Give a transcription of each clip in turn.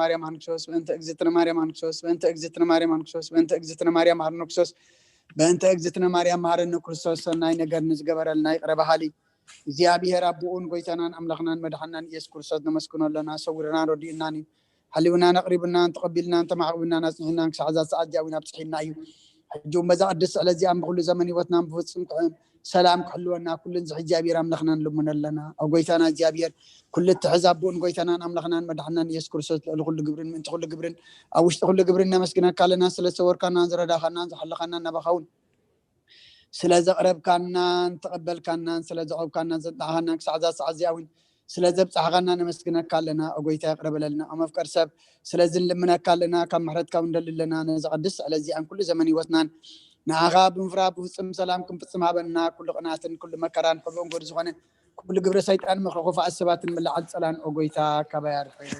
ማርያም ሃንክሶስ፣ በእንተ እግዝእትነ ማርያም ሃንክሶስ፣ በእንተ እግዝእትነ ማርያም ሃንክሶስ፣ በእንተ እግዝእትነ ማርያም ሃንክሶስ፣ በእንተ እግዝእትነ ማርያም መሃረነ ክርስቶስ፣ ሰናይ ነገር ንዝገበረልና ይቕረ በሃሊ እግዚኣብሔር ኣቦኡን ጎይታናን ኣምላኽናን መድሓናን ኢየሱስ ክርስቶስ ነመስግኖ ኣለና። ሰዊርናን ረዲእናን እዩ። ሓሊውናን ኣቕሪቡናን ተቐቢልናን ተማዕቂቡናን ኣጽኒሕናን ክሳዕ እዛ ሰዓት እዚኣ እውን ኣብጽሒና እዩ። ሕጂ እውን በዛ ቅድስቲ ዕለት እዚኣን ብኩሉ ዘመን ህይወትናን ብፍጹም ክሕም ሰላም ክሕልወና ኩሉ ንዝሒ እግዚኣብሔር ኣምላኽና ንልምኖ ኣለና። ኣብ ጎይታና እግዚኣብሔር ኩሉ እትሕዝ ኣቦኡን ጎይታናን ኣምላኽናን መድሓናን ኢየሱስ ክርስቶስ ልዕሊ ኩሉ ግብርን ምእንቲ ኩሉ ግብርን ኣብ ውሽጢ ኩሉ ግብርን ነመስግነካ ኣለና። ስለ ዝሰወርካናን ዝረዳኻናን ዝሓለኻናን ናባኻ እውን ስለ ዘቕረብካናን ተቐበልካናን ስለ ዘቕረብካናን ዘንጣሕኻናን ክሳዕ እዛ ሰዓት እዚኣ እውን ስለ ዘብጻሕኻና ነመስግነካ ኣለና። ኦ ጎይታ ይቕረ በለልና። ኦ መፍቀር ሰብ ስለዚ ንልምነካ ኣለና። ካብ ምሕረትካ እውን ንደሊ ኣለና። ነዛ ቅድስቲ ዕለት እዚኣን ኩሉ ዘመን ህይወትናን ንዓኻ ብምፍራህ ብፍጹም ሰላም ክንፍጽም ሃበና። ኩሉ ቅንኣትን ኩሉ መከራን ሕቡእን ጎድ ዝኾነ ኩሉ ግብረ ሰይጣን ምኽሪ ክፉኣት ሰባትን ምልዓል ጸላን ኦ ጎይታ ካባይ ኣርሕቕ።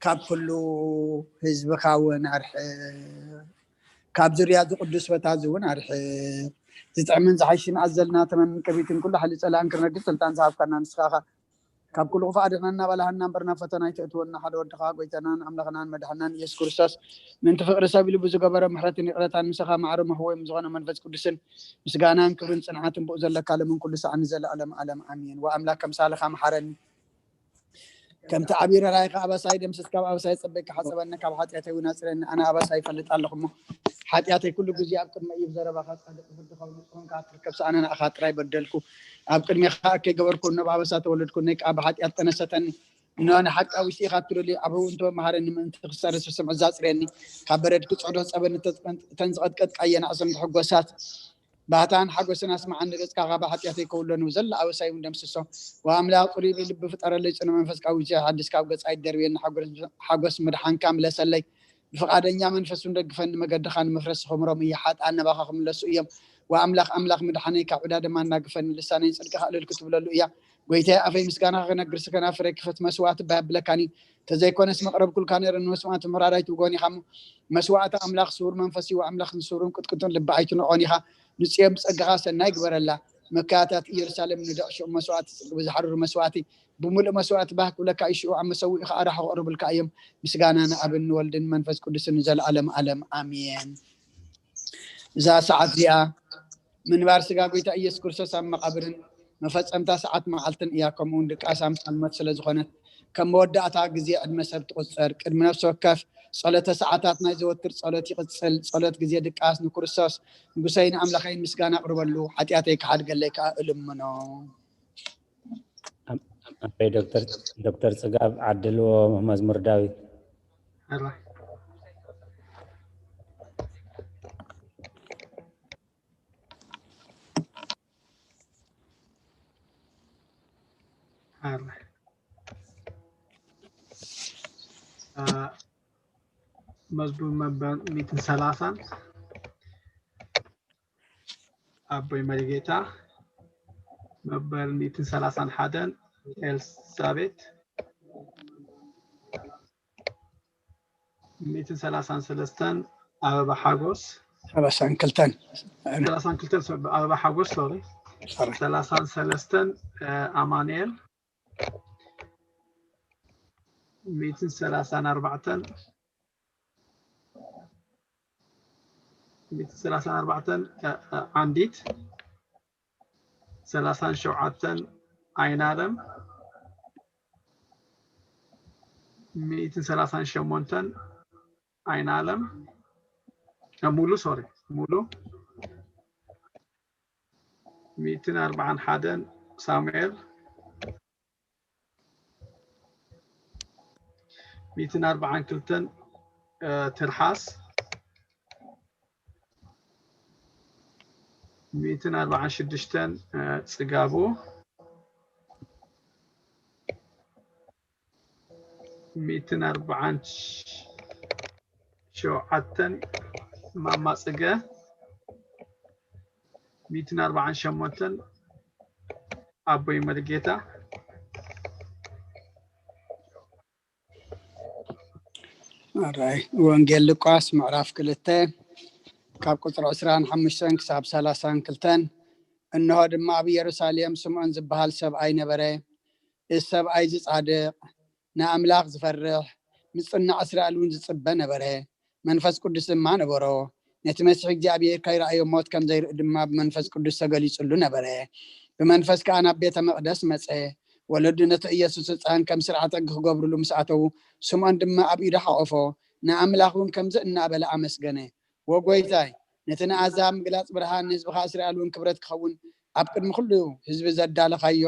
ካብ ኩሉ ህዝብኻ እውን ኣርሕቕ። ካብ ዙርያ እዚ ቅዱስ ቦታ እዚ እውን ኣርሕቕ። ዝጥዕምን ዝሓይሽን ኣዘልና ተመን ቅቢትን ኩሉ ሓይሊ ጸላእን ክነግር ስልጣን ዝሃብካና ንስኻ ኢኻ። ካብ ኩሉ ክፉእ ኣድሕነና በላሃና እምበር ናብ ፈተና ኣይተእትወና ሓደ ወድኻ ጎይታናን ኣምላኽናን መድሓናን ኢየሱስ ክርስቶስ ምእንቲ ፍቕሪ ሰብ ኢሉ ብዝገበሮ ምሕረትን ይቕረታን ምሳኻ ማዕረ መህወዮም ዝኾነ መንፈስ ቅዱስን ምስጋናን ክብርን ጽንዓትን ብኡ ዘለካ ለምን ኩሉ ሰዓት ንዘለኣለም ኣለም ኣሜን። ወኣምላክ ከምሳልኻ መሓረኒ ከምቲ ዓብዪ ርህራሄኻ ኣበሳይ ደምስስ ካብ ኣበሳይ ጸበይካ ሓጸበኒ ካብ ሓጢኣተይ እውን ኣጽረኒ ኣነ ኣበሳይ ይፈልጥ ኣለኹ እሞ ሓጢኣተይ ኩሉ ግዜ ኣብ ቅድመ እዩ ብዘረባኻ ጻድቅ ብፍርድኻ እውን ንጹህ ኾንካ ክትርከብ ሰኣነ ንኣኻ ጥራይ በደልኩ ኣብ ቅድሜኻ ከይገበርኩ እኖ ብኣበሳ ተወለድኩ ነይ ከዓ ብሓጢኣት ጠነሰተኒ እኖ ንሓቂ ኣውሽጢ ኢኻ ትብለሉ ኣብኡ እንተ መሃረኒ ምእንቲ ክሰርስ ብስምዒ ዛጽረኒ ካብ በረድ ክጽዕዶ ጸበኒ እተን ዝቐጥቀጥካየን ኣዕጽምቲ ሕጎሳት ባህታን ሓጎስን ኣስምዓኒ ገጽካ ካብ ሓጢኣተይ ከውለኒ ዘሎ ኣበሳይ እውን ደምስሶ ወኣምላኽ ጽሩይ ልቢ ፍጠረለይ ጽኑ መንፈስ ካብ ውሽጢ ሓድስ ካብ ገጻይ ደርብየኒ ሓጎስ ምድሓንካ ምለሰለይ ብፍቓደኛ መንፈስ እውን ደግፈኒ መገድኻ ንምፍረስ ዝኸምሮም እየ ሓጥኣን ናባኻ ክምለሱ እዮም ወኣምላኽ ኣምላኽ ምድሓነይ ካብ ዕዳ ድማ እናግፈኒ ልሳነይ ጽድቅኻ እልል ክትብለሉ እያ ጎይታየ ኣፈይ ምስጋናኻ ክነግር ስከናፍረይ ክፈት መስዋዕቲ ባይ ኣብለካኒ ተዘይኮነስ መቕረብኩልካ ነይረ ንመስዋዕቲ ምራር ኣይትብጎን ኢኻ እሞ መስዋዕቲ ኣምላኽ ስውር መንፈስ እዩ ኣምላኽ ንስውርን ቅጥቅጡን ልቢ ኣይትንዖን ኢኻ ንጽዮን ብጸጋኻ ሰናይ ግበረላ መካያታት ኢየሩሳሌም ንድዕ ሽዑ መስዋዕቲ ጽድቂ ብዝሓርሩ መስዋዕቲ ብምሉእ መስዋዕቲ ባህ ክብለካ እዩ ሽዑ ኣብ መሰውኢ ከዓ ራሑ ክቕርብልካ እዮም ምስጋና ንኣብን ንወልድን መንፈስ ቅዱስን ንዘለኣለም ኣለም ኣሜን እዛ ሰዓት እዚኣ ምንባር ስጋ ጎይታ ኢየሱስ ክርስቶስ ኣብ መቓብርን መፈጸምታ ሰዓት መዓልትን እያ። ከምኡውን ድቃስ ኣምሳል ሞት ስለ ዝኾነት ከም መወዳእታ ግዜ ዕድመ ሰብ ትቑጸር። ቅድሚ ነፍሲ ወከፍ ጸሎተ ሰዓታት ናይ ዘወትር ጸሎት ይቕጽል። ጸሎት ግዜ ድቃስ ንክርስቶስ ንጉሰይን ኣምላኸይን ምስጋና ኣቕርበሉ፣ ሓጢኣተይ ክሓድገለይ ከኣ እልምኖ። ኣቦይ ዶክተር ጽጋብ ዓድልዎ መዝሙር ዳዊት። መዝሙር መበል ሚእትን ሰላሳን ኣቦይ መሪጌታ፣ መበል ሚእትን ሰላሳን ሓደን ኤልሳቤት፣ ሚእትን ሰላሳን ሰለስተን ኣበባ ሓጎስ፣ ሰላሳን ክልተን ሰላሳን ክልተን ኣበባ ሓጎስ፣ ሶሪ፣ ሰላሳን ሰለስተን ኣማኑኤል፣ ሚእትን ሰላሳን ኣርባዕተን ሚእትን ሰላሳን ኣርባዕተን ዓንዲት፣ ሰላሳን ሸውዓተን ኣይናለም፣ ሚእትን ሰላሳን ሸሞንተን ኣይናለም፣ ሙሉ፣ ሶሪ፣ ሙሉ፣ ሚእትን ኣርባዓን ሓደን ሳሙኤል፣ ሚእትን ኣርባዓን ክልተን ትርሓስ፣ ሚእትን ኣርባዓን ሽዱሽተን ጽጋቡ፣ ሚእትን ኣርባዓን ሸውዓተን ማማ ጽገ፣ ሚእትን ኣርባዓን ሸሞንተን ኣቦይ መሪጌታ። ኣራይ፣ ወንጌል ሉቃስ ምዕራፍ ክልተ ካብ ቁፅሪ ዕስራን ሓሙሽተን ክሳብ ሰላሳን ክልተን። እንሆ ድማ ኣብ ኢየሩሳሌም ስምዖን ዝበሃል ሰብኣይ ነበረ። እዚ ሰብኣይ እዚ ጻድቕ፣ ንኣምላኽ ዝፈርሕ፣ ምጽናዕ እስራኤል እውን ዝጽበ ነበረ። መንፈስ ቅዱስ ድማ ነበሮ። ነቲ መሲሕ እግዚኣብሔር ከይረኣዮ ሞት ከም ዘይርኢ ድማ ብመንፈስ ቅዱስ ተገሊጹሉ ነበረ። ብመንፈስ ከኣ ናብ ቤተ መቕደስ መጸ። ወለዱ ነቲ ኢየሱስ ህጻን ከም ስርዓተ ሕጊ ክገብርሉ ምስ ኣተዉ፣ ስምዖን ድማ ኣብ ኢዱ ሓቖፎ፣ ንኣምላኽ እውን ከምዚ እናበለ ኣመስገነ። ወጎይታይ፣ ነቲ ንኣሕዛብ ምግላጽ ብርሃን፣ ንህዝብኻ እስራኤል እውን ክብረት ክኸውን፣ ኣብ ቅድሚ ኩሉ ህዝቢ ዘዳለኻዮ፣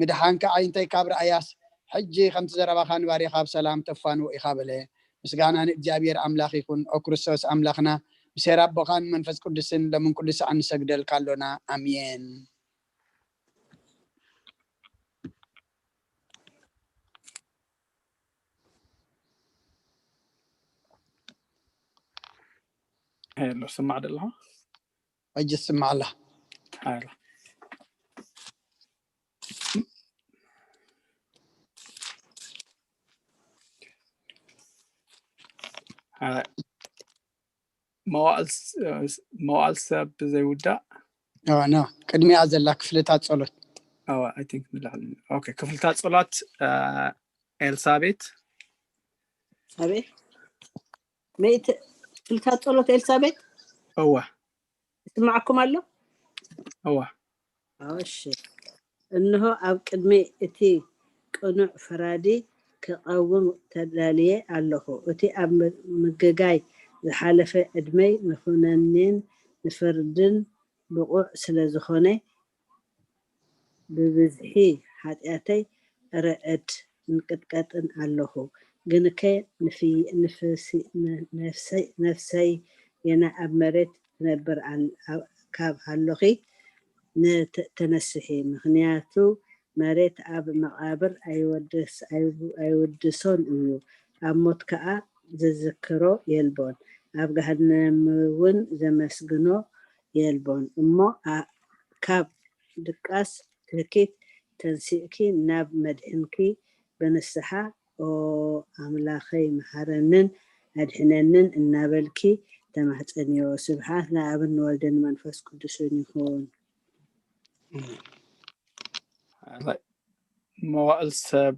ምድሓንካ ኣዒንተይ ካብ ረኣያስ፣ ሕጂ ከምቲ ዘረባኻ ንባርያኻ ብሰላም ተፋንዎ ኢኻ በለ። ምስጋና ንእግዚኣብሔር ኣምላኽ ይኹን። ኦ ክርስቶስ ኣምላኽና፣ ብሴራ ኣቦኻን መንፈስ ቅዱስን ሎምን ኩሉ ሰዓት ንሰግደልካ ኣሎና። ኣሜን። ሄሎ፣ ስማዕ ደለኻ? ሕጂ ትስማዕ ኣላ። ሓላ። ሓላ። መዋዕል ስ-፣ መዋዕል ሰብ ዘይውዳእ። ኖ፣ ኖ፣ ቅድሚያ ዘላ ክፍልታት ጸሎት። ኣዋ፣ I think ንላዕሊ። ኦኬ፣ ክፍልታት ጸሎት፣ እ፣ ኤልሳቤት። ኣቤት። መይት-፣ ክፍልታት ጸሎት ኤልሳቤት። እወ። ይስማዓኩም ኣሎ? እወ። እሺ። እንሆ ኣብ ቅድሚ እቲ ቅኑዕ ፈራዲ ክቐውም ተዳልየ ኣለኹ። እቲ ኣብ ም-፣ ምግጋይ ዝሓለፈ ዕድመይ ንኹነኔን ንፍርድን ብቑዕ ስለ ዝኾነ፣ ብብዝሒ ሓጢኣተይ እርዕድ እንቅጥቀጥን ኣለኹ። ግንከ ንፍይ-፣ ንፍሲ-፣ ን-፣ ነፍሰይ፣ ነፍሰይ የና ኣብ መሬት ትነብር ኣል-፣ ኣብ-፣ ካብ ሃሎኺ ንተ-፣ ተነስሒ። ምኽንያቱ መሬት ኣብ መቓብር ኣይወድስ-፣ ኣይው-፣ ኣይውድሶን እዩ፣ ኣብ ሞት ከኣ ዝዝክሮ የልቦን፣ ኣብ ገሃነምውን ዘመስግኖ የልቦን። እሞ ኣ-፣ ካብ ድቃስ ትህኪት ተንሲእኪ ናብ መድሕንኪ ብንስሓ፣ ኦ ኣምላኸይ፣ መሓረንን ኣድሕነንን እናበልኪ ተማሕጸንዮ። ስብሓት ንኣብን ንወልድን ንመንፈስ ቅዱስን ይኹን። መዋእል ሰብ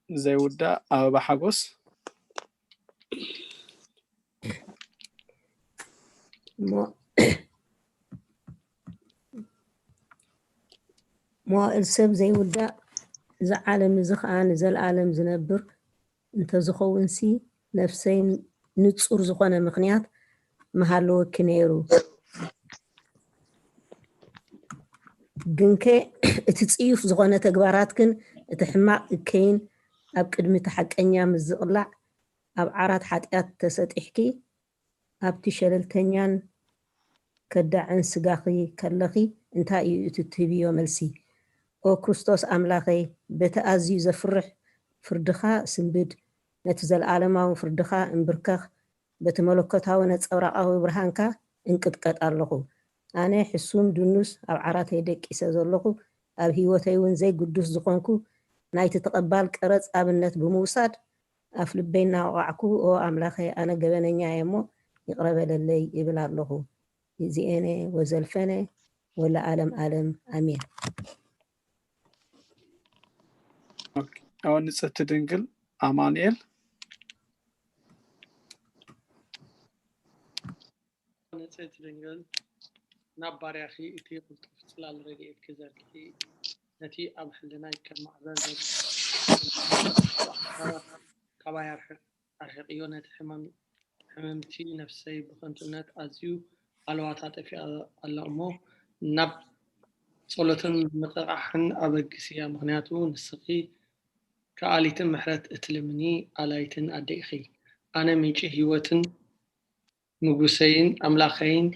ዘይውዳእ ኣበባ ሓጎስ። ሞ-፣ መዋእል ሰብ ዘይውዳእ፣ እዚ ዓለም እዚ ኸኣ ንዘለኣለም ዝነብር እንተዝኸውንሲ፣ ነፍሰይ ንጹር ዝኾነ ምኽንያት ምሃለወኪ ነይሩ። ግንከ እቲ ጽዩፍ ዝኾነ ተግባራትክን እቲ ሕማቕ እከይን ኣብ ቅድሚ እቲ ሓቀኛ ምስ ዝቕላዕ፣ ኣብ ዓራት ሓጢኣት ተሰጢሕኪ፣ ኣብቲ ሸለልተኛን ከዳዕን ስጋኺ ከለኺ፣ እንታይ እዩ እቲ ትህብዮ መልሲ? ኦ ክርስቶስ ኣምላኸይ፣ በቲ ኣዝዩ ዘፍርሕ ፍርድኻ ስንብድ፣ ነቲ ዘለኣለማዊ ፍርድኻ እንብርከኽ፣ በቲ መለኮታዊ ነጸብራቓዊ ብርሃንካ እንቅጥቀጥ ኣለኹ። ኣነ ሕሱም ድኑስ ኣብ ዓራተይ ደቂሰ ዘለኹ፣ ኣብ ህይወተይ እውን ዘይግዱስ ዝኾንኩ፣ ናይቲ ተቐባል ቀረጽ ኣብነት ብምውሳድ፣ ኣፍ ልበይ እናወቓዕኩ፣ "ኦ ኣምላኸይ፣ ኣነ ገበነኛ እየ እሞ ይቕረ በለለይ" ይብል ኣለኹ። ይእዜእነ ወዘልፈነ ወለዓለም ዓለም ኣሜን። ኦኬ። ኦ ንጽሕቲ ድንግል ኣማኑኤል። ንጽሕቲ ድንግል ናብ ባርያኺ እቲ ቅልጡፍ ጽላል ረድኤትኪ ዘርግሒ፣ ነቲ ኣብ ሕልናይ ከም ማዕበል ዘ-፣ ካባይ ኣርሕቕ፣ ኣርሕቕዮ፣ ነቲ ሕማም-፣ ሕምምቲ ነፍሰይ ብኸንቱነት ኣዝዩ ኣልዋታ ጠፊኣ ኣላ እሞ፣ ናብ ጸሎትን ምንቕቓሕን ኣበግስያ፣ ምኽንያቱ ንስኺ ከኣሊትን ምሕረት እትልምኒ ኣላይትን ኣደ ኢኺ። ኣነ ምንጪ ህይወትን ንጉሰይን ኣምላኸይን፣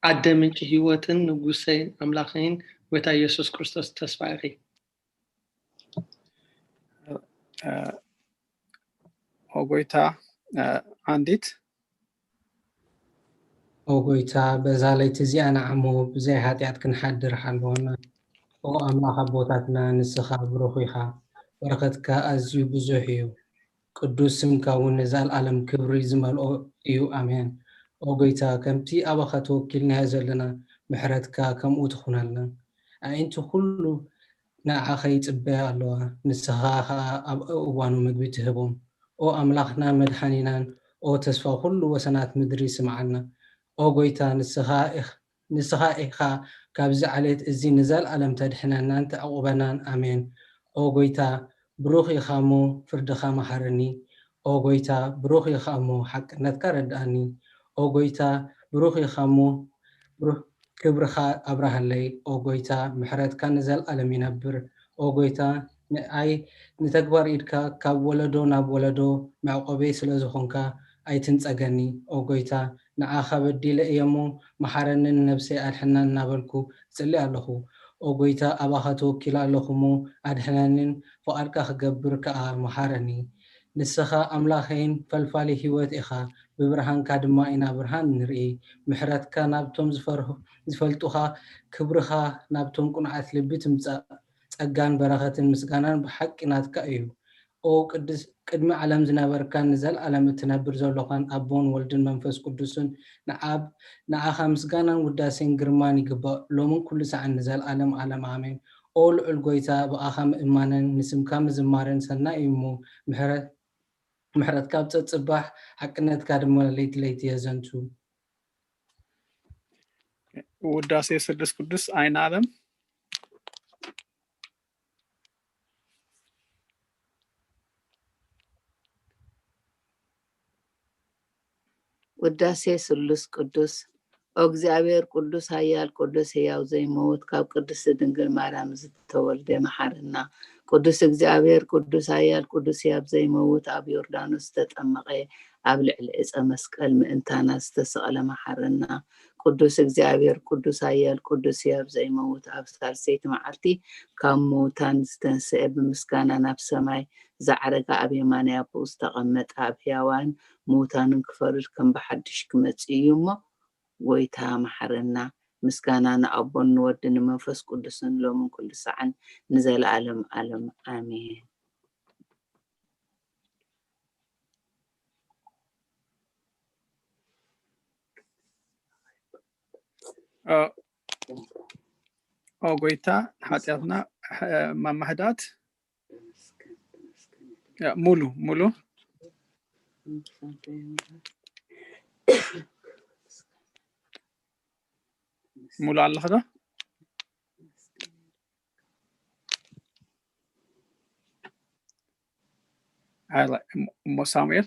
ኣደ ምንጪ ህይወትን ንጉሰይን ኣምላኸይን፣ ጎይታ ኢየሱስ ክርስቶስ ተስፋ ኢኺ። ኦ ጎይታ፣ እ፣ ዓንዲት። ኦ ጎይታ፣ በዛ ለይቲ እዚኣ ንዓሞ ብዘይ ኃጢኣት ክንሓድር ሓልወና። ኦ ኣምላኽ ኣቦታትና፣ ንስኻ ብሩኽ ኢኻ፣ በረኸትካ ኣዝዩ ብዙሕ እዩ። ቅዱስ ስምካ እውን ንዘለኣለም ክብሪ ዝመልኦ እዩ። ኣሜን። ኦ ጎይታ፣ ከምቲ ኣባኻ ተወኪልናዮ ዘለና፣ ምሕረትካ ከምኡ ትኹነልና። ኣዒንቲ ኩሉ ንዓኻ ይጽበያ ኣለዋ፣ ንስኻ ኸኣ ኣብ እዋኑ ምግቢ ትህቦም። ኦ ኣምላኽና መድሓኒናን፣ ኦ ተስፋ ኩሉ ወሰናት ምድሪ ስምዓና። ኦ ጎይታ፣ ንስኻ ኢኽ-፣ ንስኻ ኢኻ ካብዚ ዓሌት እዚ ንዘለኣለም ተድሕነናን ተዕቑበናን። ኣሜን። ኦ ጎይታ፣ ብሩኽ ኢኻ እሞ ፍርድኻ መሓረኒ። ኦ ጎይታ፣ ብሩኽ ኢኻ እሞ ሓቅነትካ ረድኣኒ። ኦ ጎይታ፣ ብሩኽ ኢኻ እሞ ብሩህ ክብርኻ ኣብርሃለይ። ኦ ጎይታ፣ ምሕረትካ ንዘለኣለም ይነብር። ኦ ጎይታ፣ ንኣይ ንተግባር ኢድካ ካብ ወለዶ ናብ ወለዶ መዕቆበይ ስለ ዝኾንካ ኣይትንጸገኒ። ኦ ጎይታ፣ ንዓኻ በዲለ እየ እሞ መሓረኒ፣ ንነብሰይ ኣድሕና እናበልኩ እጽሊ ኣለኹ። ኦ ጎይታ፣ ኣባኻ ተወኪለ ኣለኹ እሞ ኣድሕነንን ፍቓድካ ክገብር ከኣ መሓረኒ። ንስኻ ኣምላኸይን ፈልፋሊ ህይወት ኢኻ፣ ብብርሃንካ ድማ ኢና ብርሃን ንርኢ። ምሕረትካ ናብቶም ዝፈርሁ-፣ ዝፈልጡኻ፣ ክብርኻ ናብቶም ቅኑዓት ልቢ ትምጻእ። ጸጋን በረኸትን ምስጋናን ብሓቂ ናትካ እዩ። ኦ ቅድስ-፣ ቅድሚ ዓለም ዝነበርካን ንዘለኣለም እትነብር ዘሎኻን ኣቦን ወልድን መንፈስ ቅዱስን ንዓብ-፣ ንዓኻ ምስጋናን ውዳሴን ግርማን ይግባእ፣ ሎምን ኩሉ ሳዕን ንዘለኣለም ዓለም ኣሜን። ኦ ልዑል ጎይታ፣ ብኣኻ ምእማንን ንስምካ ምዝማርን ሰናይ እዩ እሞ፣ ምሕረት-፣ ምሕረትካ ኣብ ጸጽባሕ፣ ሓቅነትካ ድማ ለይቲ ለይቲ የዘንቱ። ውዳሴ ስሉስ ቅዱስ ኣይናለም። ውዳሴ ስሉስ ቅዱስ። ኦ እግዚኣብሔር ቅዱስ፣ ኃያል ቅዱስ፣ ሕያው ዘይመውት፣ ካብ ቅድስቲ ድንግል ማርያም ዝተወልደ፣ መሓረና። ቅዱስ እግዚኣብሔር ቅዱስ፣ ኃያል ቅዱስ፣ ሕያው ዘይመውት፣ ኣብ ዮርዳኖስ ዝተጠመቐ፣ ኣብ ልዕሊ ዕፀ መስቀል ምእንታና ዝተሰቕለ፣ መሓረና። ቅዱስ እግዚኣብሔር ቅዱስ፣ ኃያል ቅዱስ፣ ሕያው ዘይመውት፣ ኣብ ሳልሰይቲ መዓልቲ ካብ ምውታን ዝተንስአ፣ ብምስጋና ናብ ሰማይ ዝዓረገ፣ ኣብ የማናይ ኣቦኡ ዝተቐመጠ፣ ኣብ ሕያዋን ምውታንን ክፈርድ ከም ብሓድሽ ክመጽእ እዩ እሞ፣ ጎይታ መሓረና። ምስጋና ንኣቦን ንወድን ንመንፈስ ቅዱስን ሎምን ኩሉ ሳዕን ንዘለኣለም ዓለም ኣሜን። ኦ፣ ኦ ጎይታ፣ ሓጢኣትና፣ ሕ-፣ ማማህዳት። ያ፣ ሙሉ፣ ሙሉ። ሙሉ ኣለኻ ዶ? ኣላ፣ እሞ ሳሙኤል።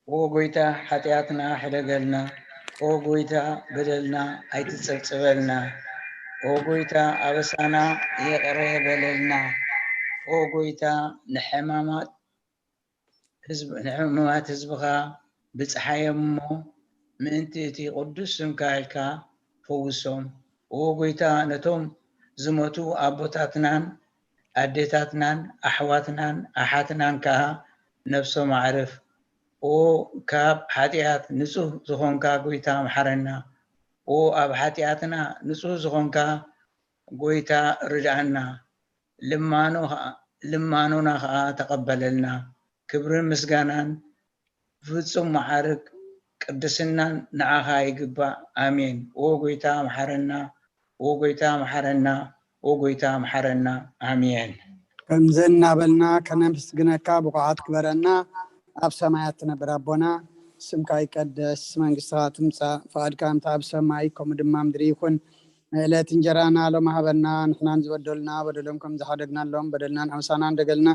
ኦ ጎይታ፣ ሓጢኣትና ሕደገልና። ኦ ጎይታ፣ በደልና ኣይትጸብጽበልና። ኦ ጎይታ፣ ኣበሳና ይቕረ በለልና። ኦ ጎይታ፣ ንሕማማት ህዝብ-፣ ንሕሙማት ህዝብኻ ብጽሓዮም እሞ፣ ምእንቲ እቲ ቅዱስ ስምካ ኢልካ ፈውሶም። ኦ ጎይታ፣ ነቶም ዝሞቱ ኣቦታትናን ኣዴታትናን ኣሕዋትናን ኣሓትናን ከኣ ነብሶም ኣዕርፍ። ኦ ካብ ሓጢኣት ንጹህ ዝኾንካ ጎይታ፣ መሓረና። ኦ ኣብ ሓጢኣትና ንጹህ ዝኾንካ ጎይታ፣ ርድኣና። ልማኖ ኸኣ-፣ ልማኖና ኸኣ ተቐበለልና። ክብርን ምስጋናን ብፍጹም መዓርግ ቅድስናን ንዓኻ ይግባእ። ኣሜን። ኦ ጎይታ፣ መሓረና። ኦ ጎይታ፣ መሓረና። ኦ ጎይታ፣ መሓረና። ኣሜን። ከምዚ እናበልና ከነመስግነካ ብቑዓት ግበረና። ኣብ ሰማያት ትነብር ኣቦና፣ ስምካ ይቀደስ፣ መንግስትኻ ትምጻእ፣ ፍቓድካ ከምቲ ኣብ ሰማይ ከምኡ ድማ ምድሪ ይኹን። ንዕለት እንጀራና ሎሚ ሃበና፣ ንሕናን ዝበደሉና በደሎም ከም ዝሓደግናሎም በደልና ንሓምሳና እንደገልና፣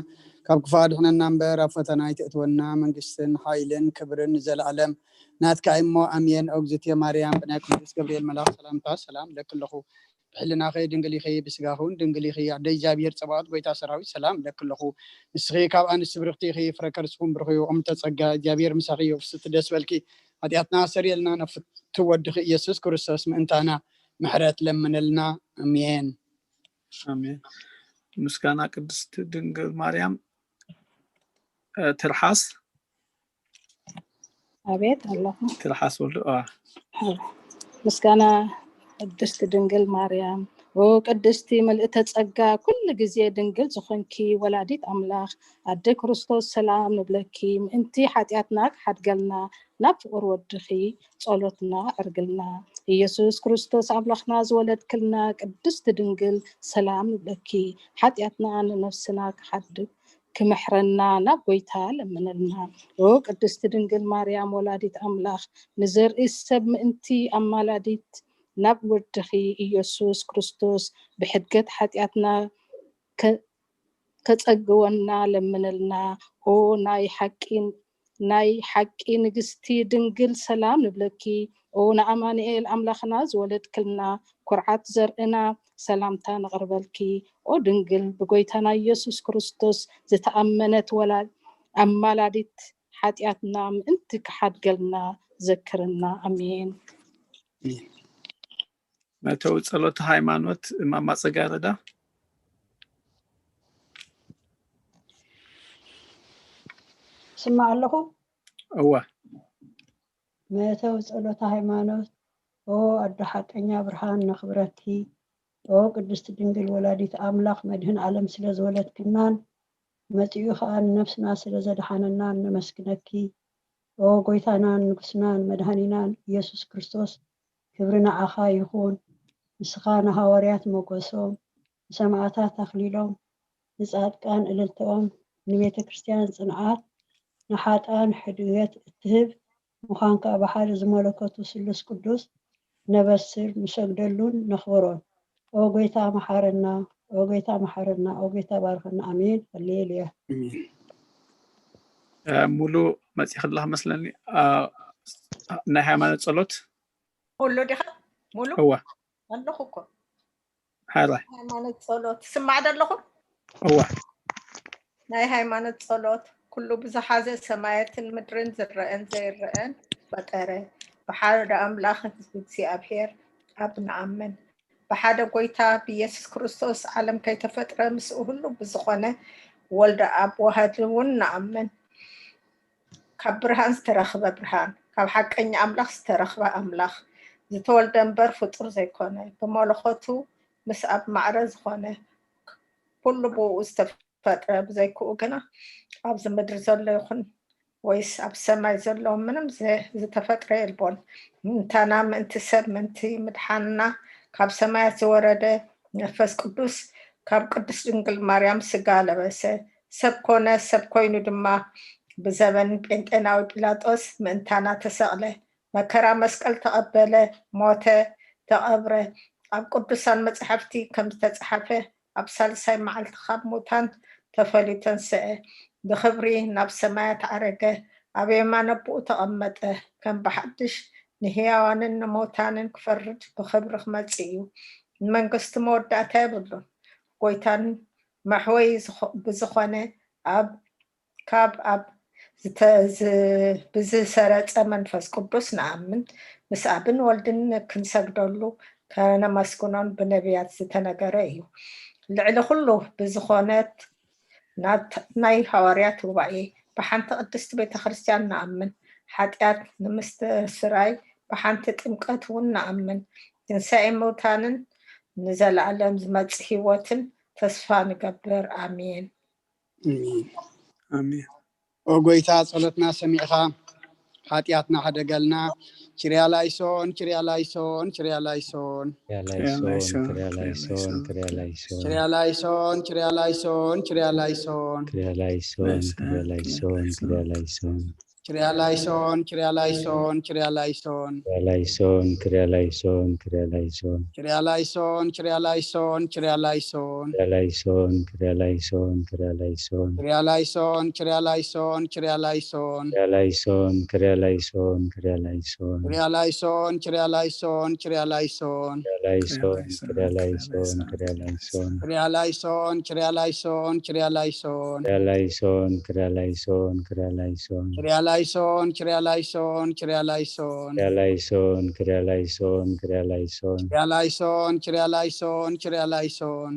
ካብ ክፉእ ኣድሕነና እምበር፣ ኣብ ፈተና ኣይተእትወና፣ መንግስትን ሓይልን ክብርን ንዘለኣለም ናትካ እሞ፣ ኣሜን። ኦግዝእትየ ማርያም፣ ብናይ ቅዱስ ገብርኤል መልኣኽ ሰላምታ ሰላም እለኪ ኣለኹ። ብሕልናኺ ድንግል ኢኺ፣ ብስጋኺ እውን ድንግል ኢኺ። ኣደ እግዚኣብሔር ጸባኦት፣ ጎይታ ሰራዊት፣ ሰላም እለኪ ኣለኹ። ንስኺ ካብ ኣንስቲ ብርኽቲ ኢኺ፣ ፍረ ከርስኹም ብሩኽ እዩ። እምተ ጸጋ፣ እግዚኣብሔር ምሳኺ እዩ። ፍስቲ ደስ በልኪ፣ ሓጢኣትና ኣሰርየልና፣ ነፍቲ ወድኺ ኢየሱስ ክርስቶስ ምእንታና ምሕረት ለምነልና። ኣሜን። ኣሜን። ምስጋና ቅድስቲ ድንግል ማርያም። እ፣ ትርሓስ። ኣቤት ኣለኹ። ትርሓስ ወልዱ። አ። ምስጋና ቅድስቲ ድንግል ማርያም። ኦ ቅድስቲ ምልእተ ጸጋ፣ ኩሉ ግዜ ድንግል ዝኾንኪ ወላዲት ኣምላኽ፣ ኣደ ክርስቶስ ሰላም ንብለኪ። ምእንቲ ሓጢኣትና ክሓድገልና ናብ ፍቑር ወድኺ ጸሎትና ኣዕርግልና። ኢየሱስ ክርስቶስ ኣምላኽና ዝወለድክልና ቅድስቲ ድንግል ሰላም ንብለኪ። ሓጢኣትና ንነፍስና ክሓድግ ክምሕረና ናብ ጎይታ ለምነልና። ኦ ቅድስቲ ድንግል ማርያም ወላዲት ኣምላኽ፣ ንዘርኢ ሰብ ምእንቲ ኣማላዲት ናብ ወድኺ ኢየሱስ ክርስቶስ ብሕድገት ሓጢኣትና ከ-፣ ከጸግወና ለምነልና። ኦ ናይ ሓቂ፣ ናይ ሓቂ ንግስቲ ድንግል ሰላም ንብለኪ። ኦ ንኣማኑኤል ኣምላኽና ዝወለድክልና ኩርዓት ዘርእና ሰላምታ ነቕርበልኪ። ኦ ድንግል ብጎይታና ኢየሱስ ክርስቶስ ዝተኣመነት ወላ-፣ ኣማላዲት ሓጢኣትና ምእንቲ ክሓድገልና ዘክርና። ኣሜን። መእተዊ ጸሎት ሃይማኖት እማማ ጽጌረዳ። ስማዕ ኣለኹ። እወ። መእተዊ ጸሎት ሃይማኖት። ኦ ኣዶ ሓቀኛ ብርሃን ነኽብረኪ። ኦ ቅድስቲ ድንግል ወላዲት ኣምላኽ መድህን ዓለም ስለ ዝወለድክናን መጺኡ ኸኣ ንነፍስና ስለ ዘድሓነናን ነመስግነኪ። ኦ ጎይታናን ንጉስናን መድሃኒናን ኢየሱስ ክርስቶስ፣ ክብሪ ንዓኻ ይኹን። ንስኻ ንሃዋርያት ሞገሶም፣ ንሰማዕታት ኣኽሊሎም፣ ንጻድቃን እልልታኦም፣ ንቤተ ክርስቲያን ጽንዓት፣ ንሓጥኣን ሕድገት እትህብ ምዃንካ ብሓደ ዝመለከቱ ስሉስ ቅዱስ ነበስር፣ ንሰግደሉን ነኽብሮን። ኦ ጎይታ መሓረና፣ ኦ ጎይታ መሓረና፣ ኦ ጎይታ ባርኸና። ኣሜን። ሃሌሉያ። ኣሜን። እ፣ ሙሉ መጺእኺ ኣለኺ መስለኒ። እ፣ ናይ ሃይማኖት ጸሎት። ሙሉ ዲኻ? ሙሉ? እወ። ኣለኹ እኮ። ሓራይ። ሃይማኖት ጸሎት። ትስማዕ ዶ ኣለኹ? እወ። ናይ ሃይማኖት ጸሎት። ኩሉ ብዝሓዘ ሰማያትን ምድርን ዝረአን ዘይረአን ፈጠረ። ብሓደ ኣምላኽ እግዚኣብሔር ኣብ ንኣምን። ብሓደ ጎይታ ብኢየሱስ ክርስቶስ ዓለም ከይተፈጥረ ምስኡ ሁሉ ብዝኾነ ወልደ ኣብ ዋህድ እውን ንኣምን። ካብ ብርሃን ዝተረኽበ ብርሃን፣ ካብ ሓቀኛ ኣምላኽ ዝተረኽበ ኣምላኽ፣ ዝተወልደ እምበር ፍጡር ዘይኮነ፣ ብመለኮቱ ምስ ኣብ ማዕረ ዝኾነ፣ ኩሉ ብኡ ዝተፈጥረ፣ ብዘይክኡ ግና ኣብዚ ምድሪ ዘሎ ይኹን ወይስ ኣብ ሰማይ ዘሎ ምንም ዘ-፣ ዝተፈጥረ የልቦን። ምእንታና፣ ምእንቲ ሰብ፣ ምእንቲ ምድሓንና ካብ ሰማያት ዝወረደ መንፈስ ቅዱስ ካብ ቅድስት ድንግል ማርያም ስጋ ለበሰ፣ ሰብ ኮነ፣ ሰብ ኮይኑ ድማ ብዘበን ጴንጤናዊ ጲላጦስ ምእንታና ተሰቕለ፣ መከራ መስቀል ተቐበለ፣ ሞተ፣ ተቐብረ። ኣብ ቅዱሳን መጻሕፍቲ ከም ዝተጻሕፈ ኣብ ሳልሳይ መዓልቲ ካብ ሙታን ተፈልዩ ተንስአ፣ ብኽብሪ ናብ ሰማያት ዓረገ፣ ኣብ የማን ኣቦኡ ተቐመጠ። ከም ብሓድሽ ንህያዋንን ንሙታንን ክፈርድ ብኽብሪ ክመጽእ እዩ። ንመንግስቱ መወዳእታ የብሉን። ጎይታን መሕወዪ ዝኾ-፣ ብዝኾነ ኣብ፣ ካብ ኣብ ዝተ-፣ ዝ-፣ ብዝሰረጸ መንፈስ ቅዱስ ንኣምን፣ ምስ ኣብን ወልድን ክንሰግደሉ ከነመስግኖን ብነቢያት ዝተነገረ እዩ። ልዕሊ ኩሉ ብዝኾነት ናት-፣ ናይ ሃዋርያት ጉባኤ ብሓንቲ ቅድስቲ ቤተ ክርስቲያን ንኣምን። ሓጢኣት ንምስትስራይ ብሓንቲ ጥምቀት እውን ንኣምን። ትንሳኤ ምውታንን ንዘለኣለም ዝመጽእ ህይወትን ተስፋ ንገብር። ኣሜን። ኣሜን። ኣሜን። ኦ ጎይታ፣ ጸሎትና ሰሚዕኻ ሓጢኣትና ሕደገልና። ችርያላይሶን ችርያላይሶን ችርያላይሶን ክርያላይሶን ክርያላይሶን ክርያላይሶን ችርያላይሶን ችርያላይሶን ችርያላይሶን ክርያላይሶን ክርያላይሶን ክርያላይሶን ችርያላይሶን ችርያላይሶን ችርያላይሶን ክርያላይሶን ክርያላይሶን ክርያላይሶን ችርያላይሶን ችርያላይሶን ችርያላይሶን ክርያላይሶን ክርያላይሶን ክርያላይሶን ችርያላይሶን ችርያላይሶን ችርያላይሶን ክርያላይሶን ክርያላይሶን ክርያላይሶን ችርያላይሶን ችርያላይሶን ችርያላይሶን ክርያላይሶን ክርያላይሶን ክርያላይሶን ችርያላይሶን ችርያላይሶን ችርያላይሶን ክርያላይሶን ክርያላይሶን ክርያላይሶን ችርያላይሶን ችርያላይሶን ችርያላይሶን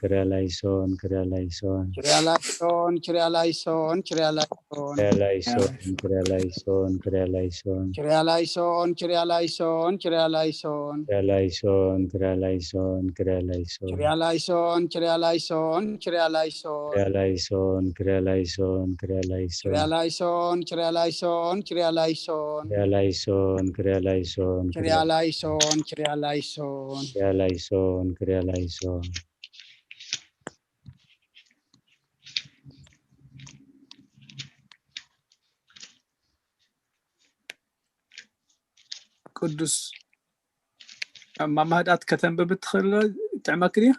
ክርያላይሶን ክርያላይሶን ክርያላይሶን ችርያላይሶን ችርያላይሶን ችርያላይሶን ክርያላይሶን ክርያላይሶን ክርያላይሶን ችርያላይሶን ችርያላይሶን ችርያላይሶን ክርያላይሶን ክርያላይሶን ክርያላይሶን ችርያላይሶን ችርያላይሶን ችርያላይሶን ክርያላይሶን ክርያላይሶን ክርያላይሶን ችርያላይሶን ችርያላይሶን ችርያላይሶን ክርያላይሶን ክርያላይሶን ክርያላይሶን ችርያላይሶን ችርያላይሶን ችርያላይሶን ክርያላይሶን ክርያላይሶን ችርያላይሶን ችርያላይሶን ክርያላይሶን ክርያላይሶን ቅዱስ ማማ ህድኣት ከተንብብ ትኽእል ጥዕመክ ድያ?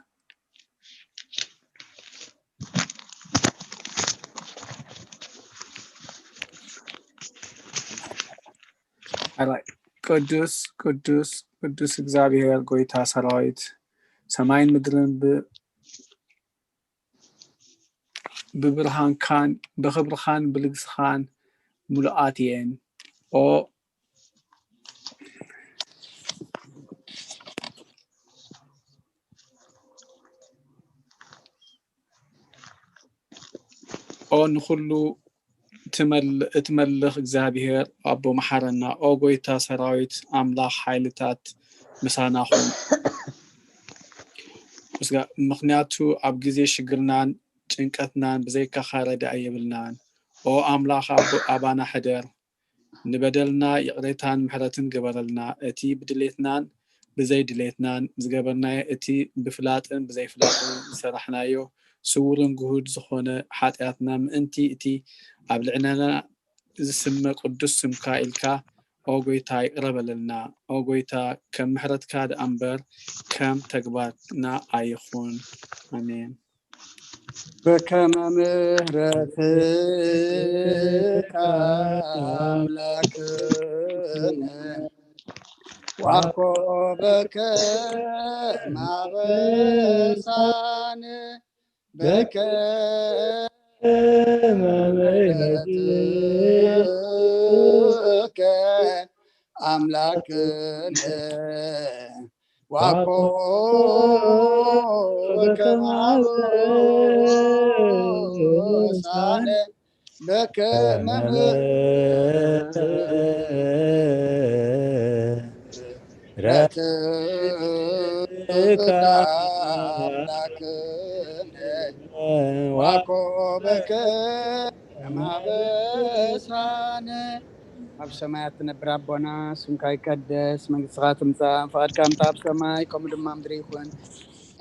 ኣራይ ቅዱስ ቅዱስ ቅዱስ እግዚኣብሔር ጎይታ ሰራዊት ሰማይን ምድርን ብ ብብርሃንካን ብኽብርኻን ብልግስኻን ምሉኣት እየን። ኦ ኦ ንኹሉ እትመልኽ እግዚኣብሔር ኣቦ መሓረና። ኦ ጎይታ ሰራዊት ኣምላኽ ሓይልታት ምሳና ኹን። ምኽንያቱ ኣብ ግዜ ሽግርናን ጭንቀትናን ብዘይካኻ ረዳኢ የብልናን። ኦ ኣምላኽ ኣባና ሕደር፣ ንበደልና ይቕሬታን ምሕረትን ግበረልና። እቲ ብድሌትናን ብዘይ ድሌትናን ዝገበርናዮ፣ እቲ ብፍላጥን ብዘይ ፍላጥን ዝሰራሕናዮ ስዉርን ግሁድ ዝኾነ ሓጢኣትና ምእንቲ እቲ ኣብ ልዕለና ዝስመ ቅዱስ ስምካ ኢልካ ኦ ጎይታ ይቕረ በለልና። ኦ ጎይታ ከም ምሕረትካ ደኣ እምበር ከም ተግባርና ኣይኹን። ኣሜን። በከመ ምሕረትከ ኣምላክነ ዋኮ በከመ ኣበሳነ በከመ ምሕረትከ ኣምላክነ ዋኮ በከመ ኣበሳነ በከመ ምሕረትከ ኣምላክነ ዋኮ በከመ ኣበሳነ። ኣብ ሰማያት ትነብር ኣቦና፣ ስምካ ይቀደስ፣ መንግስትኻ ትምጻእ፣ ፍቓድካ ምጻእ ኣብ ሰማይ ከምኡ ድማ ምድሪ ይኹን።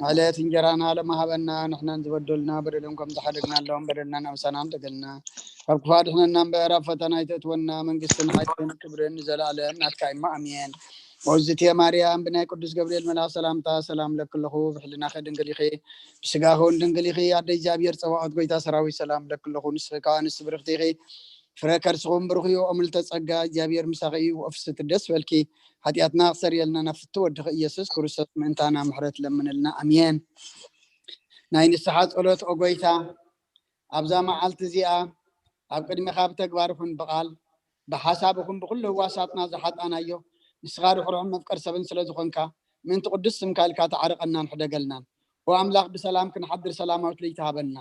ዕለት እንጀራና ሎሚ ሃበና፣ ንሕናን ዝበደሉና በደሎም ከም ዝሓደግናሎም በደልና ኣበሳና ኣምጠገልና፣ ካብ ክፉእ ኣድሕነና እምበር ኣብ ፈተና ኣይተእትወና፣ መንግስትን ሓይልን ክብርን ንዘለኣለም ናትካ እሞ ኣሜን። ኦዝትየ ማርያም ብናይ ቅዱስ ገብርኤል መልኣኽ ሰላምታ ሰላም ለኪ ኣለኹ፣ ብሕልናኺ ድንግል ኢኺ፣ ብስጋኺ እውን ድንግል ኢኺ፣ ኣደ እግዚኣብሔር ጸባኦት ጎይታ ሰራዊት ሰላም ለኪ ኣለኹ፣ ንስኺ ከኣ ኣንስቲ ብርኽቲ ኢኺ፣ ፍረ ከርስኹም ብሩኽ እዩ። ኦ ምልዕተ ጸጋ እግዚኣብሔር ምሳኺ እዩ፣ ኦ ፍስሕቲ ደስ በልኪ፣ ሓጢኣትና ክሰርየልና ናብ ፍትው ወድኺ ኢየሱስ ክርስቶስ ምእንታና ምሕረት ለምንልና፣ ኣሜን። ናይ ንስሓ ጸሎት ኦ ጎይታ ኣብዛ መዓልቲ እዚኣ ኣብ ቅድሚኻ ብተግባር ይኹን ብቓል ብሓሳብ ይኹን ብኹሉ ህዋሳትና ዝሓጣናዮ ንስኻ ርሕሩሕን መፍቀር ሰብን ስለ ዝኾንካ ምእንቲ ቅዱስ ስምካ ኢልካ ተዓርቐናን ሕደገልናን። ኦ ኣምላኽ ብሰላም ክንሓድር ሰላማዊት ለይቲ ሃበና።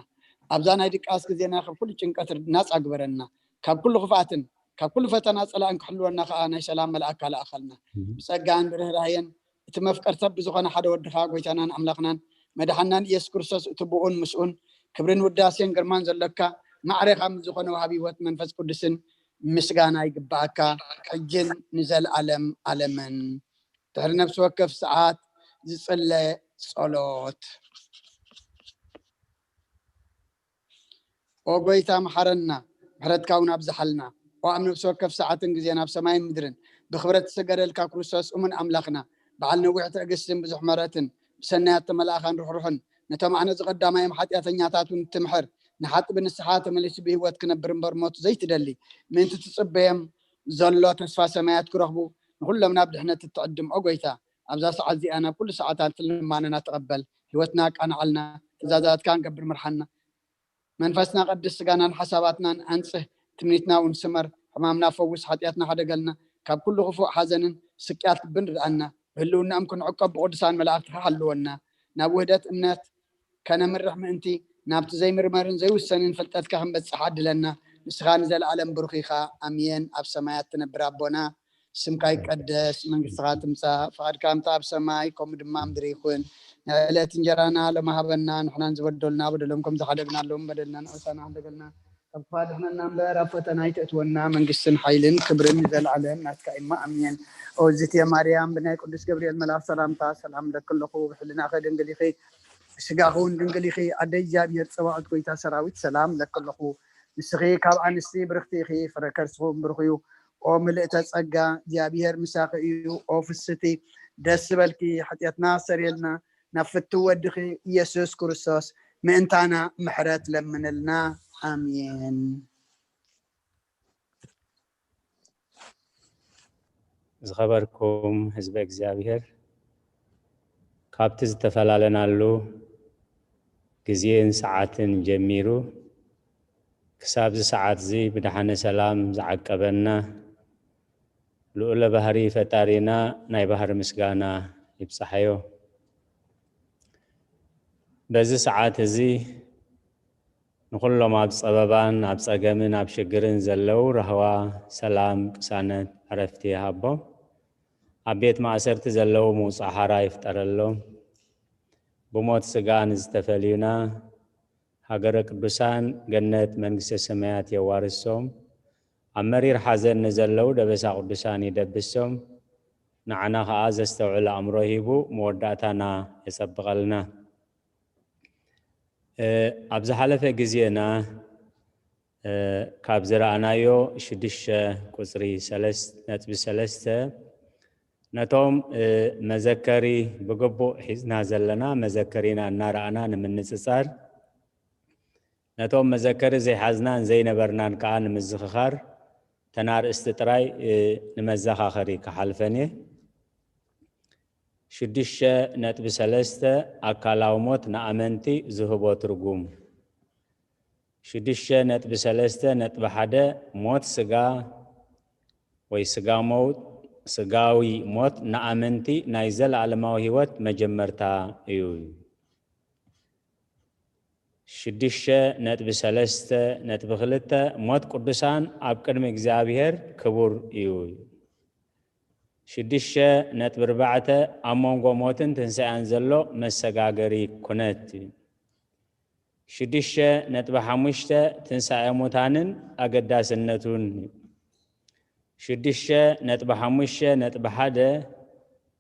ኣብዛ ናይ ድቃስ ግዜና ካብ ኩሉ ጭንቀት ናጻ ግበረና፣ ካብ ኩሉ ክፍኣትን ካብ ኩሉ ፈተና ጸላእን ክሕልወና ከኣ ናይ ሰላም መልኣካ ለኣኸልና። ብጸጋን ብርህራሄን እቲ መፍቀር ሰብ ብዝኾነ ሓደ ወድኻ ጎይታናን ኣምላኽናን መድሓናን ኢየሱስ ክርስቶስ እቲ ብኡን ምስኡን ክብርን ውዳሴን ግርማን ዘለካ ማዕሬኻ ምስ ዝኾነ ወሃቢ ህይወት መንፈስ ቅዱስን ምስጋና ይግባኣካ ሕጅን ንዘለኣለም ኣለምን። ድሕሪ ነፍሲ ወከፍ ሰዓት ዝጽለ ጸሎት። ኦ ጎይታ መሓረና፣ ምሕረትካ እውን ኣብዝሓልና። ኦ ኣብ ነፍሲ ወከፍ ሰዓትን ግዜን ኣብ ሰማይን ምድርን ብኽብረት ዝሰገደልካ ክርስቶስ እሙን ኣምላኽና፣ በዓል ነዊሕ ትዕግስትን ብዙሕ ምሕረትን፣ ብሰናያት ተመላእኻን ርሕሩሕን፣ ነቶም ኣነ ዝቐዳማዮም ሓጢኣተኛታት እውን ትምሕር፣ ንሓጢ ብንስሓ ተመሊሱ ብህይወት ክነብር እምበር ሞት ዘይትደሊ፣ ምእንቲ ትጽበዮም ዘሎ ተስፋ ሰማያት ክረኽቡ፣ ንኹሎም ናብ ድሕነት እትዕድም ኦ ጎይታ፣ ኣብዛ ሰዓት እዚኣ ናብ ኩሉ ሰዓታት ልማነና ተቐበል፣ ህይወትና ኣቃንዓልና፣ ትእዛዛትካ ንገብር ምርሓና። መንፈስና ቀድስ፣ ስጋናን ሓሳባትናን ኣንጽህ፣ ትምኒትና እውን ስመር፣ ሕማምና ፈውስ፣ ሓጢኣትና ሓደገልና፣ ካብ ኩሉ ክፉእ ሓዘንን ስቅያት ልብን ርድኣና፣ ብህልውናኦም ክንዕቀብ ብቅዱሳን መላእክትኻ ሓልወና፣ ናብ ውህደት እምነት ከነምርሕ ምእንቲ ናብቲ ዘይምርመርን ዘይውሰንን ፍልጠትካ ክንበጽሕ ዓድለና፣ ንስኻ ንዘለኣለም ብሩኽ ኢኻ፣ ኣሜን። ኣብ ሰማያት ትነብር ኣቦና፣ ስምካ ይቀደስ፣ መንግስትኻ ትምጻእ፣ ፍቓድካ ከምቲ ኣብ ሰማይ ከምኡ ድማ ኣብ ምድሪ ይኹን። ናይ ዕለት እንጀራና ሎሚ ሃበና፣ ንሕናን ዝበደሉና በደሎም ከም ዝሓደግናሎም በደልና ንዕሳና ሓደገልና፣ ካብ ክፋ ድሕነና እምበር ኣብ ፈተና ኣይተእትወና፣ መንግስትን ሓይልን ክብርን ንዘለኣለም ናትካ እማ ኣሜን። ኦዝት የማርያም ብናይ ቅዱስ ገብርኤል መልኣክ ሰላምታ ሰላም ለክ ኣለኹ፣ ብሕልናኸ ድንግል ኢኺ፣ ብስጋኹ እውን ድንግል ኢኺ፣ ኣደ እግዚኣብሔር ጸባኦት ጎይታ ሰራዊት ሰላም ለክ ኣለኹ። ንስኺ ካብ ኣንስቲ ብርኽቲ ኢኺ፣ ፍረ ከርስኹ እውን ብሩኽ እዩ። ኦ ምልእተ ጸጋ እግዚኣብሔር ምሳኺ እዩ። ኦ ፍስቲ ደስ ዝበልኪ፣ ሓጢኣትና ሰሪየልና፣ ናብ ፍትው ወድኺ ኢየሱስ ክርስቶስ ምእንታና ምሕረት ለምንልና። ኣሜን። ዝኸበርኩም ህዝበ እግዚኣብሔር፣ ካብቲ ዝተፈላለናሉ ግዜን ሰዓትን ጀሚሩ ክሳብዚ ሰዓት እዚ ብደሓነ ሰላም ዝዓቀበና ልኡለ ባህሪ ፈጣሪና ናይ ባህሪ ምስጋና ይብጻሓዮ። በዚ ሰዓት እዚ ንኹሎም ኣብ ጸበባን ኣብ ጸገምን ኣብ ሽግርን ዘለዉ ራህዋ፣ ሰላም፣ ቅሳነት፣ ዕረፍቲ ይሃቦም። ኣብ ቤት ማእሰርቲ ዘለዉ ምውጻእ ሓራ ይፍጠረሎም። ብሞት ስጋ ንዝተፈልዩና ሃገረ ቅዱሳን ገነት መንግስተ ሰማያት የዋርሶም። ኣብ መሪር ሓዘን ንዘለዉ ደበሳ ቅዱሳን ይደብሶም። ንዓና ኸኣ ዘስተውዕል ኣእምሮ ሂቡ መወዳእታና የጸብቐልና። ኣብ ዝሓለፈ ግዜና ካብ ዝረኣናዮ ሽዱሽተ ቁፅሪ ነጥቢ ሰለስተ ነቶም መዘከሪ ብግቡእ ሒዝና ዘለና መዘከሪና እናረኣና ንምንፅፃር ነቶም መዘከሪ ዘይሓዝናን ዘይነበርናን ከዓ ንምዝኽኻር ተን ኣርእስቲ ጥራይ ንመዘኻኸሪ ክሓልፈን እየ። ሽዱሽተ ነጥቢ ሰለስተ ኣካላዊ ሞት ንኣመንቲ ዝህቦ ትርጉም። ሽዱሽተ ነጥቢ ሰለስተ ነጥቢ ሓደ ሞት ስጋ ወይ ስጋ መውት ስጋዊ ሞት ንኣመንቲ ናይ ዘለኣለማዊ ህይወት መጀመርታ እዩ። ሽዱሽተ ነጥቢ ሰለስተ ነጥቢ ክልተ ሞት ቅዱሳን ኣብ ቅድሚ እግዚኣብሔር ክቡር እዩ። ሽዱሽተ ነጥቢ ኣርባዕተ ኣብ መንጎ ሞትን ትንሳኤን ዘሎ መሰጋገሪ ኩነት እዩ። ሽዱሽተ ነጥቢ ሓሙሽተ ትንሳኤ ሙታንን ኣገዳስነቱን እዩ። ሽዱሽተ ነጥቢ ሓሙሽተ ነጥቢ ሓደ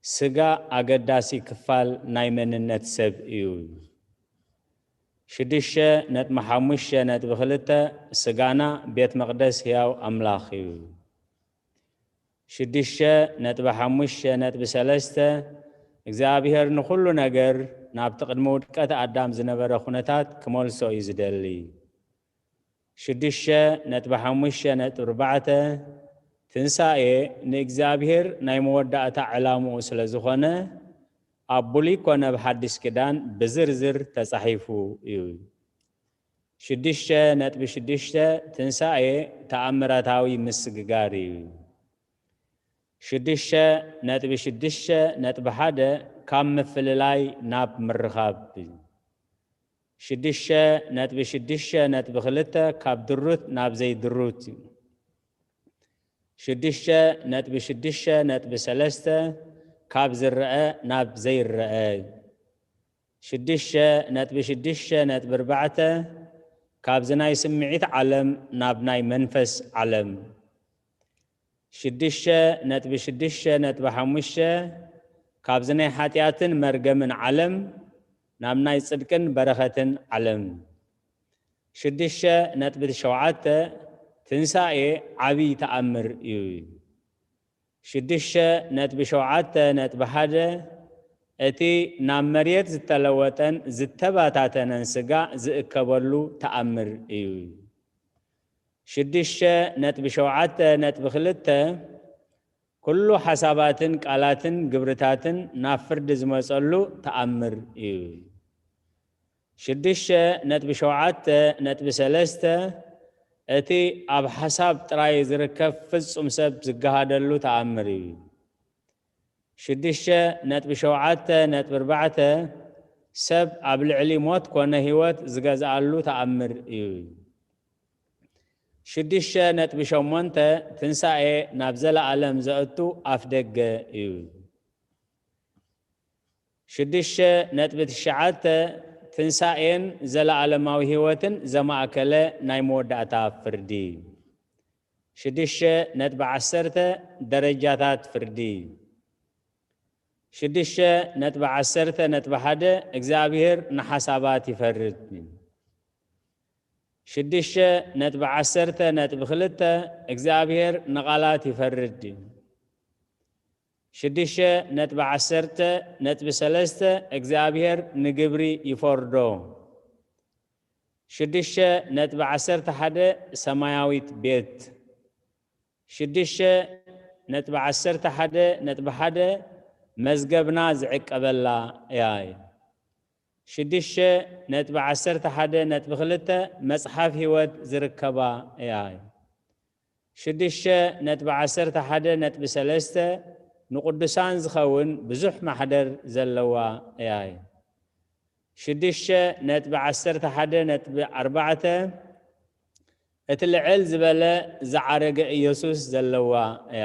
ስጋ ኣገዳሲ ክፋል ናይ መንነት ሰብ እዩ። ሽዱሽተ ነጥቢ ሓሙሽተ ነጥቢ ክልተ ስጋና ቤት መቕደስ ህያው ኣምላኽ እዩ። ሽዱሽተ ነጥቢ ሓሙሽተ ነጥቢ ሰለስተ እግዚኣብሔር ንኹሉ ነገር ናብቲ ቅድሚ ውድቀት ኣዳም ዝነበረ ኩነታት ክመልሶ እዩ ዝደሊ። ሽዱሽተ ነጥቢ ሓሙሽተ ነጥቢ ኣርባዕተ ትንሳኤ ንእግዚኣብሔር ናይ መወዳእታ ዕላምኡ ስለ ዝኾነ ኣብ ብሉይ ኮነ ኣብ ሓድሽ ኪዳን ብዝርዝር ተጻሒፉ እዩ። ሽዱሽተ ነጥቢ ሽዱሽተ ትንሳኤ ተኣምራታዊ ምስግጋር እዩ። ሽዱሽተ ነጥቢ ሽዱሽተ ነጥቢ ሓደ ካብ ምፍልላይ ናብ ምርኻብ እዩ። ሽዱሽተ ነጥቢ ሽዱሽተ ነጥቢ ክልተ ካብ ድሩት ናብ ዘይድሩት እዩ። ሽዱሽተ ነጥቢ ሽዱሽተ ነጥቢ ሰለስተ ካብ ዝረአ ናብ ዘይረአ እዩ። ሽዱሽተ ነጥቢ ሽዱሽተ ነጥቢ ኣርባዕተ ካብዚ ናይ ስምዒት ዓለም ናብ ናይ መንፈስ ዓለም። ሽዱሽተ ነጥቢ ሽዱሽተ ነጥቢ ሓሙሽተ ካብዚ ናይ ሓጢኣትን መርገምን ዓለም ናብ ናይ ጽድቅን በረኸትን ዓለም። ሽዱሽተ ነጥቢ ሸውዓተ ትንሳኤ ዓብዪ ተኣምር እዩ። ሽዱሽተ ነጥቢ ሸውዓተ ነጥቢ ሓደ እቲ ናብ መሬት ዝተለወጠን ዝተባታተነን ስጋ ዝእከበሉ ተኣምር እዩ። ሽዱሽተ ነጥቢ ሸውዓተ ነጥቢ ክልተ ኩሉ ሓሳባትን ቃላትን ግብርታትን ናብ ፍርዲ ዝመጸሉ ተኣምር እዩ። ሽዱሽተ ነጥቢ ሸውዓተ ነጥቢ ሰለስተ እቲ ኣብ ሓሳብ ጥራይ ዝርከብ ፍጹም ሰብ ዝገሃደሉ ተኣምር እዩ። ሽዱሽተ ነጥቢ ሸውዓተ ነጥቢ ኣርባዕተ ሰብ ኣብ ልዕሊ ሞት ኮነ ህይወት ዝገዝኣሉ ተኣምር እዩ። ሽዱሽተ ነጥቢ ሸሞንተ ትንሳኤ ናብ ዘለኣለም ዘእቱ ኣፍ ደገ እዩ። ሽዱሽተ ነጥቢ ትሽዓተ ትንሳኤን ዘለኣለማዊ ህይወትን ዘማእከለ ናይ መወዳእታ ፍርዲ። ሽዱሽተ ነጥቢ ዓሰርተ ደረጃታት ፍርዲ። ሽዱሽተ ነጥቢ ዓሰርተ ነጥቢ ሓደ እግዚኣብሔር ንሓሳባት ይፈርድ። ሽዱሽተ ነጥቢ ዓሰርተ ነጥቢ ክልተ እግዚኣብሔር ንቓላት ይፈርድ። ሽዱሽተ ነጥቢ ዓሰርተ ነጥቢ ሰለስተ እግዚኣብሔር ንግብሪ ይፈርዶ። ሽዱሽተ ነጥቢ ዓሰርተ ሓደ ሰማያዊት ቤት። ሽዱሽተ ነጥቢ ዓሰርተ ሓደ ነጥቢ ሓደ መዝገብና ዝዕቀበላ እያ። ሽዱሽተ ነጥቢ ዓሰርተ ሓደ ነጥቢ ክልተ መጽሓፍ ህይወት ዝርከባ እያ። ሽዱሽተ ነጥቢ ዓሰርተ ሓደ ነጥቢ ሰለስተ ንቅዱሳን ዝኸውን ብዙሕ ማሕደር ዘለዋ እያ። ሽዱሽተ ነጥቢ ዓሰርተ ሓደ ነጥቢ ኣርባዕተ እቲ ልዕል ዝበለ ዝዓረገ ኢየሱስ ዘለዋ እያ።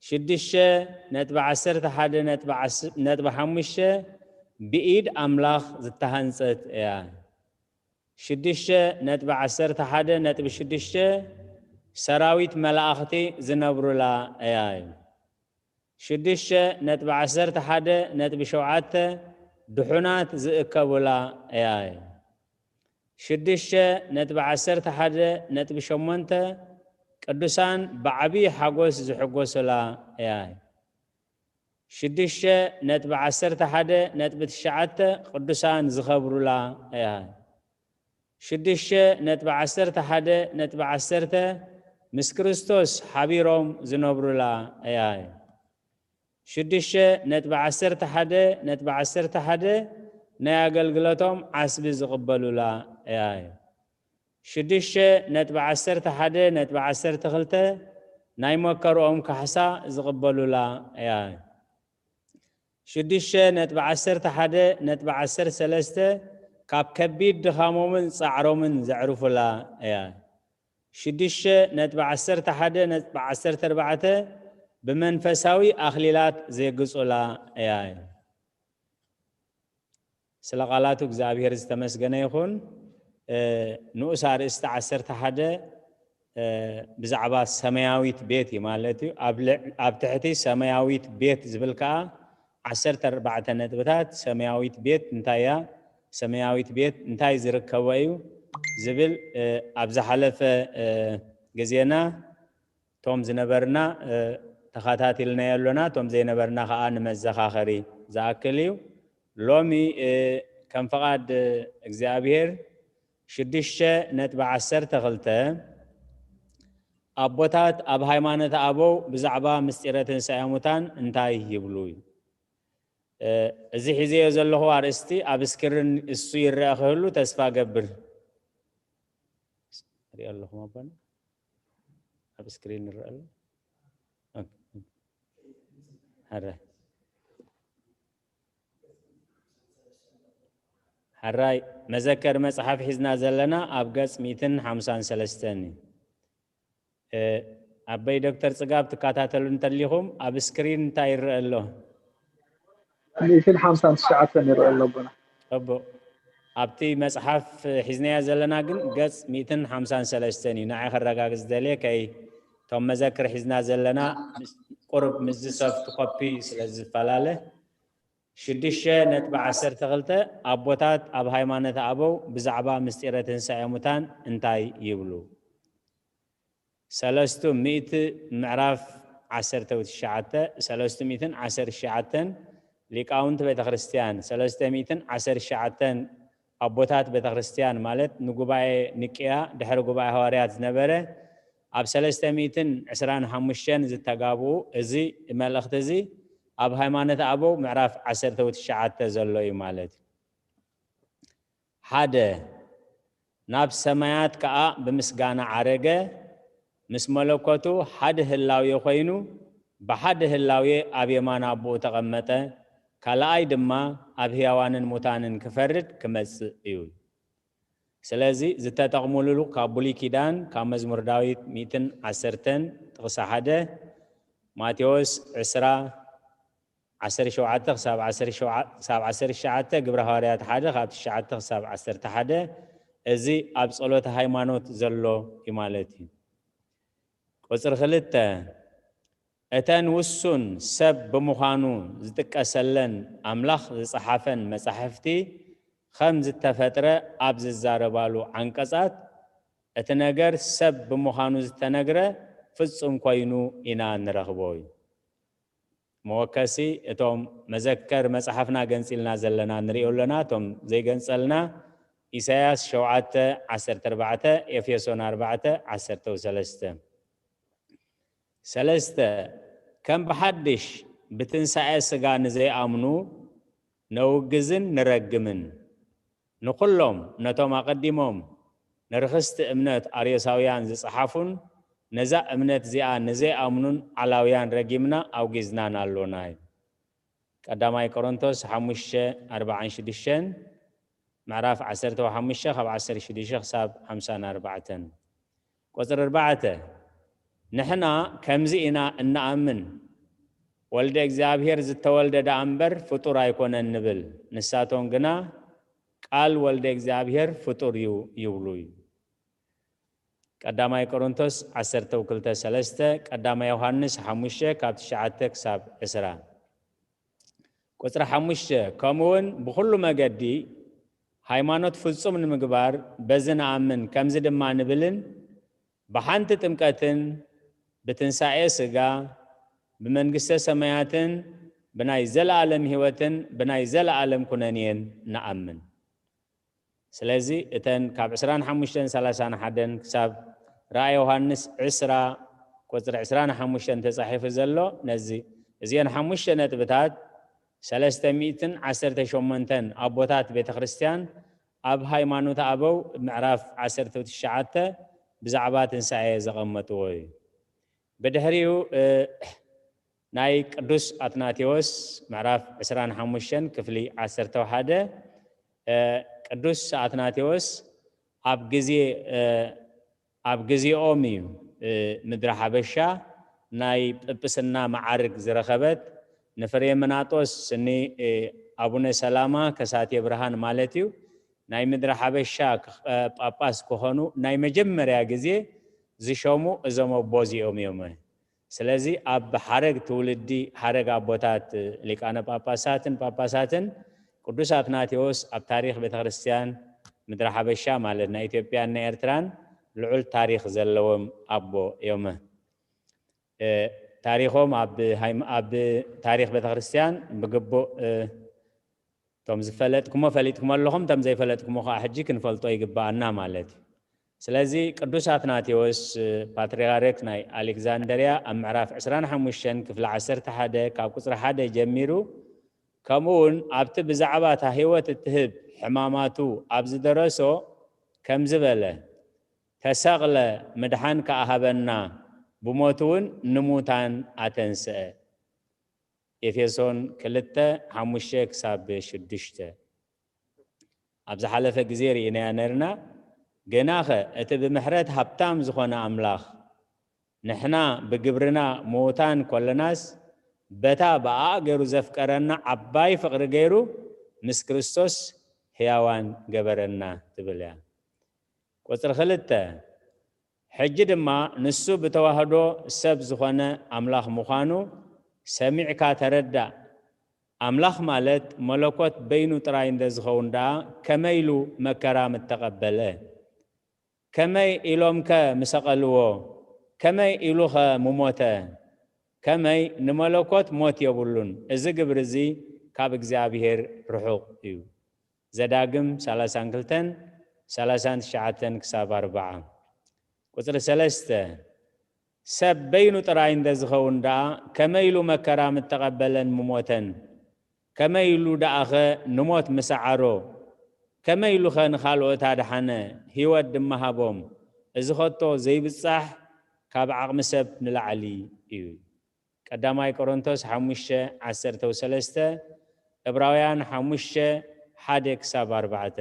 ሽዱሽተ ነጥቢ ዓሰርተ ሓደ ነጥቢ ሓሙሽተ ብኢድ ኣምላኽ ዝተሃንጸት እያ። ሽዱሽተ ነጥቢ ዓሰርተ ሓደ ነጥቢ ሽዱሽተ ሰራዊት መላእኽቲ ዝነብሩላ እያ። ሽዱሽተ ነጥቢ ዓሰርተ ሓደ ነጥቢ ሸውዓተ ድሑናት ዝእከቡላ እያ። ሽዱሽተ ነጥቢ ዓሰርተ ሓደ ነጥቢ ሸሞንተ ቅዱሳን ብዓብዪ ሓጎስ ዝሕጎሱላ እያ። ሽዱሽተ ነጥቢ ዓሰርተ ሓደ ነጥቢ ትሽዓተ ቅዱሳን ዝኸብሩላ እያ። ሽዱሽተ ነጥቢ ዓሰርተ ሓደ ነጥቢ ዓሰርተ ምስ ክርስቶስ ሓቢሮም ዝነብሩላ እያ። ሽዱሽተ ነጥቢ ዓሰርተ ሓደ ነጥቢ ዓሰርተ ሓደ ናይ ኣገልግሎቶም ዓስቢ ዝቕበሉላ እያ። ሽዱሽተ ነጥቢ ዓሰርተ ሓደ ነጥቢ ዓሰርተ ክልተ ናይ መከርኦም ካሕሳ ዝቕበሉላ እያ። ሽዱሽተ ነጥቢ ዓሰርተ ሓደ ነጥቢ ዓሰርተ ሰለስተ ካብ ከቢድ ድኻሞምን ጻዕሮምን ዘዕርፉላ እያ። ሽዱሽተ ነጥቢ ዓሰርተ ሓደ ነጥቢ ዓሰርተ ኣርባዕተ ብመንፈሳዊ ኣኽሊላት ዜግጹላ እያ። ስለ ቃላቱ እግዚኣብሔር ዝተመስገነ ይኹን። ንኡስ ኣርእስቲ ዓሰርተ ሓደ ብዛዕባ ሰማያዊት ቤት እዩ ማለት እዩ። ኣብ ትሕቲ ሰማያዊት ቤት ዝብል ከዓ ዓሰርተ ኣርባዕተ ነጥብታት፣ ሰማያዊት ቤት እንታይ እያ፣ ሰማያዊት ቤት እንታይ ዝርከቦ እዩ ዝብል ኣብ ዝሓለፈ ግዜና እቶም ዝነበርና ተኸታቲልናዮ ኣሎና፣ እቶም ዘይነበርና ከዓ ንመዘኻኸሪ ዝኣክል እዩ። ሎሚ ከም ፍቓድ እግዚኣብሔር ሽዱሽተ ነጥቢ ዓሰርተ ክልተ ኣቦታት ኣብ ሃይማኖት ኣበው ብዛዕባ ምስጢረ ትንሳኤ ሙታን እንታይ ይብሉ? እዚ ሒዘዮ ዘለኹ ኣርእስቲ ኣብ ስክሪን እሱ ይረአ ክህሉ ተስፋ ገብር። ሪኦ ኣለኹም ኣቦና ኣብ ስክሪን ይረአ ኣሎ። ሕረ ሕራይ መዘከር መጽሓፍ ሒዝና ዘለና ኣብ ገጽ ሚእትን ሓምሳን ሰለስተን እዩ። ኣበይ ዶክተር ጽጋብ ትከታተሉ እንተሊኹም ኣብ ስክሪን እንታይ ይረአ ኣሎ? ሚእትን ሓምሳን ትሽዓተን ይረአ ኣሎ ኣቦና። ጽቡቕ። ኣብቲ መጽሓፍ ሒዝናያ ዘለና ግን ገጽ ሚእትን ሓምሳን ሰለስተን እዩ። ንዓይ ከረጋግጽ ደልየ ከይ እቶም መዘክር ሒዝና ዘለና ቁርብ ምስዚ ሶፍት ኮፒ ስለ ዝፈላለ ሽዱሽተ ነጥቢ ዓሰርተ ክልተ ኣቦታት ኣብ ሃይማኖት ኣበው ብዛዕባ ምስጢረ ትንሳኤ ሙታን እንታይ ይብሉ? ሰለስቱ ሚእቲ ምዕራፍ ዓሰርተ ትሽዓተ ሰለስቱ ሚእትን ዓሰርተ ትሽዓተን ሊቃውንቲ ቤተ ክርስቲያን ሰለስተ ሚእትን ዓሰርተ ትሽዓተን ኣቦታት ቤተ ክርስቲያን ማለት ንጉባኤ ኒቅያ ድሕሪ ጉባኤ ሃዋርያት ዝነበረ ኣብ ሰለስተ ሚእትን ዕስራን ሓሙሽተን ዝተጋብኡ እዚ መልእኽቲ እዚ ኣብ ሃይማኖት ኣበው ምዕራፍ ዓሰርተ ትሽዓተ ዘሎ እዩ ማለት እዩ። ሓደ ናብ ሰማያት ከኣ ብምስጋና ዓረገ፣ ምስ መለኮቱ ሓደ ህላዌ ኮይኑ ብሓደ ህላዌ ኣብ የማን ኣቦኡ ተቐመጠ፣ ካልኣይ ድማ ኣብ ህያዋንን ሙታንን ክፈርድ ክመጽእ እዩ። ስለዚ ዝተጠቕሙሉ ካብ ብሉይ ኪዳን ካብ መዝሙር ዳዊት ሚእትን ዓሰርተን ጥቕሲ ሓደ፣ ማቴዎስ ዕስራ ዓሰርተ ሸውዓተ ክሳብ ዓሰርተ ሸውዓተ፣ ክሳብ ዓሰርተ ትሽዓተ፣ ግብረ ሃዋርያት ሓደ ካብ ትሽዓተ ክሳብ ዓሰርተ ሓደ፣ እዚ ኣብ ጸሎተ ሃይማኖት ዘሎ እዩ ማለት እዩ። ቁጽሪ ክልተ፣ እተን ውሱን ሰብ ብምዃኑ ዝጥቀሰለን ኣምላኽ ዝጸሓፈን መጻሕፍቲ ከም ዝተፈጥረ ኣብ ዝዛረባሉ ዓንቀጻት እቲ ነገር ሰብ ብምዃኑ ዝተነግረ ፍጹም ኮይኑ ኢና ንረኽቦ እዩ። መወከሲ እቶም መዘከር መጽሓፍና ገንጺልና ዘለና ንሪኦ ኣለና። እቶም ዘይገንጸልና ኢሳያስ ሸውዓተ ዓሰርተ ኣርባዕተ፣ ኤፌሶን ኣርባዕተ ዓሰርተ ሰለስተ። ሰለስተ፣ ከም ብሓድሽ ብትንሳኤ ስጋ ንዘይኣምኑ ነውግዝን ንረግምን። ንኹሎም ነቶም ኣቐዲሞም ንርኽስቲ እምነት ኣርዮሳውያን ዝጸሓፉን ነዛ እምነት እዚኣ ንዘይኣምኑን ዓላውያን ረጊምና ኣውጊዝናን ኣሎና እዩ። ቀዳማይ ቆሮንቶስ ሓሙሽተ ኣርባዓን ሽዱሽተን፣ ምዕራፍ ዓሰርተ ሓሙሽተ ካብ ዓሰርተ ሽዱሽተ ክሳብ ሓምሳን ኣርባዕተን። ቁጽሪ ኣርባዕተ፣ ንሕና ከምዚ ኢና እንኣምን፣ ወልደ እግዚኣብሔር ዝተወልደ ደኣ እምበር ፍጡር ኣይኮነን ንብል፣ ንሳቶም ግና ቃል ወልደ እግዚኣብሔር ፍጡር እዩ ይብሉ እዩ። ቀዳማይ ቆሮንቶስ ዓሰርተ ክልተ ሰለስተ፣ ቀዳማይ ዮሃንስ ሓሙሽተ ካብ ትሽዓተ ክሳብ ዕስራ። ቁጽሪ ሓሙሽተ፣ ከምኡውን ብኹሉ መገዲ ሃይማኖት ፍጹም ንምግባር በዚ ንኣምን፣ ከምዚ ድማ ንብልን፣ ብሓንቲ ጥምቀትን ብትንሳኤ ስጋ ብመንግስተ ሰማያትን ብናይ ዘለኣለም ህይወትን ብናይ ዘለኣለም ኩነኔን ንኣምን። ስለዚ እተን ካብ ዕስራን ሓሙሽተን ሰላሳን ሓደን ክሳብ ራእይ ዮሃንስ ዕስራ ቁጽሪ ዕስራን ሓሙሽተን ተጻሒፉ ዘሎ ነዚ እዚአን ሓሙሽተ ነጥብታት ሰለስተ ሚእትን ዓሰርተ ሸሞንተን ኣቦታት ቤተ ክርስቲያን ኣብ ሃይማኖት ኣበው ምዕራፍ ዓሰርተ ትሽዓተ ብዛዕባ ትንሳኤ ዘቐመጥዎ እዩ። ብድሕሪኡ ናይ ቅዱስ ኣትናቴዎስ ምዕራፍ ዕስራን ሓሙሽተን ክፍሊ ዓሰርተ ሓደ። ቅዱስ ኣትናቴዎስ ኣብ ግዜ ኣብ ግዜኦም እዩ ምድሪ ሓበሻ ናይ ጵጵስና መዓርግ ዝረኸበት። ንፍሬምናጦስ ስኒ ኣቡነ ሰላማ ከሳቴ ብርሃን ማለት እዩ ናይ ምድሪ ሓበሻ ጳጳስ ክኾኑ ናይ መጀመርያ ግዜ ዝሸሙ እዞም ኣቦ እዚኦም እዮም። ስለዚ ኣብ ሓረግ ትውልዲ ሓረግ ኣቦታት ሊቃነ ጳጳሳትን ጳጳሳትን ቅዱስ ኣትናቴዎስ ኣብ ታሪኽ ቤተክርስትያን ምድሪ ሓበሻ ማለት ናይ ኢትዮጵያን ናይ ኤርትራን ልዑል ታሪኽ ዘለዎም ኣቦ እዮም። ታሪኾም ኣብ ታሪኽ ቤተክርስትያን ብግቡእ እቶም ዝፈለጥኩሞ ፈሊጥኩም ኣለኹም፣ እቶም ዘይፈለጥኩሞ ከዓ ሕጂ ክንፈልጦ ይግባኣና ማለት እዩ። ስለዚ ቅዱስ ኣትናቴዎስ ፓትርያርክ ናይ ኣሌክዛንደርያ ኣብ ምዕራፍ ዕስራን ሓሙሽተን ክፍሊ ዓሰርተ ሓደ ካብ ቁፅሪ ሓደ ጀሚሩ ከምኡ እውን ኣብቲ ብዛዕባ እታ ህይወት እትህብ ሕማማቱ ኣብ ዝደረሶ ከምዚ በለ፣ ተሰቕለ ምድሓን ከኣ ሃበና፣ ብሞቱ እውን ንሙታን ኣተንስአ። ኤፌሶን ክልተ፣ ሓሙሽተ ክሳብ ሽዱሽተ። ኣብ ዝሓለፈ ግዜ ርኢናያ ነርና። ግናኸ እቲ ብምሕረት ሃብታም ዝኾነ ኣምላኽ፣ ንሕና ብግብርና ምዉታን ኮለናስ፣ በታ ብኣኣ ገይሩ ዘፍቀረና ዓባይ ፍቕሪ ገይሩ ምስ ክርስቶስ ሕያዋን ገበረና ትብል እያ። ቁጽሪ ክልተ፣ ሕጂ ድማ ንሱ ብተዋህዶ ሰብ ዝኾነ ኣምላኽ ምዃኑ ሰሚዕካ ተረዳእ። ኣምላኽ ማለት መለኮት በይኑ ጥራይ እንተ ዝኸውን ደኣ ከመይ ኢሉ መከራ ምተቐበለ? ከመይ ኢሎምከ ምሰቐልዎ? ከመይ ኢሉኸ ምሞተ? ከመይ ንመለኮት ሞት የብሉን። እዚ ግብሪ እዚ ካብ እግዚኣብሔር ርሑቕ እዩ። ዘዳግም ሰላሳን ክልተን፣ ሰላሳን ትሽዓተን ክሳብ ኣርብዓ። ቁጽሪ ሰለስተ፣ ሰብ በይኑ ጥራይ እንተ ዝኸውን ደኣ ከመይ ኢሉ መከራ ምተቐበለን ምሞተን? ከመይ ኢሉ ደኣኸ ንሞት ምሰዓሮ? ከመይ ኢሉኸ ንኻልኦት ኣድሓነ፣ ህይወት ድማ ሃቦም? እዚ ኸቶ ዘይብጻሕ ካብ ዓቕሚ ሰብ ንላዕሊ እዩ። ቀዳማይ ቆሮንቶስ ሓሙሽተ ዓሰርተ ወሰለስተ፣ ዕብራውያን ሓሙሽተ ሓደ ክሳብ ኣርባዕተ።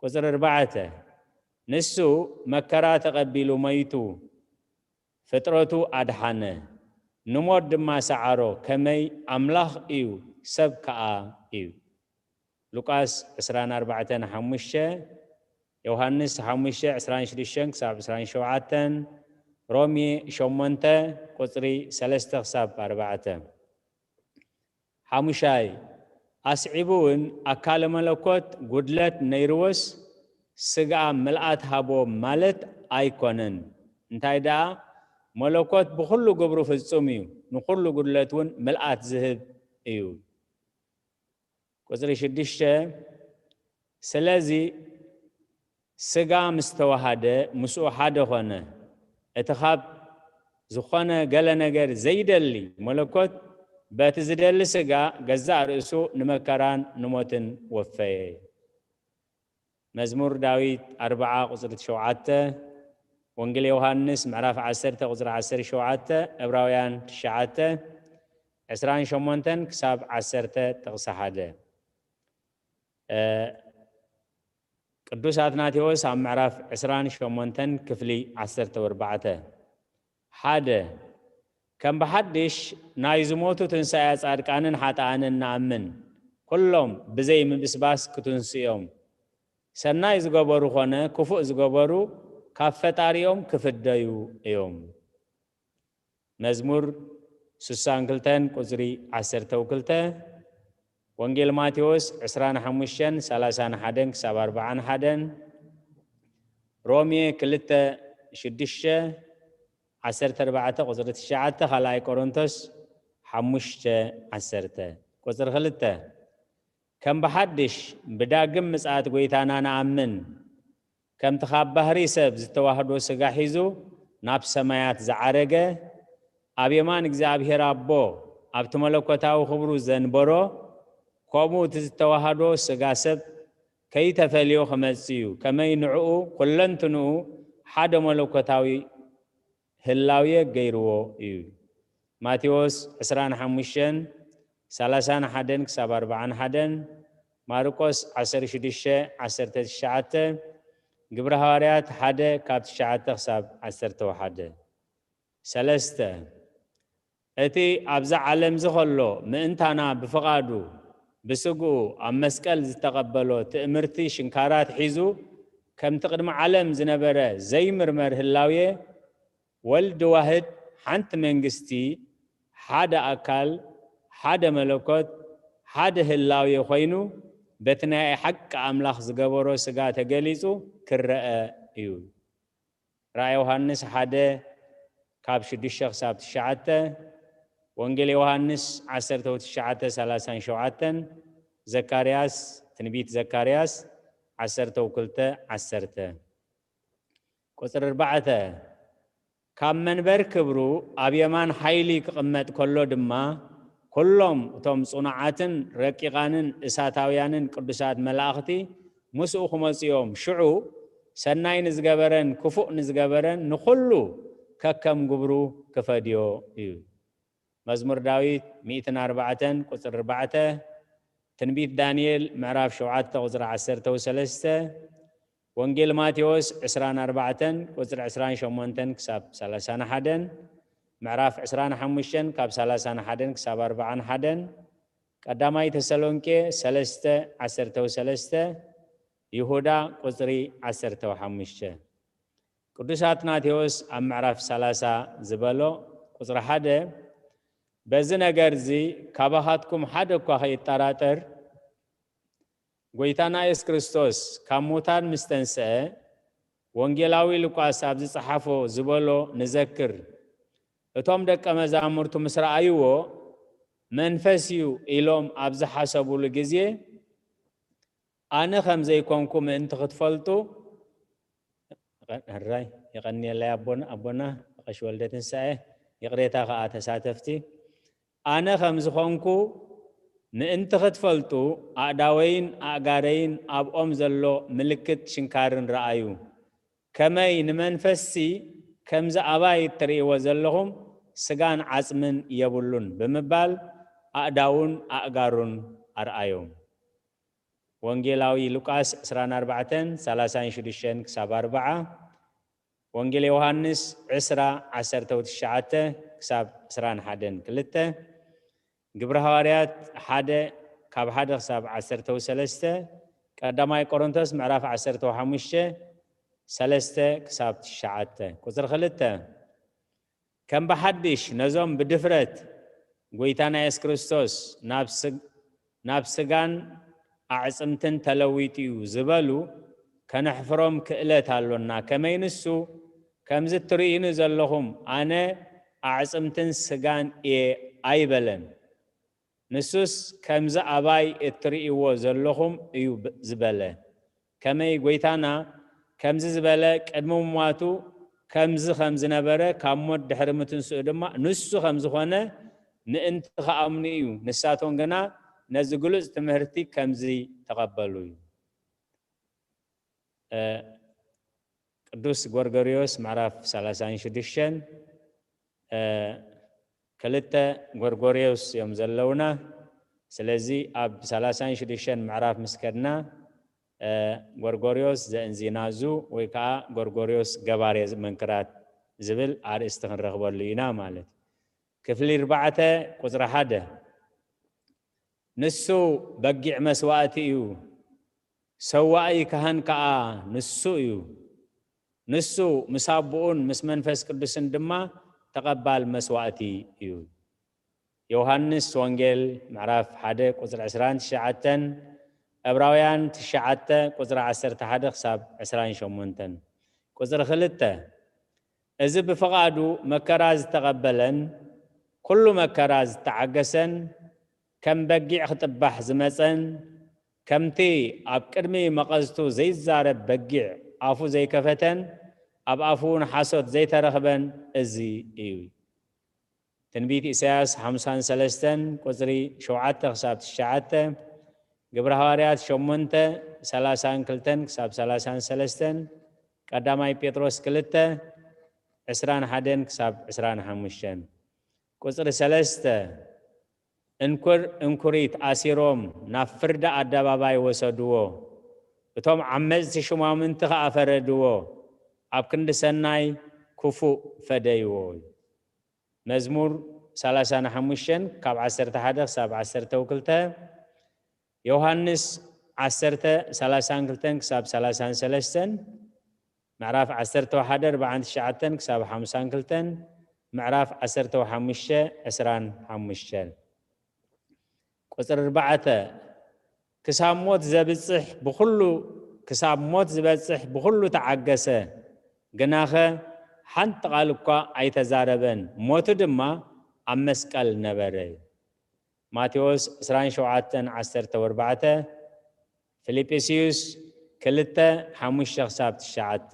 ቁጽሪ ኣርባዕተ፣ ንሱ መከራ ተቐቢሉ መይቱ፣ ፍጥረቱ ኣድሓነ፣ ንሞት ድማ ሰዓሮ፣ ከመይ ኣምላኽ እዩ፣ ሰብ ከኣ እዩ። ሉቃስ ዕስራን ኣርባዕተን ሓሙሽተ፣ ዮሃንስ ሓሙሽተ ዕስራን ሽዱሽተን ክሳብ ዕስራን ሸውዓተን፣ ሮሜ ሸሞንተ ቁጽሪ ሰለስተ ክሳብ ኣርባዕተ። ሓሙሻይ፣ ኣስዒቡ እውን ኣካለ መለኮት ጉድለት ነይርዎስ ስጋ ምልኣት ሃቦ ማለት ኣይኮነን። እንታይ ደኣ፣ መለኮት ብኹሉ ግብሩ ፍጹም እዩ፣ ንኹሉ ጉድለት እውን ምልኣት ዝህብ እዩ። ቁጽሪ ሽዱሽተ፣ ስለዚ ስጋ ምስ ተዋሃደ ምስኡ ሓደ ኾነ። እቲ ካብ ዝኾነ ገለ ነገር ዘይደሊ መለኮት በቲ ዝደሊ ስጋ ገዛእ ርእሱ ንመከራን ንሞትን ወፈየ። መዝሙር ዳዊት ኣርብዓ ቁጽሪ ሸውዓተ፣ ወንጌል ዮሃንስ ምዕራፍ ዓሰርተ ቁጽሪ ዓሰርተ ሸውዓተ፣ ዕብራውያን ትሽዓተ ዕስራን ሸሞንተን ክሳብ ዓሰርተ ጥቕሲ ሓደ። እ፣ ቅዱስ ኣትናቴዎስ ኣብ ምዕራፍ ዕስራን ሸሞንተን ክፍሊ ዓሰርተ ኣርባዕተ፣ ሓደ፣ ከም ብሓድሽ ናይ ዝሞቱ ትንሳኤ ጻድቃንን ሓጥኣንን ንኣምን። ኩሎም ብዘይ ምብስባስ ክትንስኡ እዮም። ሰናይ ዝገበሩ ኾነ ክፉእ ዝገበሩ ካብ ፈጣሪኦም ክፍደዩ እዮም። መዝሙር ስሳን ክልተን ቁጽሪ ዓሰርተ ክልተ፣ ወንጌል ማቴዎስ ዕስራን ሓሙሽተን ሰላሳን ሓደን ክሳብ ኣርባዓን ሓደን፣ ሮሜ ክልተ ሽዱሽተ፣ ዓሰርተ ኣርባዕተ ቁጽሪ ትሽዓተ፣ ካልኣይ ቆሮንቶስ ሓሙሽተ ዓሰርተ። ቁጽሪ ክልተ፣ ከም ብሓድሽ ብዳግም ምጽኣት ጐይታና ንኣምን። ከምቲ ካብ ባህሪ ሰብ ዝተዋህዶ ስጋ ሒዙ ናብ ሰማያት ዝዓረገ፣ ኣብ የማን እግዚኣብሔር ኣቦ ኣብቲ መለኮታዊ ክብሩ ዘንበሮ፣ ከምኡ እቲ ዝተዋህዶ ስጋ ሰብ ከይተፈልዮ ክመጽእ እዩ። ከመይ ንዕኡ ኩለንትንኡ ሓደ መለኮታዊ ህላዌ ገይርዎ እዩ። ማቴዎስ ዕስራን ሓሙሽተን ሰላሳን ሓደን ክሳብ ኣርባዓን ሓደን፣ ማርቆስ ዓሰርተ ሽዱሽተ ዓሰርተ ትሽዓተ፣ ግብረ ሃዋርያት ሓደ ካብ ትሽዓተ ክሳብ ዓሰርተ ሓደ። ሰለስተ፣ እቲ ኣብዛ ዓለም እዚ ኸሎ ምእንታና ብፍቓዱ ብስግኡ ኣብ መስቀል ዝተቐበሎ ትእምርቲ ሽንካራት ሒዙ፣ ከምቲ ቅድሚ ዓለም ዝነበረ ዘይምርመር ህላዌ፣ ወልድ ዋህድ፣ ሓንቲ መንግስቲ፣ ሓደ ኣካል፣ ሓደ መለኮት፣ ሓደ ህላዌ ኮይኑ፣ በቲ ናይ ሓቂ ኣምላኽ ዝገበሮ ስጋ ተገሊጹ ክረአ እዩ። ራእይ ዮሃንስ ሓደ ካብ ሽዱሽተ ክሳብ ትሽዓተ፣ ወንጌል ዮሃንስ ዓሰርተ ትሽዓተ ሰላሳን ሸውዓተን፣ ዘካርያስ፣ ትንቢት ዘካርያስ ዓሰርተ ክልተ ዓሰርተ። ቁጽሪ ኣርባዕተ፣ ካብ መንበር ክብሩ ኣብ የማን ሓይሊ ክቕመጥ ከሎ ድማ፣ ኩሎም እቶም ጽኑዓትን ረቂቓንን እሳታውያንን ቅዱሳት መላእኽቲ ምስኡ ክመጹ እዮም። ሽዑ ሰናይ ንዝገበረን ክፉእ ንዝገበረን ንኹሉ ከከም ግብሩ ክፈድዮ እዩ። መዝሙር ዳዊት ሚእትን ኣርባዕተን ቁጽሪ ኣርባዕተ፣ ትንቢት ዳንኤል ምዕራፍ ሸውዓተ ቁጽሪ ዓሰርተ ወሰለስተ፣ ወንጌል ማቴዎስ ዕስራን ኣርባዕተን ቁጽሪ ዕስራን ሸሞንተን ክሳብ ሰላሳን ሓደን፣ ምዕራፍ ዕስራን ሓሙሽተን ካብ ሰላሳን ሓደን ክሳብ ኣርባዓን ሓደን፣ ቀዳማይ ተሰሎንቄ ሰለስተ ዓሰርተ ወሰለስተ፣ ይሁዳ ቁጽሪ ዓሰርተ ወሓሙሽተ። ቅዱስ ኣትናቴዎስ ኣብ ምዕራፍ ሰላሳ ዝበሎ ቁጽሪ ሓደ፣ በዚ ነገር እዚ ካባኻትኩም ሓደ እኳ ከይጠራጠር፣ ጎይታና የሱስ ክርስቶስ ካብ ሙታን ምስ ተንስአ፣ ወንጌላዊ ሉቃስ ኣብ ዝጸሓፎ ዝበሎ ንዘክር። እቶም ደቀ መዛሙርቱ ምስ ረኣይዎ፣ መንፈስ እዩ ኢሎም ኣብ ዝሓሰቡሉ ግዜ፣ ኣነ ከም ዘይኮንኩ ምእንቲ ክትፈልጡ፣ ሕራይ የቐንየለይ ኣቦና፣ ኣቦና ቀሺ ወልደ ትንሳኤ፣ ይቕሬታ ከኣ ተሳተፍቲ፣ ኣነ ከም ዝኾንኩ ምእንቲ ክትፈልጡ፣ ኣእዳወይን ኣእጋረይን ኣብኦም ዘሎ ምልክት ሽንካርን ረኣዩ። ከመይ ንመንፈስሲ ከምዚ ኣባይ እትርእይዎ ዘለኹም ስጋን ዓጽምን የብሉን ብምባል ኣእዳውን ኣእጋሩን ኣርኣዮም። ወንጌላዊ ሉቃስ ዕስራን ኣርባዕተን ሰላሳን ሽዱሽተን ክሳብ ኣርባዓ፣ ወንጌል ዮሃንስ ዕስራ ዓሰርተ ትሽዓተ ክሳብ ዕስራን ሓደን ክልተ፣ ግብሪ ሃዋርያት ሓደ ካብ ሓደ ክሳብ ዓሰርተ ሰለስተ፣ ቀዳማይ ቆሮንቶስ ምዕራፍ ዓሰርተ ሓሙሽተ ሰለስተ ክሳብ ትሽዓተ። ቁጽሪ ክልተ፣ ከም ብሓድሽ ነዞም ብድፍረት ጎይታና የሱስ ክርስቶስ ናብ ስግ-፣ ናብ ስጋን ኣዕጽምትን ተለዊጡ እዩ ዝበሉ ከነሕፍሮም ክእለት ኣሎና። ከመይ ንሱ፣ ከምዚ እትርእዩኒ ዘለኹም ኣነ ኣዕጽምትን ስጋን እየ ኣይበለን። ንሱስ ከምዚ ኣባይ እትርእይዎ ዘለኹም እዩ ብ-፣ ዝበለ። ከመይ ጎይታና ከምዚ ዝበለ ቅድሚ ምሟቱ ከምዚ ከም ዝነበረ ካብ ሞት ድሕሪ ምትንስኡ ድማ ንሱ ከም ዝኾነ ምእንቲ ክኣምኑ እዩ። ንሳቶም ግና ነዚ ግሉጽ ትምህርቲ ከምዚ ተቐበሉ እዩ። እ፣ ቅዱስ ጎርጎርዮስ ምዕራፍ ሰላሳን ሽዱሽተን፣ እ፣ ክልተ ጎርጎርዮስ እዮም ዘለውና። ስለዚ ኣብ ሰላሳን ሽዱሽተን ምዕራፍ ምስ ከድና፣ እ፣ ጎርጎርዮስ ዘእንዚናዙ ወይ ከዓ ጎርጎርዮስ ገባሬ መንክራት ዝብል ኣርእስቲ ክንረኽበሉ ኢና ማለት እዩ። ክፍሊ ኣርባዕተ ቁጽሪ ሓደ፣ ንሱ በጊዕ መስዋእቲ እዩ፣ ሰዋኢ ካህን ከኣ ንሱ እዩ። ንሱ ምስ ኣቦኡን ምስ መንፈስ ቅዱስን ድማ ተቐባል መስዋእቲ እዩ። ዮሃንስ ወንጌል ምዕራፍ ሓደ ቁጽሪ ዕስራን ትሽዓተን፣ ዕብራውያን ትሽዓተ ቁጽሪ ዓሰርተ ሓደ ክሳብ ዕስራን ሸሞንተን። ቁጽሪ ክልተ፣ እዚ ብፍቓዱ መከራ ዝተቐበለን ኩሉ መከራ ዝተዓገሰን፣ ከም በጊዕ ክጥባሕ ዝመጸን፣ ከምቲ ኣብ ቅድሚ መቐዝቱ ዘይዛረብ በጊዕ ኣፉ ዘይከፈተን፣ ኣብ ኣፉ እውን ሓሶት ዘይተረኽበን እዚ እዩ። ትንቢት ኢሳያስ ሓምሳን ሰለስተን ቁጽሪ ሸውዓተ ክሳብ ትሽዓተ፣ ግብሪ ሃዋርያት ሸሞንተ ሰላሳን ክልተን ክሳብ ሰላሳን ሰለስተን፣ ቀዳማይ ጴጥሮስ ክልተ ዕስራን ሓደን ክሳብ ዕስራን ሓሙሽተን። ቁጽሪ ሰለስተ፣ እንኩር እንኩሪት ኣሲሮም ናብ ፍርዲ ኣደባባይ ወሰድዎ፣ እቶም ዓመጽቲ ሹማምንቲ ኸኣ ፈረድዎ፣ ኣብ ክንዲ ሰናይ ክፉእ ፈደይዎ። መዝሙር ሰላሳን ሓሙሽተን ካብ ዓሰርተ ሓደ ክሳብ ዓሰርተ ክልተ፣ ዮሃንስ ዓሰርተ ሰላሳን ክልተን ክሳብ ሰላሳን ሰለስተን፣ ምዕራፍ ዓሰርተ ሓደ ኣርባዓን ትሽዓተን ክሳብ ሓምሳን ክልተን፣ ምዕራፍ ዓሰርተ ሓሙሽተ ዕስራን ሓሙሽተን። ቁጽሪ ኣርባዕተ፣ ክሳብ ሞት ዘብጽሕ ብኹሉ፣ ክሳብ ሞት ዝበጽሕ ብኹሉ ተዓገሰ፣ ግናኸ ሓንቲ ቃል እኳ ኣይተዛረበን፣ ሞቱ ድማ ኣብ መስቀል ነበረ። ማቴዎስ ዕስራን ሸውዓተን ዓሰርተ ኣርባዕተ፣ ፊልጵስዩስ ክልተ ሓሙሽተ ክሳብ ትሽዓተ።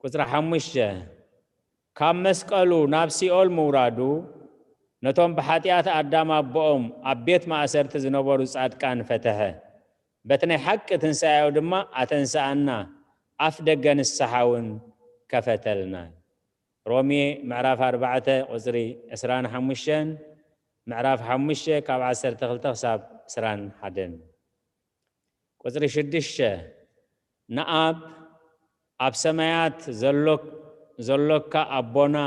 ቁጽሪ ሓሙሽተ፣ ካብ መስቀሉ ናብ ሲኦል ምውራዱ፣ ነቶም ብሓጢኣት ኣዳም ኣቦኦም ኣብ ቤት ማእሰርቲ ዝነበሩ ጻድቃን ፈተሐ። በቲ ናይ ሓቂ ትንሳኤኡ ድማ ኣተንስኣና፣ ኣፍ ደገ ንስሓ እውን ከፈተልና። ሮሜ ምዕራፍ ኣርባዕተ ቁጽሪ ዕስራን ሓሙሽተን፣ ምዕራፍ ሓሙሽተ ካብ ዓሰርተ ክልተ ክሳብ ዕስራን ሓደን። ቁጽሪ ሽዱሽተ፣ ንኣብ ኣብ ሰማያት ዘሎ-፣ ዘሎካ ኣቦና፣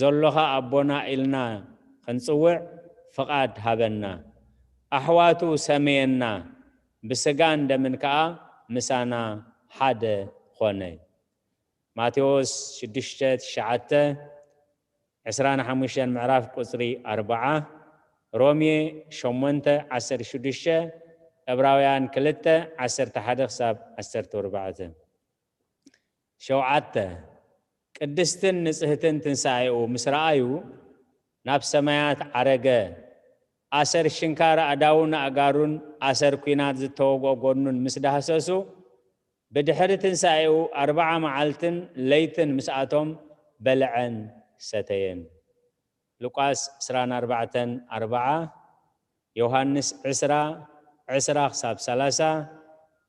ዘሎኻ ኣቦና ኢልና ክንጽውዕ ፍቓድ ሃበና። ኣሕዋቱ ሰመየና፣ ብስጋን ደምን ከኣ ምሳና ሓደ ኾነ። ማቴዎስ ሽዱሽተ ትሽዓተ፣ ዕስራን ሓሙሽተን ምዕራፍ ቁጽሪ ኣርብዓ፣ ሮሜ ሸሞንተ ዓሰርተ ሽዱሽተ፣ ዕብራውያን ክልተ ዓሰርተ ሓደ ክሳብ ዓሰርተ ኣርባዕተ። ሸውዓተ፣ ቅድስትን ንጽህትን ትንሳኤኡ ምስ ረኣዩ ናብ ሰማያት ዓረገ። ኣሰር ሽንካር ኣእዳውን ኣእጋሩን ኣሰር ኲናት ዝተወግኦ ጎኑን ምስ ዳህሰሱ፣ ብድሕሪ ትንሳኤኡ ኣርብዓ መዓልትን ለይትን ምስኣቶም በልዐን ሰተየን። ሉቃስ ዕስራን ኣርባዕተን ኣርብዓ፣ ዮሃንስ ዕስራ፣ ዕስራ ክሳብ ሰላሳ፣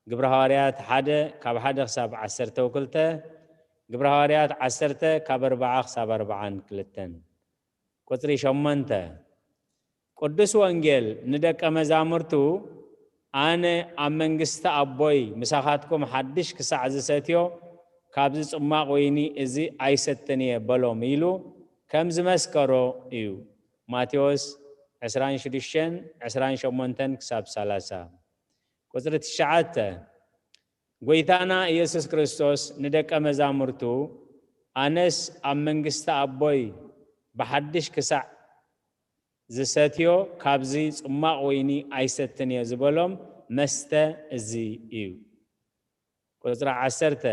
ግብረ ሃዋርያት ሓደ ካብ ሓደ ክሳብ ዓሰርተ ክልተ፣ ግብረ ሃዋርያት ዓሰርተ ካብ ኣርብዓ ክሳብ ኣርብዓን ክልተን። ቁጽሪ ሸሞንተ፣ ቅዱስ ወንጌል ንደቀ መዛሙርቱ፣ ኣነ ኣብ መንግስቲ ኣቦይ ምሳኻትኩም ሓድሽ ክሳዕ ዝሰትዮ፣ ካብዚ ጽማቕ ወይኒ እዚ ኣይሰትን እየ በሎም ኢሉ ከም ዝመስከሮ እዩ። ማቴዎስ ዕስራን ሽዱሽተን፣ ዕስራን ሸሞንተን ክሳብ ሰላሳ። ቁጽሪ ትሽዓተ፣ ጎይታና ኢየሱስ ክርስቶስ ንደቀ መዛሙርቱ፣ ኣነስ ኣብ መንግስቲ ኣቦይ ብሓድሽ ክሳዕ ዝሰትዮ ካብዚ ጽማቕ ወይኒ ኣይሰትን እየ ዝበሎም መስተ እዚ እዩ። ቁጽሪ ዓሰርተ፣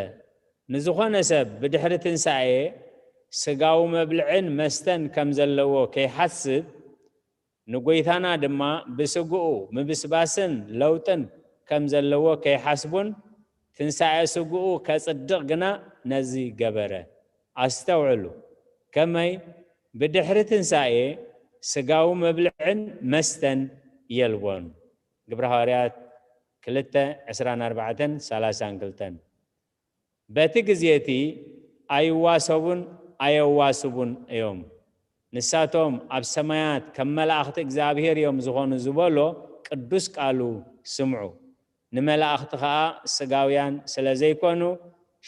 ንዝኾነ ሰብ ብድሕሪ ትንሳኤ ስጋዊ መብልዕን መስተን ከም ዘለዎ ከይሓስብ፣ ንጎይታና ድማ ብስግኡ ምብስባስን ለውጥን ከም ዘለዎ ከይሓስቡን ትንሳኤ ስግኡ ከጽድቕ ግና ነዚ ገበረ። ኣስተውዕሉ፣ ከመይ ብድሕሪ ትንሳኤ ስጋዊ መብልዕን መስተን የልቦን። ግብረ ሃዋርያት ክልተ ዕስራን ኣርባዕተን ሰላሳን ክልተን። በቲ ግዜ እቲ ኣይዋሰቡን ኣየዋስቡን እዮም። ንሳቶም ኣብ ሰማያት ከም መላእኽቲ እግዚኣብሔር እዮም ዝኾኑ ዝበሎ ቅዱስ ቃሉ ስምዑ። ንመላእኽቲ ኸኣ ስጋውያን ስለ ዘይኮኑ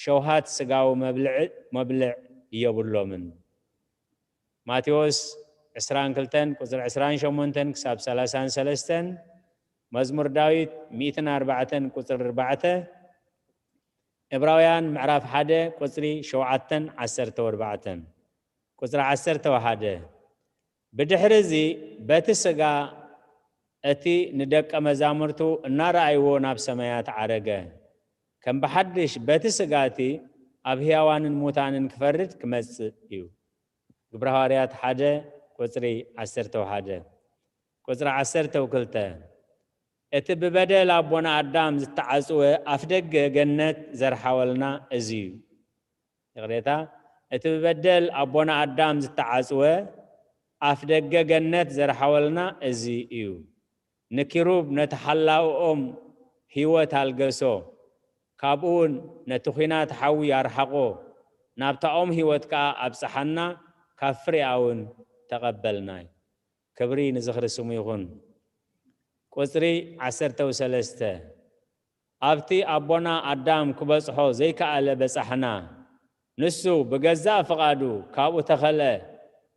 ሸውሃት ስጋዊ መብልዕ፣ መብልዕ የብሎምን። ማቴዎስ ዕስራን ክልተን ቁጽሪ ዕስራን ሸሞንተን ክሳብ ሰላሳን ሰለስተን፣ መዝሙር ዳዊት ሚእትን ኣርባዕተን ቁጽሪ ኣርባዕተ፣ ዕብራውያን ምዕራፍ ሓደ ቁጽሪ ሸውዓተን ዓሰርተ ኣርባዕተን። ቁጽሪ ዓሰርተ ሓደ፣ ብድሕሪ እዚ በቲ ስጋ እቲ ንደቀ መዛሙርቱ እናረኣይዎ ናብ ሰማያት ዓረገ። ከም ብሓድሽ በቲ ስጋ እቲ ኣብ ህያዋንን ሙታንን ክፈርድ ክመጽእ እዩ። ግብረ ሃዋርያት ሓደ ቁጽሪ ዓሰርተ ሓደ። ቁጽሪ ዓሰርተ ክልተ፣ እቲ ብበደል ኣቦና ኣዳም ዝተዓጽወ ኣፍደገ ገነት ዘርሓወልና እዚ እዩ። ይቕሬታ፣ እቲ ብበደል ኣቦና ኣዳም ዝተዓጽወ ኣፍደገ ገነት ዘርሓወልና እዚ እዩ። ንኪሩብ ነቲ ሓላውኦም ህይወት ኣልገሶ፣ ካብኡ እውን ነቲ ኲናት ሓዊ ኣርሓቖ፣ ናብታ ኦም ህይወት ከኣ ኣብጽሓና፣ ካብ ፍሬኣ እውን ተቐበልና። ክብሪ ንዝኽሪ ስሙ ይኹን። ቁጽሪ ዓሰርተ ሰለስተ፣ ኣብቲ ኣቦና ኣዳም ክበጽሖ ዘይከኣለ በጻሕና። ንሱ ብገዛእ ፍቓዱ ካብኡ ተኸልአ፣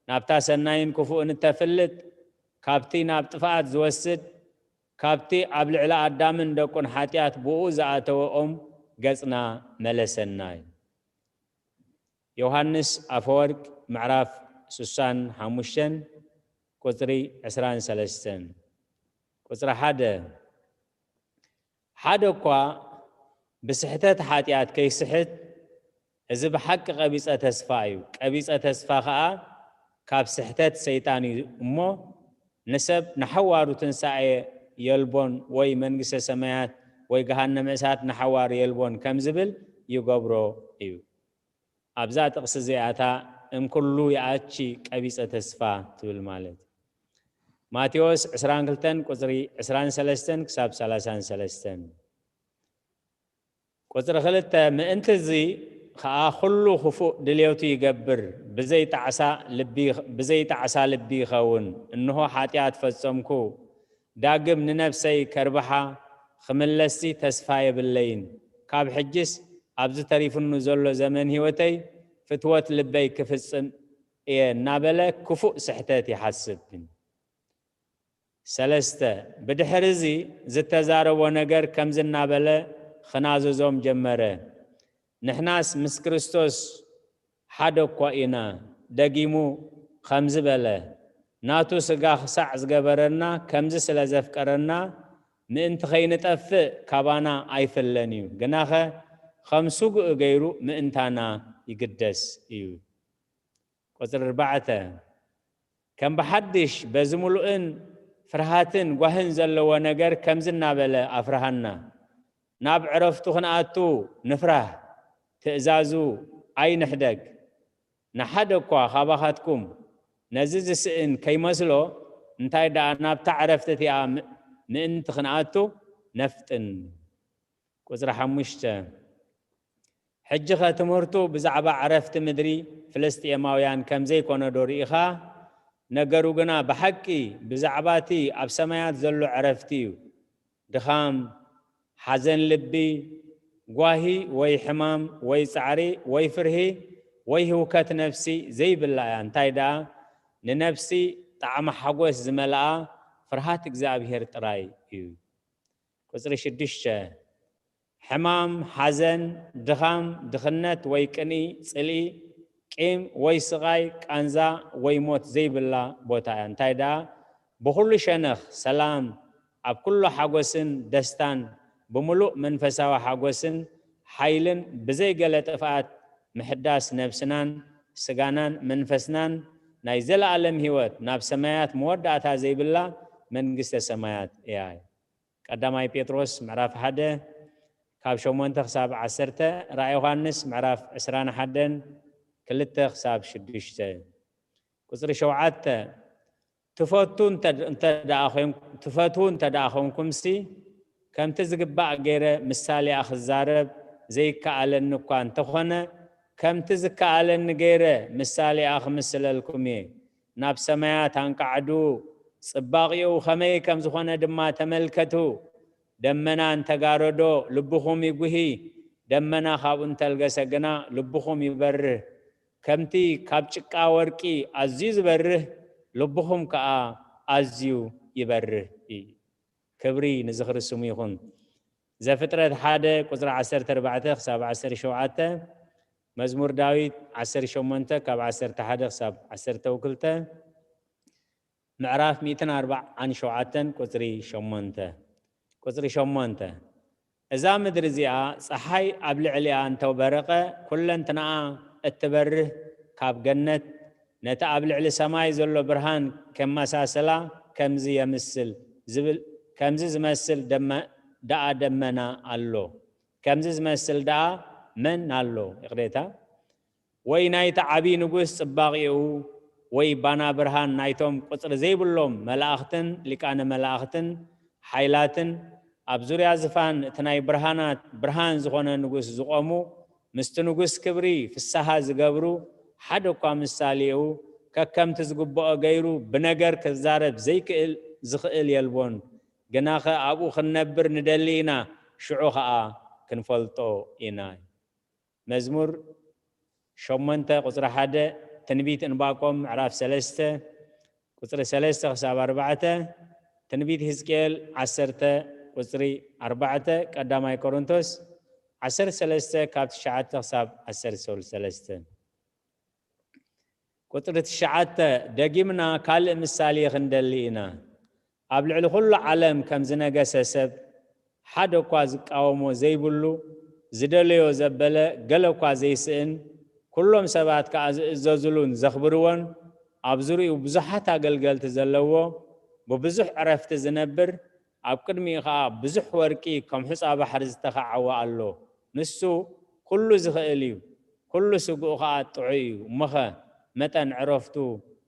ናብታ ሰናይን ክፉእን እተፍልጥ፣ ካብቲ ናብ ጥፍኣት ዝወስድ፣ ካብቲ ኣብ ልዕሊ ኣዳምን ደቁን ሓጢኣት ብኡ ዝኣተወ ኦም ገጽና መለሰና እዩ። ዮሃንስ ኣፈወርቅ ምዕራፍ ስሳን ሓሙሽተን ቁጽሪ ዕስራን ሰለስተን። ቁጽሪ ሓደ፣ ሓደ እኳ ብስሕተት ሓጢኣት ከይስሕት፣ እዚ ብሓቂ ቀቢጸ ተስፋ እዩ። ቀቢጸ ተስፋ ኸኣ ካብ ስሕተት ሰይጣን እዩ እሞ፣ ንሰብ ንሓዋሩ ትንሳኤ የልቦን ወይ መንግስተ ሰማያት ወይ ገሃነመ እሳት ንሓዋሩ የልቦን ከም ዝብል ይገብሮ እዩ። ኣብዛ ጥቕሲ እዚኣታ እምኩሉ ይኣቺ ቀቢጸ ተስፋ ትብል ማለት። ማቴዎስ ዕስራን ክልተን ቁጽሪ ዕስራን ሰለስተን ክሳብ ሰላሳን ሰለስተን። ቁጽሪ ክልተ፣ ምእንቲ እዚ ኸኣ ኩሉ ክፉእ ድልየቱ ይገብር፣ ብዘይ ጣዕሳ ልቢ፣ ብዘይ ጣዕሳ ልቢ ይኸውን። እንሆ ሓጢኣት ፈጸምኩ፣ ዳግም ንነፍሰይ ከርብሓ ክምለስሲ ተስፋ የብለይን። ካብ ሕጅስ ኣብዚ ተሪፉኒ ዘሎ ዘመን ህይወተይ ፍትወት ልበይ ክፍጽም እየ እናበለ ክፉእ ስሕተት ይሓስብ። ሰለስተ፣ ብድሕሪ እዚ ዝተዛረቦ ነገር ከምዚ እናበለ ክናዘዞም ጀመረ። ንሕናስ ምስ ክርስቶስ ሓደ እኳ ኢና። ደጊሙ ከምዚ በለ፣ ናቱ ስጋ ክሳዕ ዝገበረና ከምዚ ስለ ዘፍቀረና ምእንቲ ከይንጠፍእ ካባና ኣይፍለን እዩ። ግናኸ ከም ስጉእ ገይሩ ምእንታና ይግደስ እዩ። ቁጽሪ ኣርባዕተ፣ ከም ብሓድሽ በዚ ምሉእን ፍርሃትን ጓህን ዘለዎ ነገር ከምዚ እናበለ ኣፍርሃና። ናብ ዕረፍቱ ክንኣቱ ንፍራህ፣ ትእዛዙ ኣይንሕደግ። ንሓደ እኳ ካባኻትኩም ነዚ ዝስእን ከይመስሎ፣ እንታይ ደኣ ናብታ ዕረፍቲ እቲኣ ም-፣ ምእንቲ ክንኣቱ ነፍጥን። ቁጽሪ ሓሙሽተ፣ ሕጂ ኸ ትምህርቱ ብዛዕባ ዕረፍቲ ምድሪ ፍልስጥኤማውያን ከም ዘይኮነ ዶ ርኢኻ? ነገሩ ግና ብሓቂ ብዛዕባ እቲ ኣብ ሰማያት ዘሎ ዕረፍቲ እዩ። ድኻም፣ ሓዘን ልቢ፣ ጓሂ ወይ ሕማም ወይ ጻዕሪ ወይ ፍርሂ ወይ ህውከት ነፍሲ ዘይብላ እያ። እንታይ ደኣ ንነፍሲ ጣዕሚ ሓጎስ ዝመልኣ ፍርሃት እግዚኣብሔር ጥራይ እዩ። ቁጽሪ ሽዱሽተ፣ ሕማም፣ ሓዘን፣ ድኻም፣ ድኽነት ወይ ቅንኢ፣ ጽልኢ፣ ቂም ወይ ስቓይ፣ ቃንዛ ወይ ሞት ዘይብላ ቦታ እያ። እንታይ ደኣ ብኹሉ ሸነኽ ሰላም፣ ኣብ ኩሉ ሓጎስን ደስታን፣ ብምሉእ መንፈሳዊ ሓጎስን ሓይልን ብዘይ ገለ ጥፍኣት ምሕዳስ ነብስናን ስጋናን መንፈስናን ናይ ዘለኣለም ህይወት ናብ ሰማያት መወዳእታ ዘይብላ መንግስተ ሰማያት እያ። ቀዳማይ ጴጥሮስ ምዕራፍ ሓደ ካብ ሸሞንተ ክሳብ ዓሰርተ፣ ራእይ ዮሃንስ ምዕራፍ ዕስራን ሓደን ክልተ ክሳብ ሽዱሽተ። ቁጽሪ ሸውዓተ፣ ትፈቱ እንተ-፣ እንተ ደኣ ኮይን-፣ ትፈትዉ እንተ ደኣ ኾንኩምሲ፣ ከምቲ ዝግባእ ገይረ ምሳሌኣ ክዛረብ ዘይከኣለኒ እኳ እንተኾነ፣ ከምቲ ዝከኣለኒ ገይረ ምሳሌኣ ክምስለልኩም እየ። ናብ ሰማያት ኣንቃዕድዉ፣ ጽባቕኡ ኸመይ ከም ዝኾነ ድማ ተመልከቱ። ደመና እንተጋረዶ ልብኹም ይጉሂ፣ ደመና ካብኡ እንተልገሰ ግና ልብኹም ይበርህ። ከምቲ ካብ ጭቃ ወርቂ ኣዝዩ ዝበርህ፣ ልብኹም ከኣ ኣዝዩ ይበርህ እዩ። ክብሪ ንዝኽሪ ስሙ ይኹን። ዘፍጥረት ሓደ ቁጽሪ ዓሰርተ ኣርባዕተ ክሳብ ዓሰርተ ሸውዓተ፣ መዝሙር ዳዊት ዓሰርተ ሸሞንተ ካብ ዓሰርተ ሓደ ክሳብ ዓሰርተ ክልተ፣ ምዕራፍ ሚእትን ኣርባዓን ሸውዓተን ቁጽሪ ሸሞንተ። ቁጽሪ ሸሞንተ፣ እዛ ምድሪ እዚኣ ጸሓይ ኣብ ልዕሊኣ እንተበረቐ፣ ኩለንትናኣ እትበርህ ካብ ገነት፣ ነቲ ኣብ ልዕሊ ሰማይ ዘሎ ብርሃን ከመሳሰላ ከምዚ የምስል ዝብል፣ ከምዚ ዝመስል ደመ-፣ ደኣ ደመና ኣሎ። ከምዚ ዝመስል ደኣ መን ኣሎ? ይቕሬታ። ወይ ናይቲ ዓቢ ንጉስ ጽባቕኡ፣ ወይ ባና ብርሃን ናይቶም ቁጽሪ ዘይብሎም መላእኽትን ሊቃነ መላእኽትን ሓይላትን፣ ኣብ ዙርያ ዝፋን እቲ ናይ ብርሃናት ብርሃን ዝኾነ ንጉስ ዝቖሙ፣ ምስቲ ንጉስ ክብሪ ፍስሃ ዝገብሩ፣ ሓደ እኳ ምሳሌኡ ከከምቲ ዝግብኦ ገይሩ ብነገር ክዛረብ ዘይክእል፣ ዝኽእል የልቦን። ግናኸ ኣብኡ ክንነብር ንደሊ ኢና፣ ሽዑ ኸኣ ክንፈልጦ ኢና። መዝሙር ሸሞንተ ቁጽሪ ሓደ፣ ትንቢት እንባቆም ምዕራፍ ሰለስተ ቁጽሪ ሰለስተ ክሳብ ኣርባዕተ፣ ትንቢት ህዝቅኤል ዓሰርተ ቁጽሪ ኣርባዕተ፣ ቀዳማይ ቆሮንቶስ ዓሰርተ ሰለስተ ካብ ትሽዓተ ክሳብ ዓሰርተ ሰለስተ። ቁጽሪ ትሽዓተ፣ ደጊምና ካልእ ምሳሌ ክንደሊ ኢና። ኣብ ልዕሊ ኩሉ ዓለም ከም ዝነገሰ ሰብ፣ ሓደ እኳ ዝቃወሞ ዘይብሉ፣ ዝደለዮ ዘበለ፣ ገለ እኳ ዘይስእን፣ ኩሎም ሰባት ከኣ ዝእዘዙሉን ዘኽብርዎን፣ ኣብ ዙርያኡ ብዙሓት ኣገልገልቲ ዘለዎ፣ ብብዙሕ ዕረፍቲ ዝነብር፣ ኣብ ቅድሚኡ ኸኣ ብዙሕ ወርቂ ከም ሑጻ ባሕሪ ዝተኻዕወ ኣሎ። ንሱ ኩሉ ዝኽእል እዩ፣ ኩሉ ስግኡ ኸኣ ጥዑይ እዩ። እሞኸ መጠን ዕረፍቱ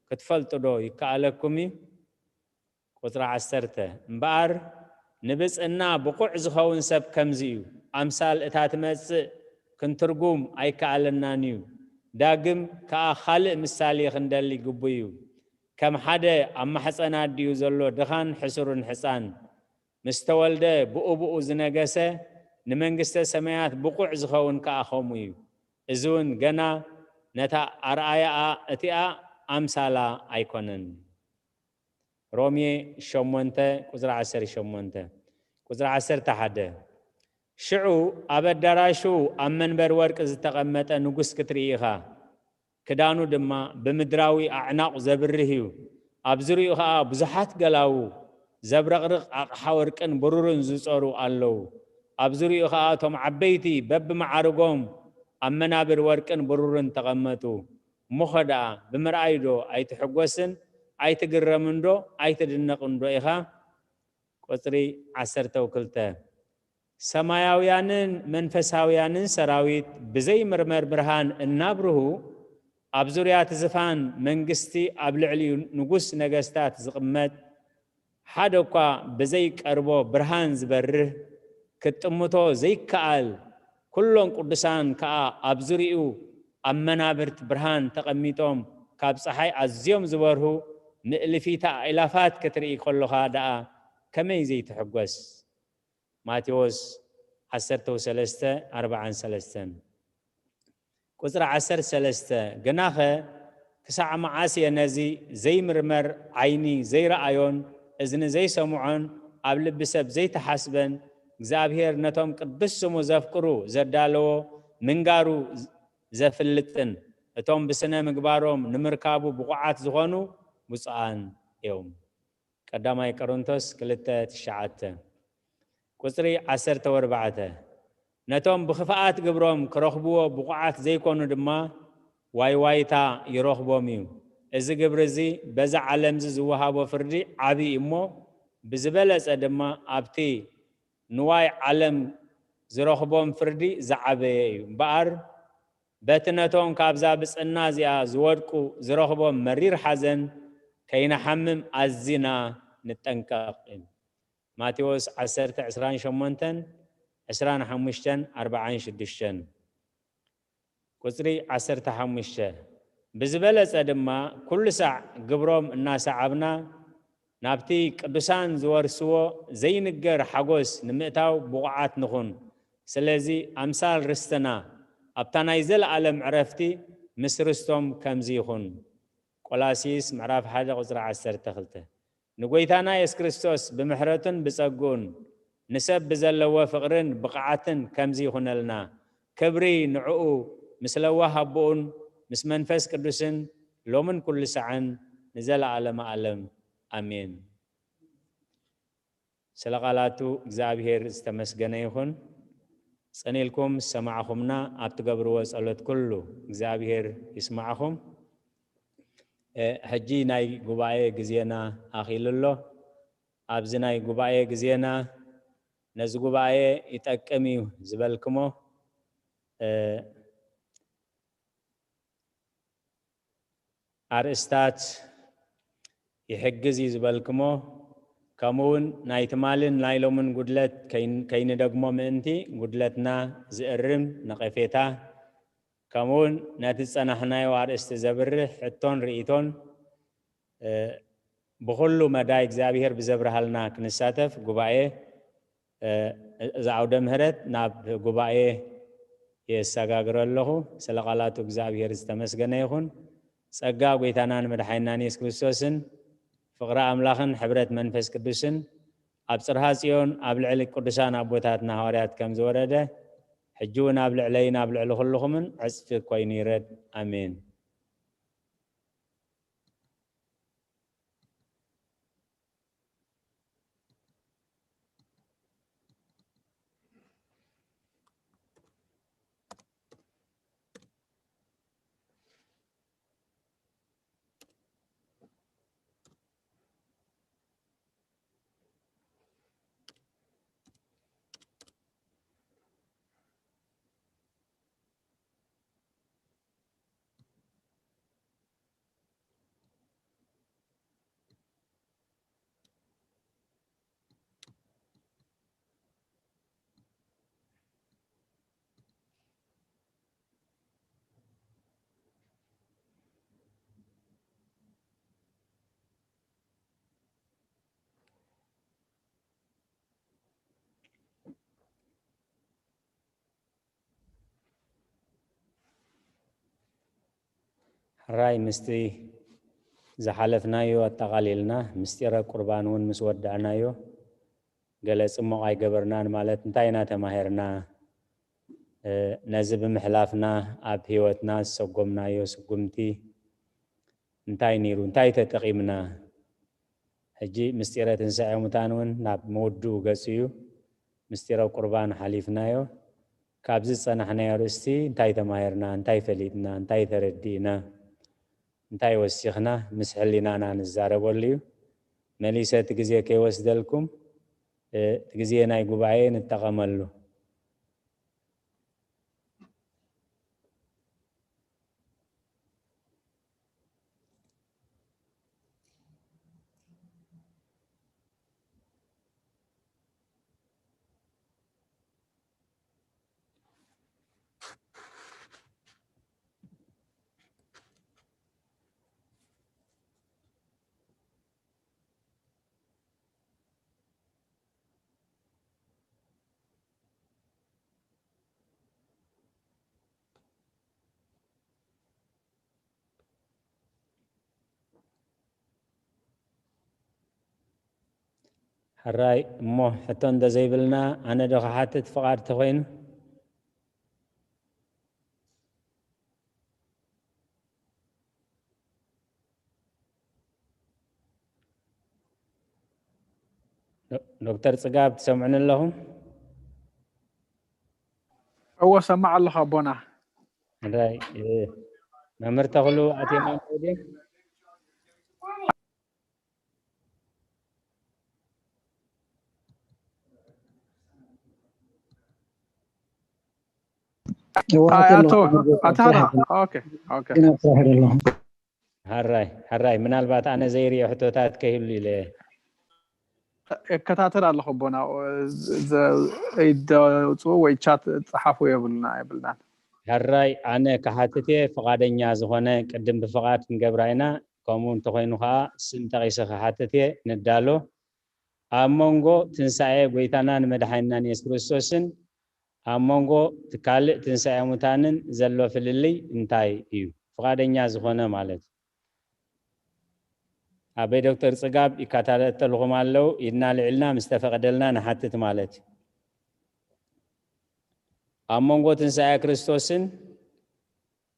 ክትፈልጡ ዶ ይከኣለኩም እዩ? ቁጽሪ ዓሰርተ፣ እምበኣር ንብጽዕና ብቑዕ ዝኸውን ሰብ ከምዚ እዩ። ኣምሳል እታ ትመጽእ ክንትርጉም ኣይከኣለናን እዩ። ዳግም ከኣ ካልእ ምሳሌ ክንደሊ ግቡእ እዩ። ከም ሓደ ኣብ ማሕፀን ኣዲኡ ዘሎ ድኻን ሕሱርን ሕፃን ምስ ተወልደ ብኡ ብኡ ዝነገሰ ንመንግስተ ሰማያት ብቑዕ ዝኸውን ከኣ ከምኡ እዩ። እዚ እውን ገና ነታ ኣርኣያኣ እቲኣ ኣምሳላ ኣይኮነን። ሮሜ ሸሞንተ ቁጽሪ ዓሰርተ ሸሞንተ። ቁጽሪ ዓሰርተ ሓደ። ሽዑ ኣብ ኣዳራሹ ኣብ መንበር ወርቂ ዝተቐመጠ ንጉስ ክትርኢ ኢኻ። ክዳኑ ድማ ብምድራዊ ኣዕናቑ ዘብርህ እዩ። ኣብ ዙርያኡ ኸኣ ብዙሓት ገላዉ ዘብረቕርቕ ኣቕሓ ወርቅን ብሩርን ዝጸሩ ኣለዉ። ኣብ ዙርያኡ ኸኣ እቶም ዓበይቲ በብመዓርጎም ኣብ መናብር ወርቅን ብሩርን ተቐመጡ። እሞኸ ደኣ ብምርኣይ ዶ ኣይትሕጎስን? ኣይትግረምን ዶ? ኣይትድነቕን ዶ ኢኻ? ቁጽሪ ዓሰርተ ክልተ። ሰማያውያንን መንፈሳውያንን ሰራዊት ብዘይምርመር ብርሃን እናብርሁ፣ ኣብ ዙርያ እቲ ዝፋን መንግስቲ ኣብ ልዕሊኡ ንጉስ ነገስታት ዝቕመጥ፣ ሓደ እኳ ብዘይቀርቦ ብርሃን ዝበርህ፣ ክትጥምቶ ዘይከኣል፣ ኩሎም ቅዱሳን ከኣ ኣብ ዙርያኡ ኣብ መናብርት ብርሃን ተቐሚጦም፣ ካብ ጸሓይ ኣዝዮም ዝበርሁ ምእልፊታ ኣእላፋት ክትርኢ ከሎኻ ደኣ ከመይ ዘይትሕጎስ? ማቴዎስ ዓሰርተ ሰለስተ ኣርብዓን ሰለስተን። ቁጽሪ ዓሰርተ ሰለስተ። ግናኸ ክሳዕ መዓስ እየ ነዚ ዘይምርመር፣ ዓይኒ ዘይረኣዮን እዝኒ ዘይሰምዖን ኣብ ልቢ ሰብ ዘይተሓስበን እግዚኣብሔር ነቶም ቅዱስ ስሙ ዘፍቅሩ ዘዳለዎ ምንጋሩ ዘፍልጥን እቶም ብስነ ምግባሮም ንምርካቡ ብቑዓት ዝኾኑ ብፁዓን እዮም። ቀዳማይ ቆሮንቶስ ክልተ ትሽዓተ ቁጽሪ ዓሰርተ ኣርባዕተ። ነቶም ብኽፍኣት ግብሮም ክረኽብዎ ብቑዓት ዘይኮኑ ድማ ዋይ ዋይታ ይረኽቦም እዩ። እዚ ግብሪ እዚ በዛ ዓለም እዚ ዝወሃቦ ፍርዲ ዓቢ እዩ እሞ፣ ብዝበለጸ ድማ ኣብቲ ንዋይ ዓለም ዝረኽቦም ፍርዲ ዝዓበየ እዩ። እምበኣር በቲ ነቶም ካብዛ ብጽና እዚኣ ዝወድቁ ዝረኽቦም መሪር ሓዘን ከይንሓምም ኣዚና ንጠንቀቕ። ማቴዎስ ዓሰርተ ዕስራን ሸሞንተን፣ ዕስራን ሓሙሽተን፣ ኣርባዓን ሽዱሽተን። ቁጽሪ ዓሰርተ ሓሙሽተ። ብዝበለጸ ድማ ኩሉ ሳዕ ግብሮም እናሰዓብና ናብቲ ቅዱሳን ዝወርስዎ ዘይንገር ሓጎስ ንምእታው ብቑዓት ንኹን። ስለዚ ኣምሳል ርስትና ኣብታ ናይ ዘለኣለም ዕረፍቲ ምስ ርስቶም ከምዚ ይኹን። ቆላሲስ ምዕራፍ ሓደ ቁጽሪ ዓሰርተ ክልተ። ንጎይታና የሱስ ክርስቶስ ብምሕረቱን ብጸግኡን ንሰብ ብዘለዎ ፍቕርን ብቕዓትን ከምዚ ይኹነልና። ክብሪ ንዕኡ ምስ ለዋህ ኣቦኡን ምስ መንፈስ ቅዱስን ሎምን ኩሉ ሳዕን ንዘለኣለመ ኣለም። ኣሜን። ስለ ቃላቱ እግዚኣብሔር ዝተመስገነ ይኹን። ጸኒልኩም ዝሰማዕኹምና ኣብ ትገብርዎ ጸሎት ኩሉ እግዚኣብሔር ይስማዕኹም። እ፣ ሕጂ ናይ ጉባኤ ግዜና ኣኺሉ ኣሎ። ኣብዚ ናይ ጉባኤ ግዜና ነዚ ጉባኤ ይጠቅም እዩ ዝበልክሞ፣ እ፣ ኣርእስታት ይሕግዝ እዩ ዝበልክሞ፣ ከምኡ እውን ናይ ትማልን ናይ ሎምን ጉድለት ከይን-፣ ከይንደግሞ ምእንቲ ጉድለትና ዝእርም ነቐፌታ፣ ከምኡ እውን ነቲ ዝጸናሕናዮ ኣርእስቲ ዘብርህ ሕቶን ርእይቶን፣ እ፣ ብኹሉ መዳይ እግዚኣብሔር ብዘብርሃልና ክንሳተፍ ጉባኤ እ፣ እዚ ዓውደ ምህረት ናብ ጉባኤ የሰጋግሮ ኣለኹ። ስለ ቃላቱ እግዚኣብሔር ዝተመስገነ ይኹን። ጸጋ ጐይታናን መድሓኒናን የሱስ ክርስቶስን ፍቕሪ ኣምላኽን ሕብረት መንፈስ ቅዱስን ኣብ ጽርሃ ጽዮን ኣብ ልዕሊ ቅዱሳን ኣቦታትና ሃዋርያት ከም ዝወረደ፣ ሕጂ እውን ኣብ ልዕለይን ኣብ ልዕሊ ኩልኹምን ዕጽፊ ኮይኑ ይረድ። ኣሜን። ሕራይ ምስቲ ዝሓለፍናዮ ኣጠቓሊልና ምስጢረ ቁርባን እውን ምስ ወዳእናዮ ገለ ጽሙቕ ኣይገበርናን። ማለት እንታይ ኢና ተማሂርና? ነዚ ብምሕላፍና ኣብ ህይወትና ዝሰጎምናዮ ስጉምቲ እንታይ ነይሩ? እንታይ ተጠቒምና? ሕጂ ምስጢረ ትንሳኤ ሙታን እውን ናብ ምውድኡ ገጹ እዩ። ምስጢረ ቁርባን ሓሊፍናዮ። ካብዚ ዝጸናሕናዮ ኣርእስቲ እንታይ ተማሂርና? እንታይ ፈሊጥና? እንታይ ተረዲእና? እንታይ ወሲኽና? ምስ ሕሊናና ንዛረበሉ እዩ። መሊሰ እቲ ግዜ ከይወስደልኩም እቲ ግዜ ናይ ጉባኤ ንጠቐመሉ። ሕራይ እሞ ሕቶ እንተዘይብልና ኣነ ዶ ክሓትት ፍቓድ ተኾይኑ? ዶ- ዶክተር ጽጋብ ትሰምዑኒ ኣለኹም? እዎ ሰማዕ ኣለኹ ኣቦና። ሕራይ መምህር ተኽሉ ኣትዮም ኣለዉ ድዮም? ኣቶ ኣቶ ሀራ ኦኬ ኦኬ ሕራይ ሕራይ ምናልባት ኣነ ዘይሪኦ ሕቶታት ከይህሉ ኢለ እከታተል ኣለኹ ኣቦና። ዘውፅኡ ወይ ቻት ፀሓፉ የብልና የብልናን። ሕራይ ኣነ ክሓትት እየ ፍቓደኛ ዝኾነ ቅድም ብፍቓድ ክንገብራ ኢና። ከምኡ እንተኾይኑ ከዓ ስም ጠቒሰ ክሓትት እየ። ንዳሎ። ኣብ መንጎ ትንሳኤ ጎይታናን መድሓኒናን የሱስ ክርስቶስን ኣብ መንጎ እቲ ካልእ ትንሳኤ ሙታንን ዘሎ ፍልልይ እንታይ እዩ? ፍቓደኛ ዝኾነ ማለት እዩ። ኣበይ ዶክተር ጽጋብ ይከታተልኹም ኣለዉ። ኢድና ልዒልና ምስ ተፈቐደልና ንሓትት ማለት እዩ። ኣብ መንጎ ትንሳኤ ክርስቶስን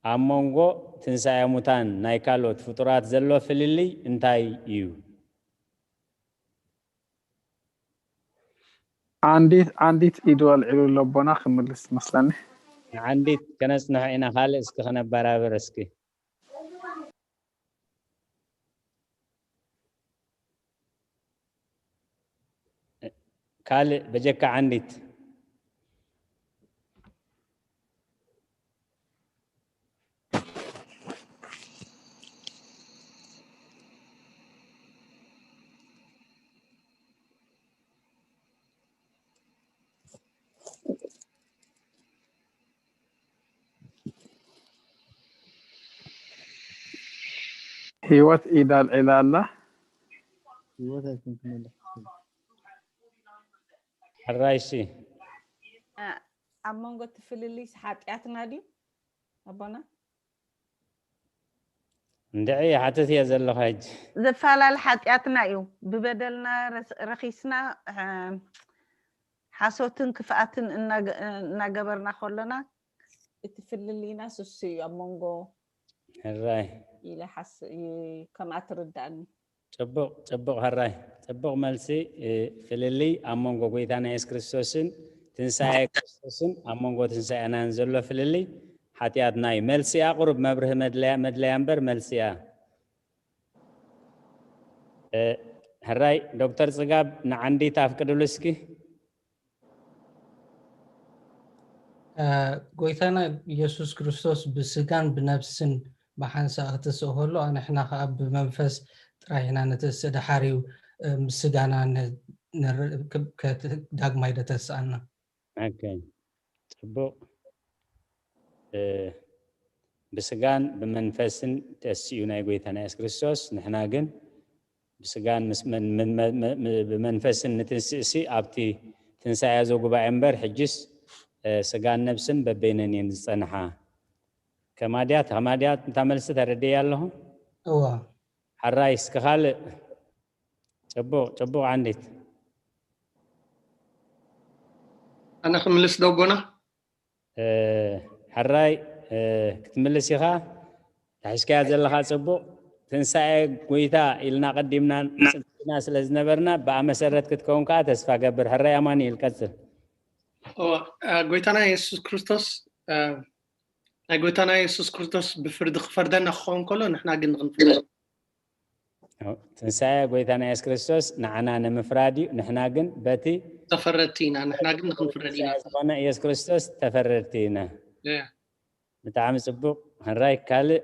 ኣብ መንጎ ትንሳኤ ሙታን ናይ ካልኦት ፍጡራት ዘሎ ፍልልይ እንታይ እዩ? ዓንዲት ዓንዲት ኢዱ ኣልዒሉ ኣሎ ኣቦና ክምልስ መስለኒ። ንዓንዲት ከነጽንሖ ኢና ካልእ እስኪ ከነበራብር እስኪ። ካልእ በጀካ ዓንዲት ህይወት ኢዳ ኣልዒላ ኣላ። ሕራይሲ ኣብ መንጎ እቲ ፍልልይስ ሓጢኣትና ድዩ ኣቦና? እንድዒ ሓትት እየ ዘለኹ ሕጂ። ዘፋላሊ ሓጢኣትና እዩ። ብበደልና ረስ- ረኺስና እ፣ ሓሶትን ክፍኣትን እናገ- እናገበርና ከሎና እቲ ፍልልይና ስሱ እዩ ኣብ መንጎ ሕራይ ኢለ ሓስ- ይ- ከምኣ ትርዳእኒ። ጽቡቕ ጽቡቕ ሕራይ ጽቡቕ መልሲ። ፍልልይ ኣብ መንጎ ጎይታና የሱስ ክርስቶስን ትንሳኤ ክርስቶስን ኣብ መንጎ ትንሳኤናን ዘሎ ፍልልይ ሓጢኣትና እዩ። መልሲ እያ ቁሩብ መብርሂ መድለያ መድለያ እምበር መልሲ እያ። ሕራይ ዶክተር ጽጋብ ንዓንዲት ኣፍቅድሉ እስኪ። ጎይታና ኢየሱስ ክርስቶስ ብስጋን ብነፍስን ብሓንሳእ ክትስእ ከሎ ኣንሕና ከዓ ብመንፈስ ጥራይ ኢና ንትስእ። ድሓር እዩ ምስ ስጋና ዳግማይ ደተስኣና። ፅቡቕ። ብስጋን ብመንፈስን ተሲኡ ናይ ጎይታና የሱስ ክርስቶስ፣ ንሕና ግን ብስጋን ብመንፈስን ንትንስእሲ ኣብቲ ትንሳኤ ዘጉባኤ እምበር፣ ሕጅስ ስጋን ነብስን በበይነን እየን ዝጸንሓ። ተማድያ ተማድያ እታ መልሲ ተረድየ ኣለኹ። እዋ ሓራይ እስከ ካልእ። ጽቡቕ ጽቡቕ። ዓንዲት ኣነ ክምልስ ዶ ኣቦና? እ፣ ሓራይ እ፣ ክትምልስ ኢኻ። ተሒዝካያ ዘለኻ ጽቡቕ። ትንሳኤ ጎይታ ኢልና ቀዲምና ንጽና ስለ ዝነበርና ብኣ መሰረት ክትከውን ከኣ ተስፋ ገብር። ሕራይ ኣማኑኤል ቀጽል። እዋ፣ እ፣ ጎይታና የሱስ ክርስቶስ እ፣ ናይ ጎይታና የሱስ ክርስቶስ ብፍርዲ ክፈርደና ክኸውን ከሎ ንሕና ግን ንኽንፍርድ ትንሳኤ ጎይታና የሱስ ክርስቶስ ንዓና ንምፍራድ እዩ። ንሕና ግን በቲ ተፈረድቲ ኢና፣ ንሕና ግን ንኽንፍረድ ኢና። ዝኾነ የሱስ ክርስቶስ ተፈረድቲ ኢና። ያ። ብጣዕሚ ጽቡቕ። ሕራይ ካልእ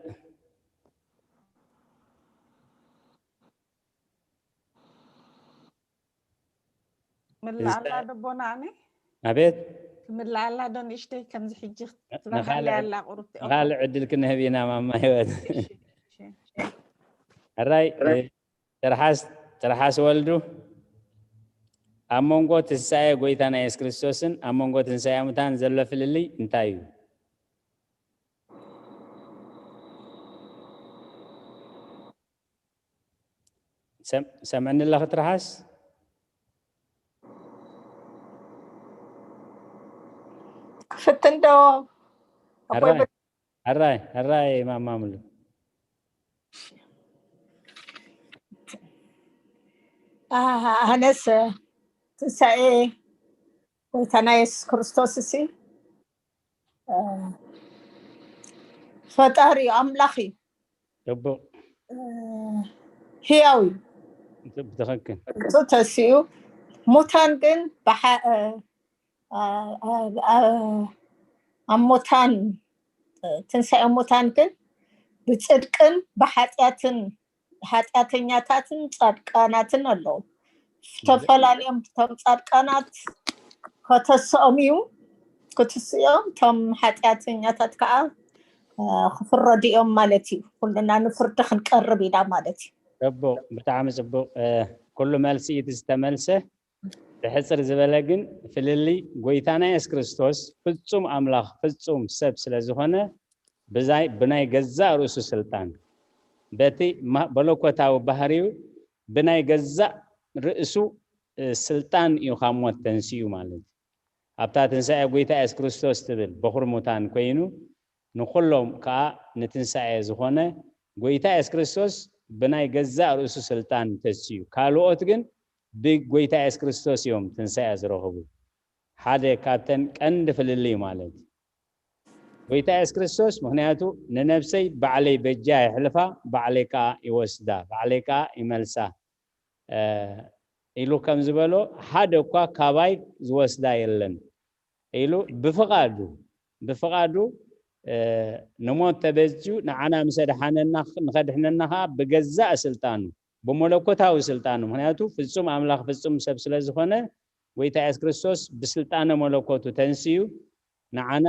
ምላኣላ ዶ ቦናኒ ኣቤት ምላኣላ ዶ ንእሽተይ ከምዚ ሕጂ ንኻልእ ትበሃለያ ኣላ ቁሩብቲ ንኻልእ ዕድል ክንህብ ኢና። ማማ ህይወት ሕራይ ትርሓስ ትርሓስ ወልዱ ኣብ መንጎ ትንሳኤ ጎይታና የሱስ ክርስቶስን ኣብ መንጎ ትንሳኤ ሙታን ዘሎ ፍልልይ እንታይ እዩ? ሰም- ሰምዕኒ ኣለኺ ትርሓስ? ክፍትን ዶ ኣቦይ ሕራይ ሕራይ ሕራይ ማማ ሙሉ ኣነስ ትንሳኤ ጎይታና የሱስ ክርስቶስ እሲ ፈጣሪ እዩ፣ ኣምላኽ እዩ፣ ጽቡቕ ህያው እዩ። ብትኽክል እሱ ተሲኡ ሙታን ግን ብሓ- እ፣ እ፣ እ፣ እ፣ ኣብ ሙታን እ፣ ትንሳኤ ሙታን ግን ብፅድቅን ብሓጢኣትን ሓጢኣተኛታትን ፃድቃናትን ኣለዉ። ዝተፈላለዩ እዮም። እቶም ፃድቃናት ከተስኦም እዩ ክትስኦም፣ እቶም ሓጢኣተኛታት ከዓ እ፣ ክፍረዱ እዮም ማለት እዩ። ኩልና ንፍርዲ ክንቀርብ ኢና ማለት እዩ። ጽቡቕ፣ ብጣዕሚ ጽቡቕ። እ፣ ኩሉ መልሲ እዩ እቲ ዝተመልሰ። ብሕጽር ዝበለ ግን ፍልልይ ጎይታና የሱስ ክርስቶስ ፍጹም ኣምላኽ ፍጹም ሰብ ስለ ዝኾነ ብዛይ ብናይ ገዛእ ርእሱ ስልጣን በቲ ማ- መለኮታዊ ባህሪው ብናይ ገዛእ ርእሱ እ፣ ስልጣን እዩ ካብ ሞት ተንሲኡ ማለት እዩ። ኣብታ ትንሳኤ ጎይታ የሱስ ክርስቶስ ትብል በኹር ሙታን ኮይኑ ንኹሎም ከዓ ንትንሳኤ ዝኾነ ጎይታ የሱስ ክርስቶስ ብናይ ገዛእ ርእሱ ስልጣን ተስዩ ካልኦት ግን ብጎይታ የሱስ ክርስቶስ እዮም ትንሳኤ ዝረኽቡ። ሓደ ካብተን ቀንዲ ፍልልይ ማለት እዩ። ጎይታ የሱስ ክርስቶስ ምክንያቱ ንነብሰይ ባዕለይ በጃ የሕልፋ ባዕለይ ከዓ ይወስዳ ባዕለይ ከዓ ይመልሳ እ፣ ኢሉ ከም ዝበሎ ሓደ እኳ ካባይ ዝወስዳ የለን ኢሉ ብፍቓዱ ብፍቓዱ እ፣ ንሞት ተበጅዩ ንዓና ምስ ኣድሓነና ንኸድሕነና ከዓ ብገዛእ ስልጣኑ ብመለኮታዊ ስልጣኑ ምክንያቱ ፍጹም ኣምላኽ ፍጹም ሰብ ስለ ዝኾነ ጎይታ የሱስ ክርስቶስ ብስልጣነ መለኮቱ ተንስዩ ንዓና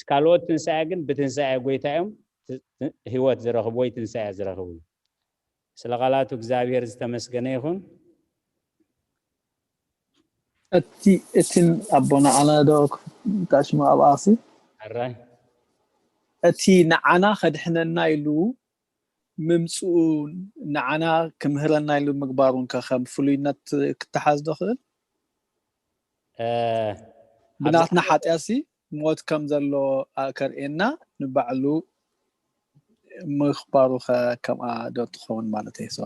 ካልኦት ትንሳኤ ግን ብትንሳኤ ጎይታ እዮም ት- ት- ህይወት ዝረኽቡ ወይ ትንሳኤ ዝረኽቡ። ስለ ቃላቱ እግዚኣብሔር ዝተመስገነ ይኹን። እቲ እቲ ኣቦና ኣነ ዶ ታሽሙ ኣብኣሲ ኣራይ እቲ ንዓና ከድሕነና ኢሉ ምምፅኡ ንዓና ክምህረና ኢሉ ምግባሩን ከ ከም ፍሉይነት ክተሓዝ ዶ ክእል? እ፣ ብናትና ሓጢኣሲ ሞት ከም ዘሎ ከርእየና ንባዕሉ ምኽባሩ ከ ከምኣ ዶ ትኸውን ማለት እዩ? ሰ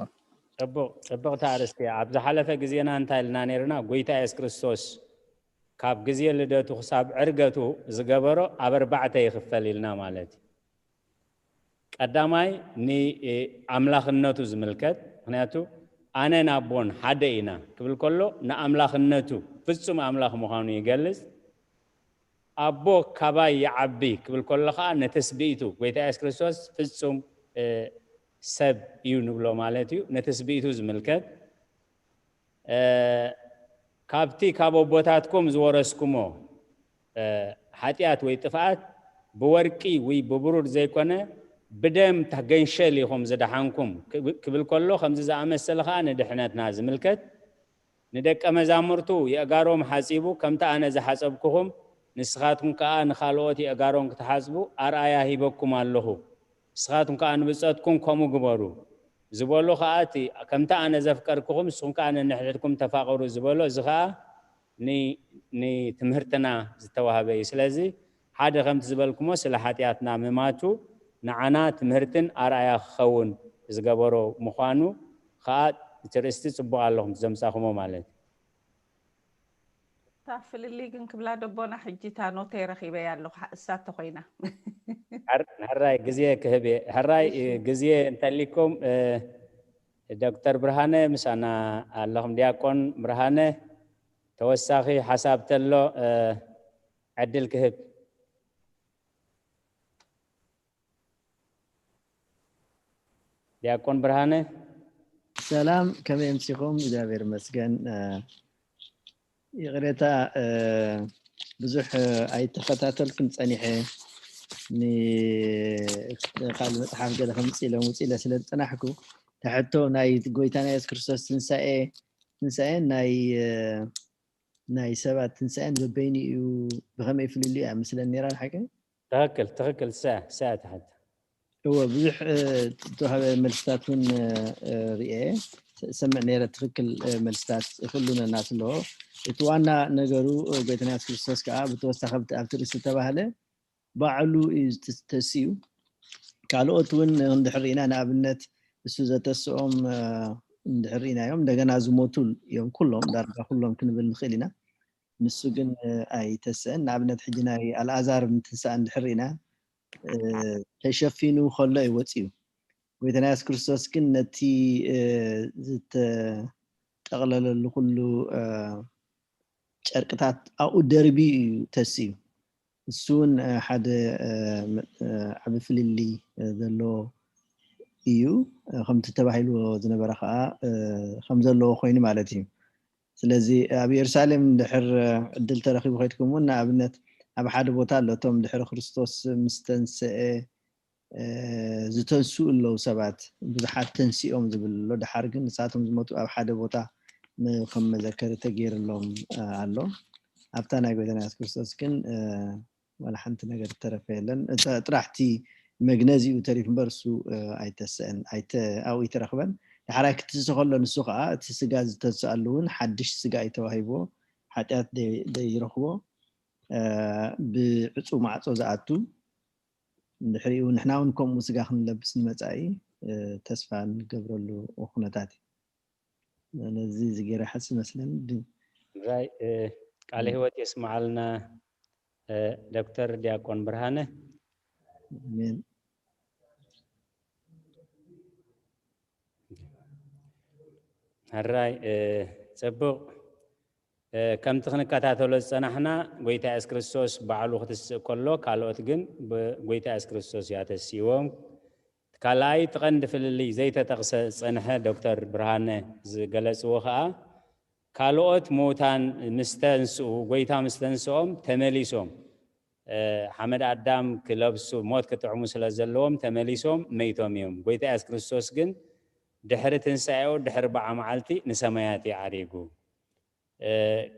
ጽቡቕ ጽብቕቲ ኣርእስቲ እያ። ኣብ ዝሓለፈ ግዜና እንታይ ኢልና ነይርና? ጎይታ የሱስ ክርስቶስ ካብ ግዜ ልደቱ ክሳብ ዕርገቱ ዝገበሮ ኣብ ኣርባዕተ ይኽፈል ኢልና ማለት እዩ። ቀዳማይ ንኣምላኽነቱ ዝምልከት፣ ምኽንያቱ ኣነን ኣቦን ሓደ ኢና ክብል ከሎ ንኣምላኽነቱ ፍጹም ኣምላኽ ምዃኑ ይገልጽ። ኣቦ ካባይ ይዓቢ ክብል ከሎ ከዓ ንትስብእቱ ጎይታ የሱስ ክርስቶስ ፍጹም እ፣ ሰብ እዩ ንብሎ ማለት እዩ። ንትስብእቱ ዝምልከት እ፣ ካብቲ ካብ ኣቦታትኩም ዝወረስኩሞ እ፣ ሓጢኣት ወይ ጥፍኣት ብወርቂ ወይ ብብሩር ዘይኮነ ብደም ተገንሸል ኢኹም ዝደሓንኩም ክብ- ክብል ከሎ ከምዚ ዝኣመሰለ ከዓ ንድሕነትና ዝምልከት ንደቀ መዛሙርቱ የእጋሮም ሓጺቡ ከምቲ ኣነ ዝሓጸብኩኹም ንስኻትኩም ከኣ ንኻልኦት የእጋሮም ክትሓጽቡ ኣርኣያ ሂበኩም ኣለኹ። ንስኻትኩም ከኣ ንብጸትኩም ከምኡ ግበሩ ዝበሎ ከኣ እቲ ከምቲ ኣነ ዘፍቀርክኹም ንስኹም ከኣ ነንሕድሕድኩም ተፋቐሩ ዝበሎ እዚ ከኣ ን- ንትምህርትና ዝተዋህበ እዩ። ስለዚ ሓደ ከምቲ ዝበልኩሞ ስለ ሓጢኣትና ምማቱ ንዓና ትምህርትን ኣርኣያ ክኸውን ዝገበሮ ምዃኑ ከኣ እቲ ርእስቲ ጽቡቕ ኣለኹም ዘምጻኹሞ ማለት እዩ። እታ ፍልልይ ግን ክብላ ደቦና ሕጂ እታ ኖተይ ረኺበያ ኣለኹ እሳ ተኾይና ሕራይ ግዜ ክህብ እየ። ሕራይ ግዜ እንተሊኩም ዶክተር ብርሃነ ምሳና ኣለኹም። ዲያቆን ብርሃነ ተወሳኺ ሓሳብ ተሎ ዕድል ክህብ። ዲያቆን ብርሃነ። ሰላም፣ ከመይ ኣምሲኹም? እግዚኣብሔር ይመስገን። ይቕሬታ፣ ብዙሕ ኣይተኸታተልኩን ጸኒሐ፣ ንካል መጽሓፍ ገለ ከምጽእ ኢለ ምውጽእ ኢለ ስለ ዝጸናሕኩ፣ ተሕቶ ናይ ጎይታና የሱስ ክርስቶስ ትንሳኤ ትንሳኤን ናይ ናይ ሰባት ትንሳኤን በበይኑ እዩ፣ ብኸመይ ፍልልዩ እያ ምስለን ነይራ ንሓቂ? ትኽክል ትኽክል። ሰ ሰ ትሓት እወ ብዙሕ ዝተዋሃበ መልስታት እውን ርኤ ሰምዕ ነይረ። ትኽክል መልስታት ኩሉ ነናት ኣለዎ። እቲ ዋና ነገሩ ጎይታና የሱስ ክርስቶስ ከዓ ብተወሳኺ ኣብቲ ርእሲ ዝተባህለ ባዕሉ እዩ ተሲኡ። ካልኦት እውን እንድሕር ኢና ንኣብነት እሱ ዘተስኦም እንድሕር ኢናዮም እንደገና ዝሞቱ እዮም ኩሎም ዳርጋ ኩሎም ክንብል ንኽእል ኢና። ንሱ ግን ኣይተስአን። ንኣብነት ሕጂ ናይ ኣልኣዛር ምትንሳእ እንድሕር ኢና ተሸፊኑ ከሎ እዩ ወፂኡ። ጎይታና የሱስ ክርስቶስ ግን ነቲ ዝተጠቕለለሉ ኩሉ ጨርቅታት ኣብኡ ደርቢ እዩ ተስኡ። እሱ እውን ሓደ ዓቢ ፍልልይ ዘለዎ እዩ። ከምቲ ተባሂልዎ ዝነበረ ከዓ ከም ዘለዎ ኮይኑ ማለት እዩ። ስለዚ ኣብ ኢየሩሳሌም ድሕር ዕድል ተረኺቡ ከይድኩም እውን ንኣብነት ኣብ ሓደ ቦታ ኣሎ እቶም ድሕሪ ክርስቶስ ምስ ተንስአ ዝተንስኡ ኣለዉ ሰባት ብዙሓት ተንሲኦም ዝብል ኣሎ። ድሓር ግን ንሳቶም ዝሞቱ ኣብ ሓደ ቦታ ከም መዘከሪ ተገይርሎም ኣሎ። ኣብታ ናይ ጎይታና የሱስ ክርስቶስ ግን ዋላ ሓንቲ ነገር ዝተረፈ የለን። ጥራሕቲ መግነዚኡ ተሪፍ እምበር እሱ ኣይተስአን ኣብኡ ይተረኽበን። ዳሕራይ ክትንስእ ከሎ ንሱ ከዓ እቲ ስጋ ዝተንስኣሉ እውን ሓድሽ ስጋ እዩ ተዋሂብዎ። ሓጢኣት ደይረኽቦ ብዕፁ ማዕፆ ዝኣቱ እንድሕሪኡ ንሕና እውን ከምኡ ስጋ ክንለብስ ንመፃኢ ተስፋ ንገብረሉ ኩነታት እዩ። ነዚ ዝገይረ ሓስ ይመስለኒ። ራይ ቃለ ህይወት የስምዓልና ዶክተር ዲያቆን ብርሃነ። ሕራይ ጽቡቕ። ከምቲ ክንከታተሎ ዝጸናሕና ጎይታ የሱስ ክርስቶስ ባዕሉ ክትስእ ከሎ ካልኦት ግን ጎይታ የሱስ ክርስቶስ እያ ተስይዎም። ካልኣይ እቲ ቀንዲ ፍልልይ ዘይተጠቕሰ ዝጸንሐ ዶክተር ብርሃነ ዝገለጽዎ ከኣ ካልኦት ምዉታን ምስ ተንስኡ፣ ጎይታ ምስ ተንስኦም ተመሊሶም ሓመድ ኣዳም ክለብሱ ሞት ክጥዕሙ ስለ ዘለዎም ተመሊሶም መይቶም እዮም። ጎይታ የሱስ ክርስቶስ ግን ድሕሪ ትንሳኤኡ ድሕሪ በዓ መዓልቲ ንሰማያት እዩ ዓሪጉ።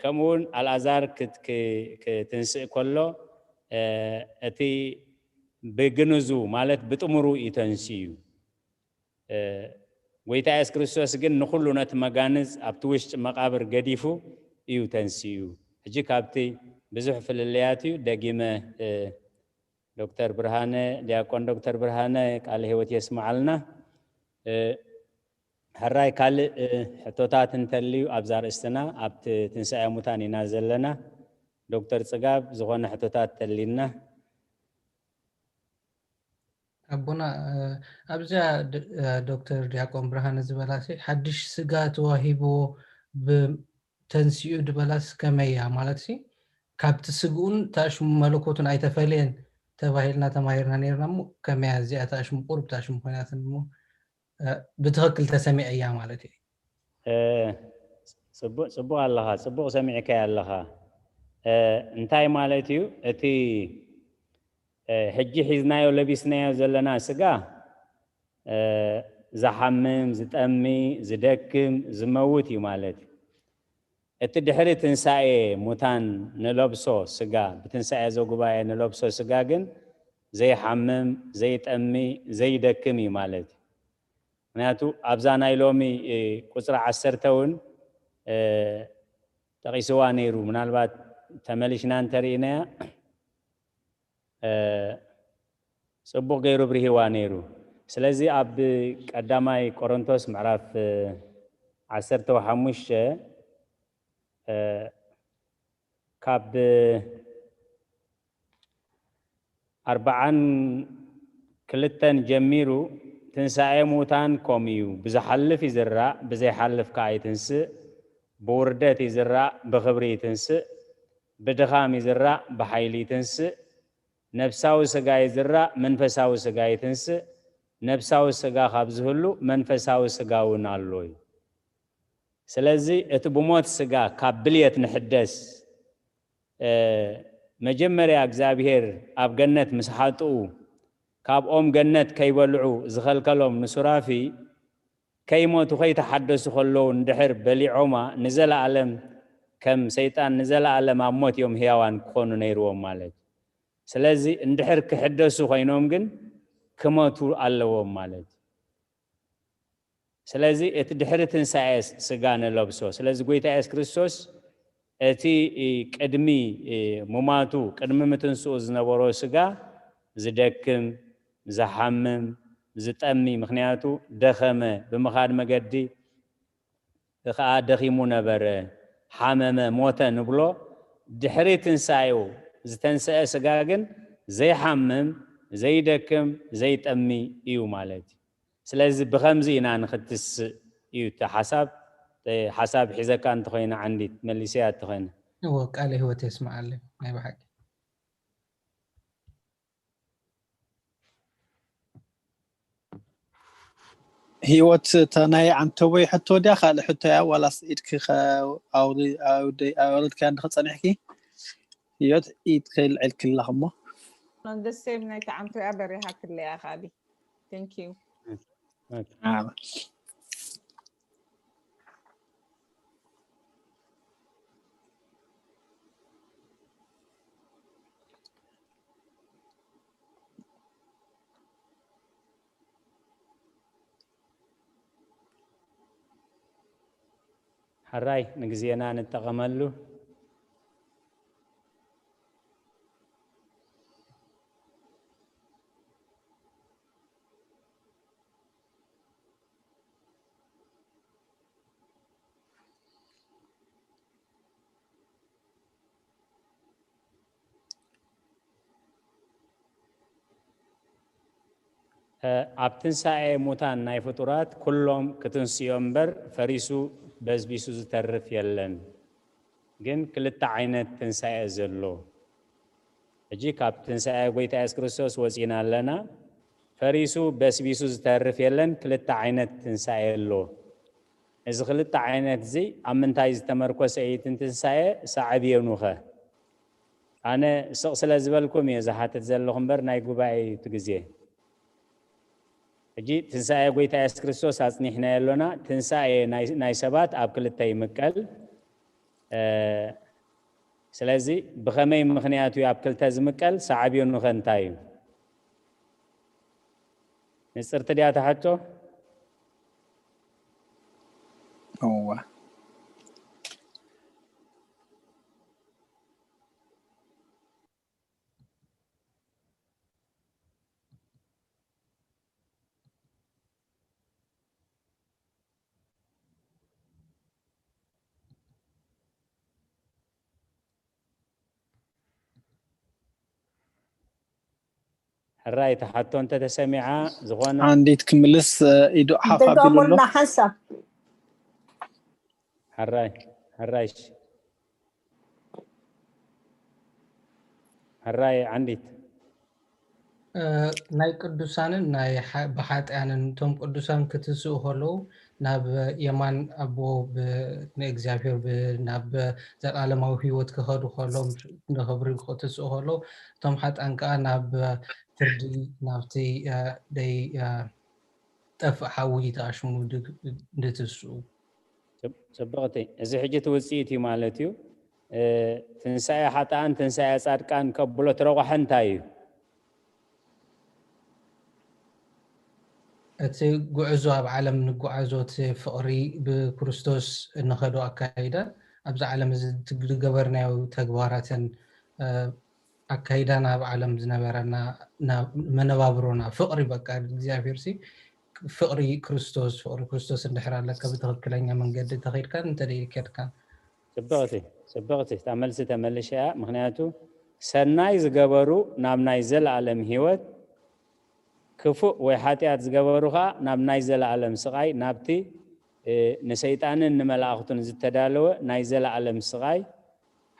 ከምኡ እውን ኣልኣዛር ክትንስእ ከሎ እቲ ብግንዙ ማለት ብጥምሩ እዩ ተንስኡ። ጎይታ የሱስ ክርስቶስ ግን ንኹሉ ነቲ መጋንዝ ኣብቲ ውሽጢ መቓብር ገዲፉ እዩ ተንስኡ። ሕጂ ካብቲ ብዙሕ ፍልልያት እዩ ደጊመ ዶክተር ብርሃነ ዲያቆን ዶክተር ብርሃነ ቃለ ህይወት የስምዓልና። ሕራይ ካልእ ሕቶታት እንተልዩ ኣብዛ ርእስትና ኣብቲ ትንሳኤ ሙታን ኢና ዘለና። ዶክተር ጽጋብ ዝኾነ ሕቶታት ተልዩና። ኣቦና ኣብዚኣ ዶክተር ዲያቆን ብርሃነ ዝበላሲ ሓድሽ ስጋ ተዋሂብዎ ተንሲኡ ድበላስ ከመይ እያ ማለት ሲ ካብቲ ስግኡን ታሽሙ መለኮቱን ኣይተፈለየን ተባሂልና ተማሂርና ነርና እሞ ከመያ እዚኣ ታሽሙ ቁርብ ታሽሙ ኮይናትን እሞ ብትኽክል ተሰሚዐያ ማለት እዩ። ጽቡቕ ኣለኻ፣ ጽቡቕ ሰሚዕካያ ኣለኻ። እንታይ ማለት እዩ እቲ ሕጂ ሒዝናዮ ለቢስናዮ ዘለና ስጋ ዝሓምም፣ ዝጠሚ፣ ዝደክም፣ ዝመውት እዩ ማለት እዩ። እቲ ድሕሪ ትንሳኤ ሙታን ንለብሶ ስጋ፣ ብትንሳኤ ዘጉባኤ ንለብሶ ስጋ ግን ዘይሓምም፣ ዘይጠሚ፣ ዘይደክም እዩ ማለት እዩ። ምክንያቱ ኣብዛ ናይ ሎሚ ቁፅሪ ዓሰርተ እውን ጠቂስዋ ነይሩ። ምናልባት ተመሊሽና እንተርኢናያ ፅቡቕ ገይሩ ብርሂዋ ነይሩ። ስለዚ ኣብ ቀዳማይ ቆሮንቶስ ምዕራፍ ዓሰርተ ሓሙሽተ ካብ ኣርባዓን ክልተን ጀሚሩ ትንሳኤ ሙታን ከምኡ እዩ። ብዝሓልፍ ይዝራእ፣ ብዘይሓልፍ ከዓ ይትንስእ። ብውርደት ይዝራእ፣ ብኽብሪ ይትንስእ። ብድኻም ይዝራእ፣ ብሓይሊ ይትንስእ። ነፍሳዊ ስጋ ይዝራእ፣ መንፈሳዊ ስጋ ይትንስእ። ነፍሳዊ ስጋ ካብ ዝህሉ መንፈሳዊ ስጋ እውን ኣሎ እዩ። ስለዚ እቲ ብሞት ስጋ ካብ ብልየት ንሕደስ መጀመርያ እግዚኣብሄር ኣብ ገነት ምስ ሓጥኡ ካብ ኦም ገነት ከይበልዑ ዝኸልከሎም ንሱራፊ ከይሞቱ ከይተሓደሱ ከለዉ እንድሕር በሊዖማ ንዘለኣለም ከም ሰይጣን ንዘለኣለም ኣብ ሞት እዮም ህያዋን ክኾኑ ነይርዎም ማለት እዩ። ስለዚ እንድሕር ክሕደሱ ኮይኖም ግን ክመቱ ኣለዎም ማለት እዩ። ስለዚ እቲ ድሕሪ ትንሳኤ ስጋ ንለብሶ። ስለዚ ጎይታ የሱስ ክርስቶስ እቲ ቅድሚ ሙማቱ ቅድሚ ምትንስኡ ዝነበሮ ስጋ ዝደክም፣ ዝሓምም፣ ዝጠሚ፣ ምክንያቱ ደኸመ፣ ብምኻድ መገዲ ከዓ ደኺሙ ነበረ፣ ሓመመ፣ ሞተ ንብሎ። ድሕሪ ትንሳኤኡ ዝተንስአ ስጋ ግን ዘይሓምም፣ ዘይደክም፣ ዘይጠሚ እዩ ማለት እዩ። ስለዚ ብኸምዚ ኢና ንኽትስእ እዩ እቲ ሓሳብ። ሓሳብ ሒዘካ እንተኾይነ ዓንዲት መሊሰያ እንተኾይነ። እዎ፣ ቃለ ህይወት የስምዓለይ ናይ ብሓቂ። ህይወት፣ እታ ናይ ዓንተቦይ ሕቶ ድያ ካልእ ሕቶ እያ ዋላስ ኢድኪ ከ-፣ ኣውሪ-፣ ኣውሪ-፣ ኣውሪድካያ እንድኺ ጸኒሕኪ? ህይወት ኢድኪ ልዕልኪ ኣለኺ እሞ። On the same ናይቲ ዓንቶ እያ በሪሃትለይ እያ ካሊ። Thank you። ኦኬ። ሕራይ ንግዜና ንጠቐመሉ። ኣብ ትንሳኤ ሙታን ናይ ፍጡራት ኩሎም ክትንስዮ እምበር ፈሪሱ በስቢሱ ዝተርፍ የለን። ግን ክልተ ዓይነት ትንሳኤ ዘሎ። ሕጂ ካብ ትንሳኤ ጎይታ የሱስ ክርስቶስ ወፂና ኣለና። ፈሪሱ በስቢሱ ዝተርፍ የለን፣ ክልተ ዓይነት ትንሳኤ ኣሎ። እዚ ክልተ ዓይነት እዚ ኣብ ምንታይ ዝተመርኮሰ እዩ? እቲ ትንሳኤ ሳዕብ የኑኸ? ኣነ ስቕ ስለ ዝበልኩም እየ ዝሓትት ዘለኹ እምበር ናይ ጉባኤ እዩ እቲ ግዜ። ሕጂ ትንሳኤ ጎይታ የሱስ ክርስቶስ ኣጽኒሕናዮ ኣሎና። ትንሳኤ ናይ፣ ናይ ሰባት ኣብ ክልተ ይምቀል። እ፣ ስለዚ ብኸመይ ምኽንያት እዩ ኣብ ክልተ ዝምቀል? ሳዕብ የኑኸ እንታይ እዩ? ንጽርቲ ድያ እታ ሕቶ? እዋ። ሕራይ፣ እታ ሕቶ እንተተሰሚዓ ዝኾነ ዓንዲት ክምልስ፣ እ፣ ኢዱ ሓፍ ኣቢሉ ኣሎ። ድገሙልና ሓንሳብ። ሕራይ፣ ሕራይ፣ እሺ። ሕራይ ዓንዲት። እ፣ ናይ ቅዱሳንን ናይ ሓ-፣ ብሓጥያንን፣ እቶም ቅዱሳን ክትስኡ ከለዉ ናብ የማን ኣቦ ብ-፣ ንእግዚኣብሔር ብ-፣ ናብ ዘላለማዊ ህይወት ክኸዱ ከለዉ፣ ንኽብሪ ክትስኡ ከለዉ፣ እቶም ሓጥኣን ከኣ ናብ ፍርዲ፣ ናብቲ፣ እ፣ ደይ-፣ እ፣ ጠፍእ ሓዊ ተኣሽሙ ድ-፣ እንትስኡ። ጽብቕቲ፣ እዚ ሕጂ እቲ ውጽኢት እዩ ማለት እዩ። ትንሳኤ ሓጥኣን ትንሳኤ ጻድቃን ከብሎ ትረቑሐ እንታይ እዩ? እቲ ጉዕዞ ኣብ ዓለም ንጓዓዞ እቲ ፍቕሪ ብክርስቶስ እንኸዶ ኣካይዳ ኣብዚ ዓለም እዚ ዝገበርናዮ ተግባራትን ኣካይዳና ኣብ ዓለም ዝነበረና መነባብሮና ፍቕሪ በቃ እግዚኣብሔር ሲ ፍቕሪ ክርስቶስ ፍቕሪ ክርስቶስ እንድሕር ኣለካ ብትኽክለኛ መንገዲ ተኸድካን እንተደይከድካን ጽብቕቲ ጽብቕቲ እታ መልሲ ተመልሻ እያ። ምክንያቱ ሰናይ ዝገበሩ ናብ ናይ ዘለኣለም ህይወት፣ ክፉእ ወይ ሓጢኣት ዝገበሩ ኸኣ ናብ ናይ ዘለኣለም ስቓይ፣ ናብቲ ንሰይጣንን ንመላእኽቱን ዝተዳለወ ናይ ዘለኣለም ስቓይ፣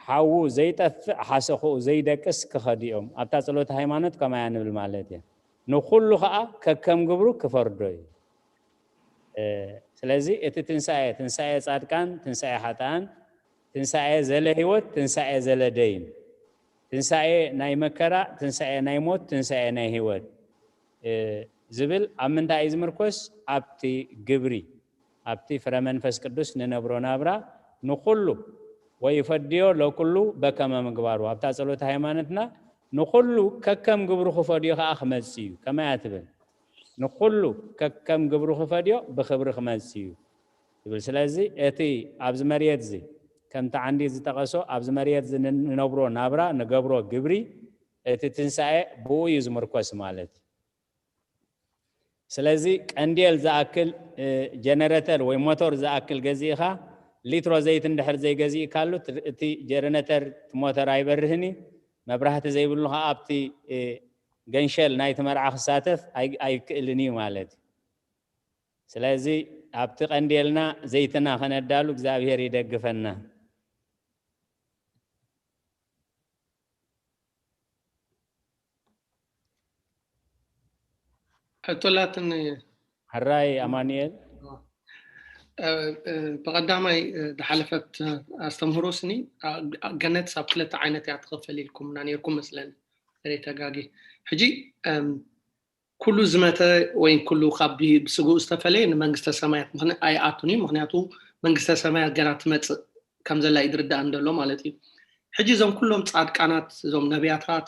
ሓዉ ዘይጠፍእ ሓሰኽኡ ዘይደቅስ ክኸዱ እዮም። ኣብታ ጸሎተ ሃይማኖት ከምኣ እያ ንብል ማለት እያ። ንኹሉ ኸኣ ከከም ግብሩ ክፈርዶ እዩ። ስለዚ እቲ ትንሳኤ ትንሳኤ ጻድቃን ትንሳኤ ሓጥኣን ትንሳኤ ዘለ ህይወት ትንሳኤ ዘለ ደይን ትንሳኤ ናይ መከራ ትንሳኤ ናይ ሞት ትንሳኤ ናይ ህይወት ዝብል ኣብ ምንታይ እዩ ዝምርኮስ? ኣብቲ ግብሪ ኣብቲ ፍረ መንፈስ ቅዱስ ንነብሮ ናብራ ንኹሉ ወይፈድዮ ለኩሉ በከመ ምግባሩ ኣብታ ጸሎተ ሃይማኖትና ንኹሉ ከከም ግብሩ ክፈድዮ ከዓ ክመጽእ እዩ። ከመይ እያ ትብል? ንኹሉ ከከም ግብሩ ክፈድዮ ብኽብሪ ክመጽእ እዩ ትብል። ስለዚ እቲ ኣብዚ መርየት እዚ ከምቲ ዓንዲ ዝጠቐሶ ኣብዚ መርየት እዚ ንነብሮ ናብራ ንገብሮ ግብሪ እቲ ትንሳኤ ብኡ እዩ ዝምርኮስ ማለት እዩ። ስለዚ ቀንዴል ዝኣክል ጀነረተር ወይ ሞተር ዝኣክል ገዚእኻ ሊትሮ ዘይት እንድሕር ዘይገዚእካሉ እቲ ጀነረተር ሞተር ኣይበርህን እዩ። መብራህቲ ዘይብሉ ከዓ ኣብቲ ገንሸል ናይቲ መርዓ ክሳተፍ ኣይክእልን እዩ ማለት እዩ። ስለዚ ኣብቲ ቀንዴልና ዘይትና ከነዳሉ እግዚኣብሔር ይደግፈና። ሕቶላትን ሕራይ ኣማኑኤል ብቐዳማይ ዝሓለፈት ኣስተምህሮ ስኒ ገነት ኣብ ክልተ ዓይነት እያ ትኸፈል ኢልኩምና ነርኩም መስለኒ ሬ ተጋጊ ሕጂ ኩሉ ዝመተ ወይ ኩሉ ካብ ብስግኡ ዝተፈለየ ንመንግስተ ሰማያት ኣይኣቱን እዩ ምክንያቱ መንግስተ ሰማያት ገና ትመፅእ ከም ዘላ እዩ ዝርዳእ እንደሎ ማለት እዩ ሕጂ እዞም ኩሎም ፃድቃናት እዞም ነቢያታት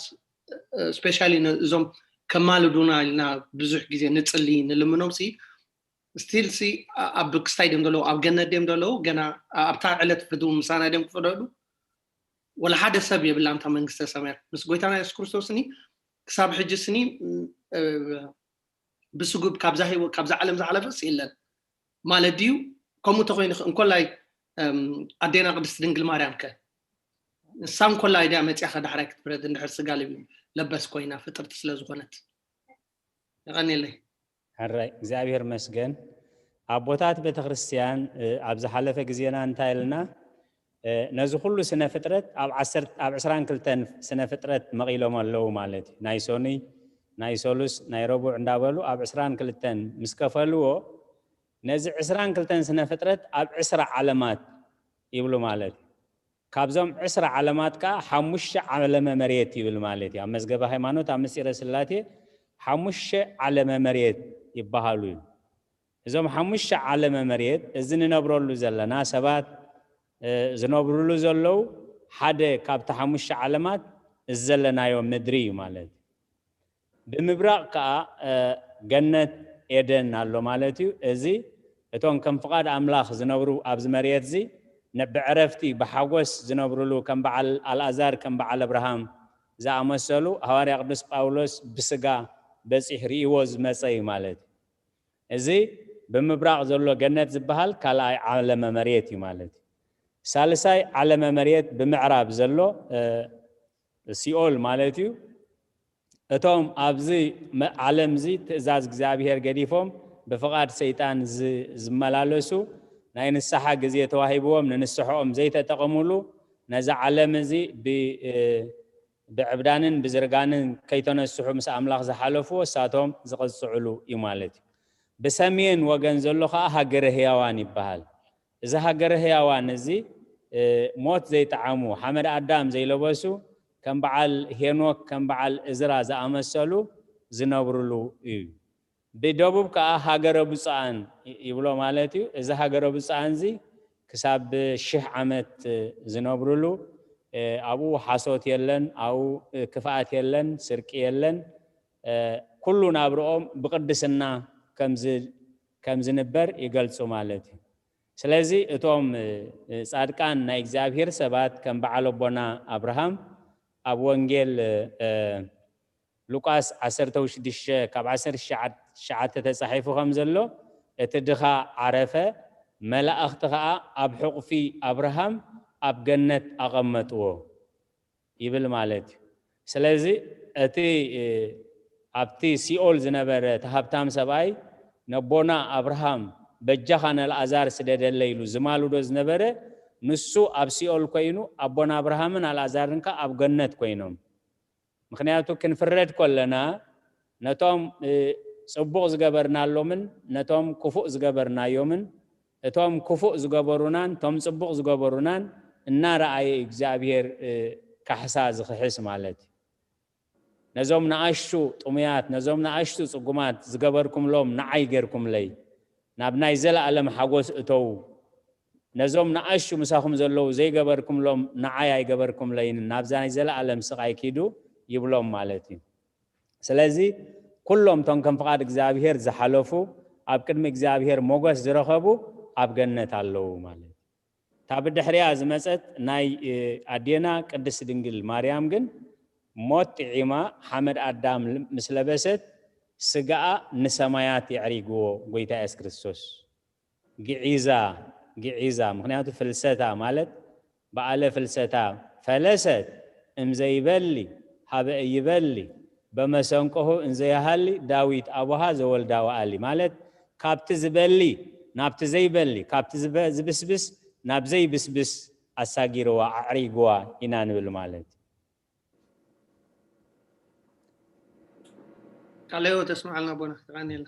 specially እዞም ከማልዱና ኢልና ብዙሕ ግዜ ንፅሊ ንልምኖም ሲ still ሲ ኣብ ክስታይ ድም ዘለዉ ኣብ ገነት ድም ዘለዉ ገና ኣብታ ዕለት ፍትው ምሳና ድም ክፍረዱ ወላ ሓደ ሰብ የብላ እንታ መንግስተ ሰማያት ምስ ጎይታና የሱስ ክርስቶስ ኒ ክሳብ ሕጂ ስኒ ብስጉብ ካብዛ ህይወት ካብዛ ዓለም ዝሓለፈስ የለን ማለት ድዩ ከምኡ ተኮይኑ እንኮላይ ኣዴና ቅድስቲ ድንግል ማርያም ከ ንሳ እንኮላይ ድያ መፅያ ከዳሕራይ ክትፍረድ እንድሕር ስጋ ለበስ ኮይና ፍጥርቲ ስለ ዝኾነት የቐንየለይ ሕራይ እግዚኣብሔር መስገን ኣቦታት ቤተክርስትያን ኣብ ዝሓለፈ ግዜና እንታይ ኢልና ነዚ ኩሉ ስነ ፍጥረት ኣብ ዓሰርተ ኣብ ዕስራን ክልተን ስነ ፍጥረት መቒሎም ኣለዉ ማለት እዩ። ናይ ሶኑይ ናይ ሶሉስ ናይ ረቡዕ እንዳበሉ ኣብ ዕስራን ክልተን ምስ ከፈልዎ ነዚ ዕስራን ክልተን ስነ ፍጥረት ኣብ ዕስራ ዓለማት ይብሉ ማለት እዩ። ካብዞም ዕስራ ዓለማት ከዓ ሓሙሽተ ዓለመ መሬት ይብል ማለት እዩ። ኣብ መዝገበ ሃይማኖት ኣብ ምስጢረ ስላሴ ሓሙሽተ ዓለመ መሬት ይበሃሉ እዩ። እዞም ሓሙሽተ ዓለመ መሬት እዚ ንነብረሉ ዘለና ሰባት ዝነብሩሉ ዘለዉ ሓደ ካብቲ ሓሙሽተ ዓለማት እዚ ዘለናዮ ምድሪ እዩ ማለት እዩ። ብምብራቕ ከዓ ገነት ኤደን ኣሎ ማለት እዩ። እዚ እቶም ከም ፍቓድ ኣምላኽ ዝነብሩ ኣብዚ መሬት እዚ ብዕረፍቲ ብሓጎስ ዝነብሩሉ ከም በዓል ኣልኣዛር ከም በዓል ኣብርሃም ዝኣመሰሉ ሃዋርያ ቅዱስ ጳውሎስ ብስጋ በፂሕ ርእይዎ ዝመፀ እዩ ማለት እዩ። እዚ ብምብራቕ ዘሎ ገነት ዝበሃል ካልኣይ ዓለመ መሬት እዩ ማለት እዩ። ሳልሳይ ዓለመ መሬት ብምዕራብ ዘሎ ሲኦል ማለት እዩ። እቶም ኣብዚ ዓለም እዚ ትእዛዝ እግዚኣብሔር ገዲፎም ብፍቓድ ሰይጣን ዝመላለሱ ናይ ንስሓ ግዜ ተዋሂብዎም ንንስሐኦም ዘይተጠቐሙሉ ነዚ ዓለም እዚ ብዕብዳንን ብዝርጋንን ከይተነስሑ ምስ ኣምላኽ ዝሓለፉ እሳቶም ዝቐፅዕሉ እዩ ማለት እዩ። ብሰሜን ወገን ዘሎ ከዓ ሃገረ ህያዋን ይበሃል። እዚ ሃገረ ህያዋን እዚ ሞት ዘይጠዓሙ ሓመድ ኣዳም ዘይለበሱ ከም በዓል ሄኖክ ከም በዓል እዝራ ዝኣመሰሉ ዝነብርሉ እዩ። ብደቡብ ከዓ ሃገረ ብፁዓን ይብሎ ማለት እዩ። እዚ ሃገረ ብፁዓን እዚ ክሳብ ሽሕ ዓመት ዝነብርሉ፣ ኣብኡ ሓሶት የለን፣ ኣብኡ ክፍኣት የለን፣ ስርቂ የለን። ኩሉ ናብርኦም ብቕድስና ከም ዝንበር ይገልጹ ማለት እዩ። ስለዚ እቶም ጻድቃን ናይ እግዚኣብሔር ሰባት ከም በዓል ኣቦና ኣብርሃም ኣብ ወንጌል ሉቃስ ዓሰርተ ሽዱሽተ ካብ ዓሰርተ ትሽዓተ ተጻሒፉ ከም ዘሎ፣ እቲ ድኻ ዓረፈ፣ መላእኽቲ ኸኣ ኣብ ሕቑፊ ኣብርሃም ኣብ ገነት ኣቐመጥዎ ይብል ማለት እዩ። ስለዚ እቲ ኣብቲ ሲኦል ዝነበረ እቲ ሃብታም ሰብኣይ ነቦና ኣብርሃም በጃኻ ነልኣዛር ስደደለይ ኢሉ ዝማልዶ ዝነበረ፣ ንሱ ኣብ ሲኦል ኮይኑ ኣቦና ኣብርሃምን ኣልኣዛርን ከኣ ኣብ ገነት ኮይኖም። ምኽንያቱ ክንፍረድ ከለና ነቶም ጽቡቕ ዝገበርናሎምን ነቶም ክፉእ ዝገበርናዮምን፣ እቶም ክፉእ ዝገበሩናን እቶም ጽቡቕ ዝገበሩናን እናረኣየ እግዚኣብሔር ካሕሳ ዝኽሕስ ማለት እዩ። ነዞም ንኣሽቱ ጥሙያት፣ ነዞም ንኣሽቱ ጽጉማት ዝገበርኩምሎም ንዓይ ጌርኩምለይ፣ ናብ ናይ ዘለኣለም ሓጎስ እተዉ። ነዞም ንኣሽቱ ምሳኹም ዘለዉ ዘይገበርኩምሎም ንዓይ ኣይገበርኩምለይን፣ ናብዛ ናይ ዘለኣለም ስቓይ ኪዱ ይብሎም ማለት እዩ። ስለዚ ኩሎም እቶም ከም ፍቓድ እግዚኣብሔር ዝሓለፉ፣ ኣብ ቅድሚ እግዚኣብሔር ሞገስ ዝረኸቡ ኣብ ገነት ኣለዉ ማለት እዩ። እታ ብድሕሪኣ ዝመጸት ናይ ኣዴና ቅድስት ድንግል ማርያም ግን ሞት ጥዒማ ሓመድ ኣዳም ምስ ለበሰት ስጋኣ ንሰማያት የዕሪግዎ ጎይታ የሱስ ክርስቶስ። ግዒዛ፣ ግዒዛ፣ ምኽንያቱ ፍልሰታ ማለት በዓለ ፍልሰታ ፈለሰት እምዘይበሊ ሀበ እይበሊ በመሰንቆሁ እንዘይሃሊ ዳዊት ኣቡሃ ዘወልዳ ወኣሊ ማለት ካብቲ ዝበሊ ናብቲ ዘይበሊ ካብቲ ዝብስብስ ናብ ዘይብስብስ ኣሳጊርዋ ኣዕሪግዋ ኢና ንብል ማለት እዩ። ቃለ ሕይወት ተስምዓልና ኣቦና ተቃኒልና።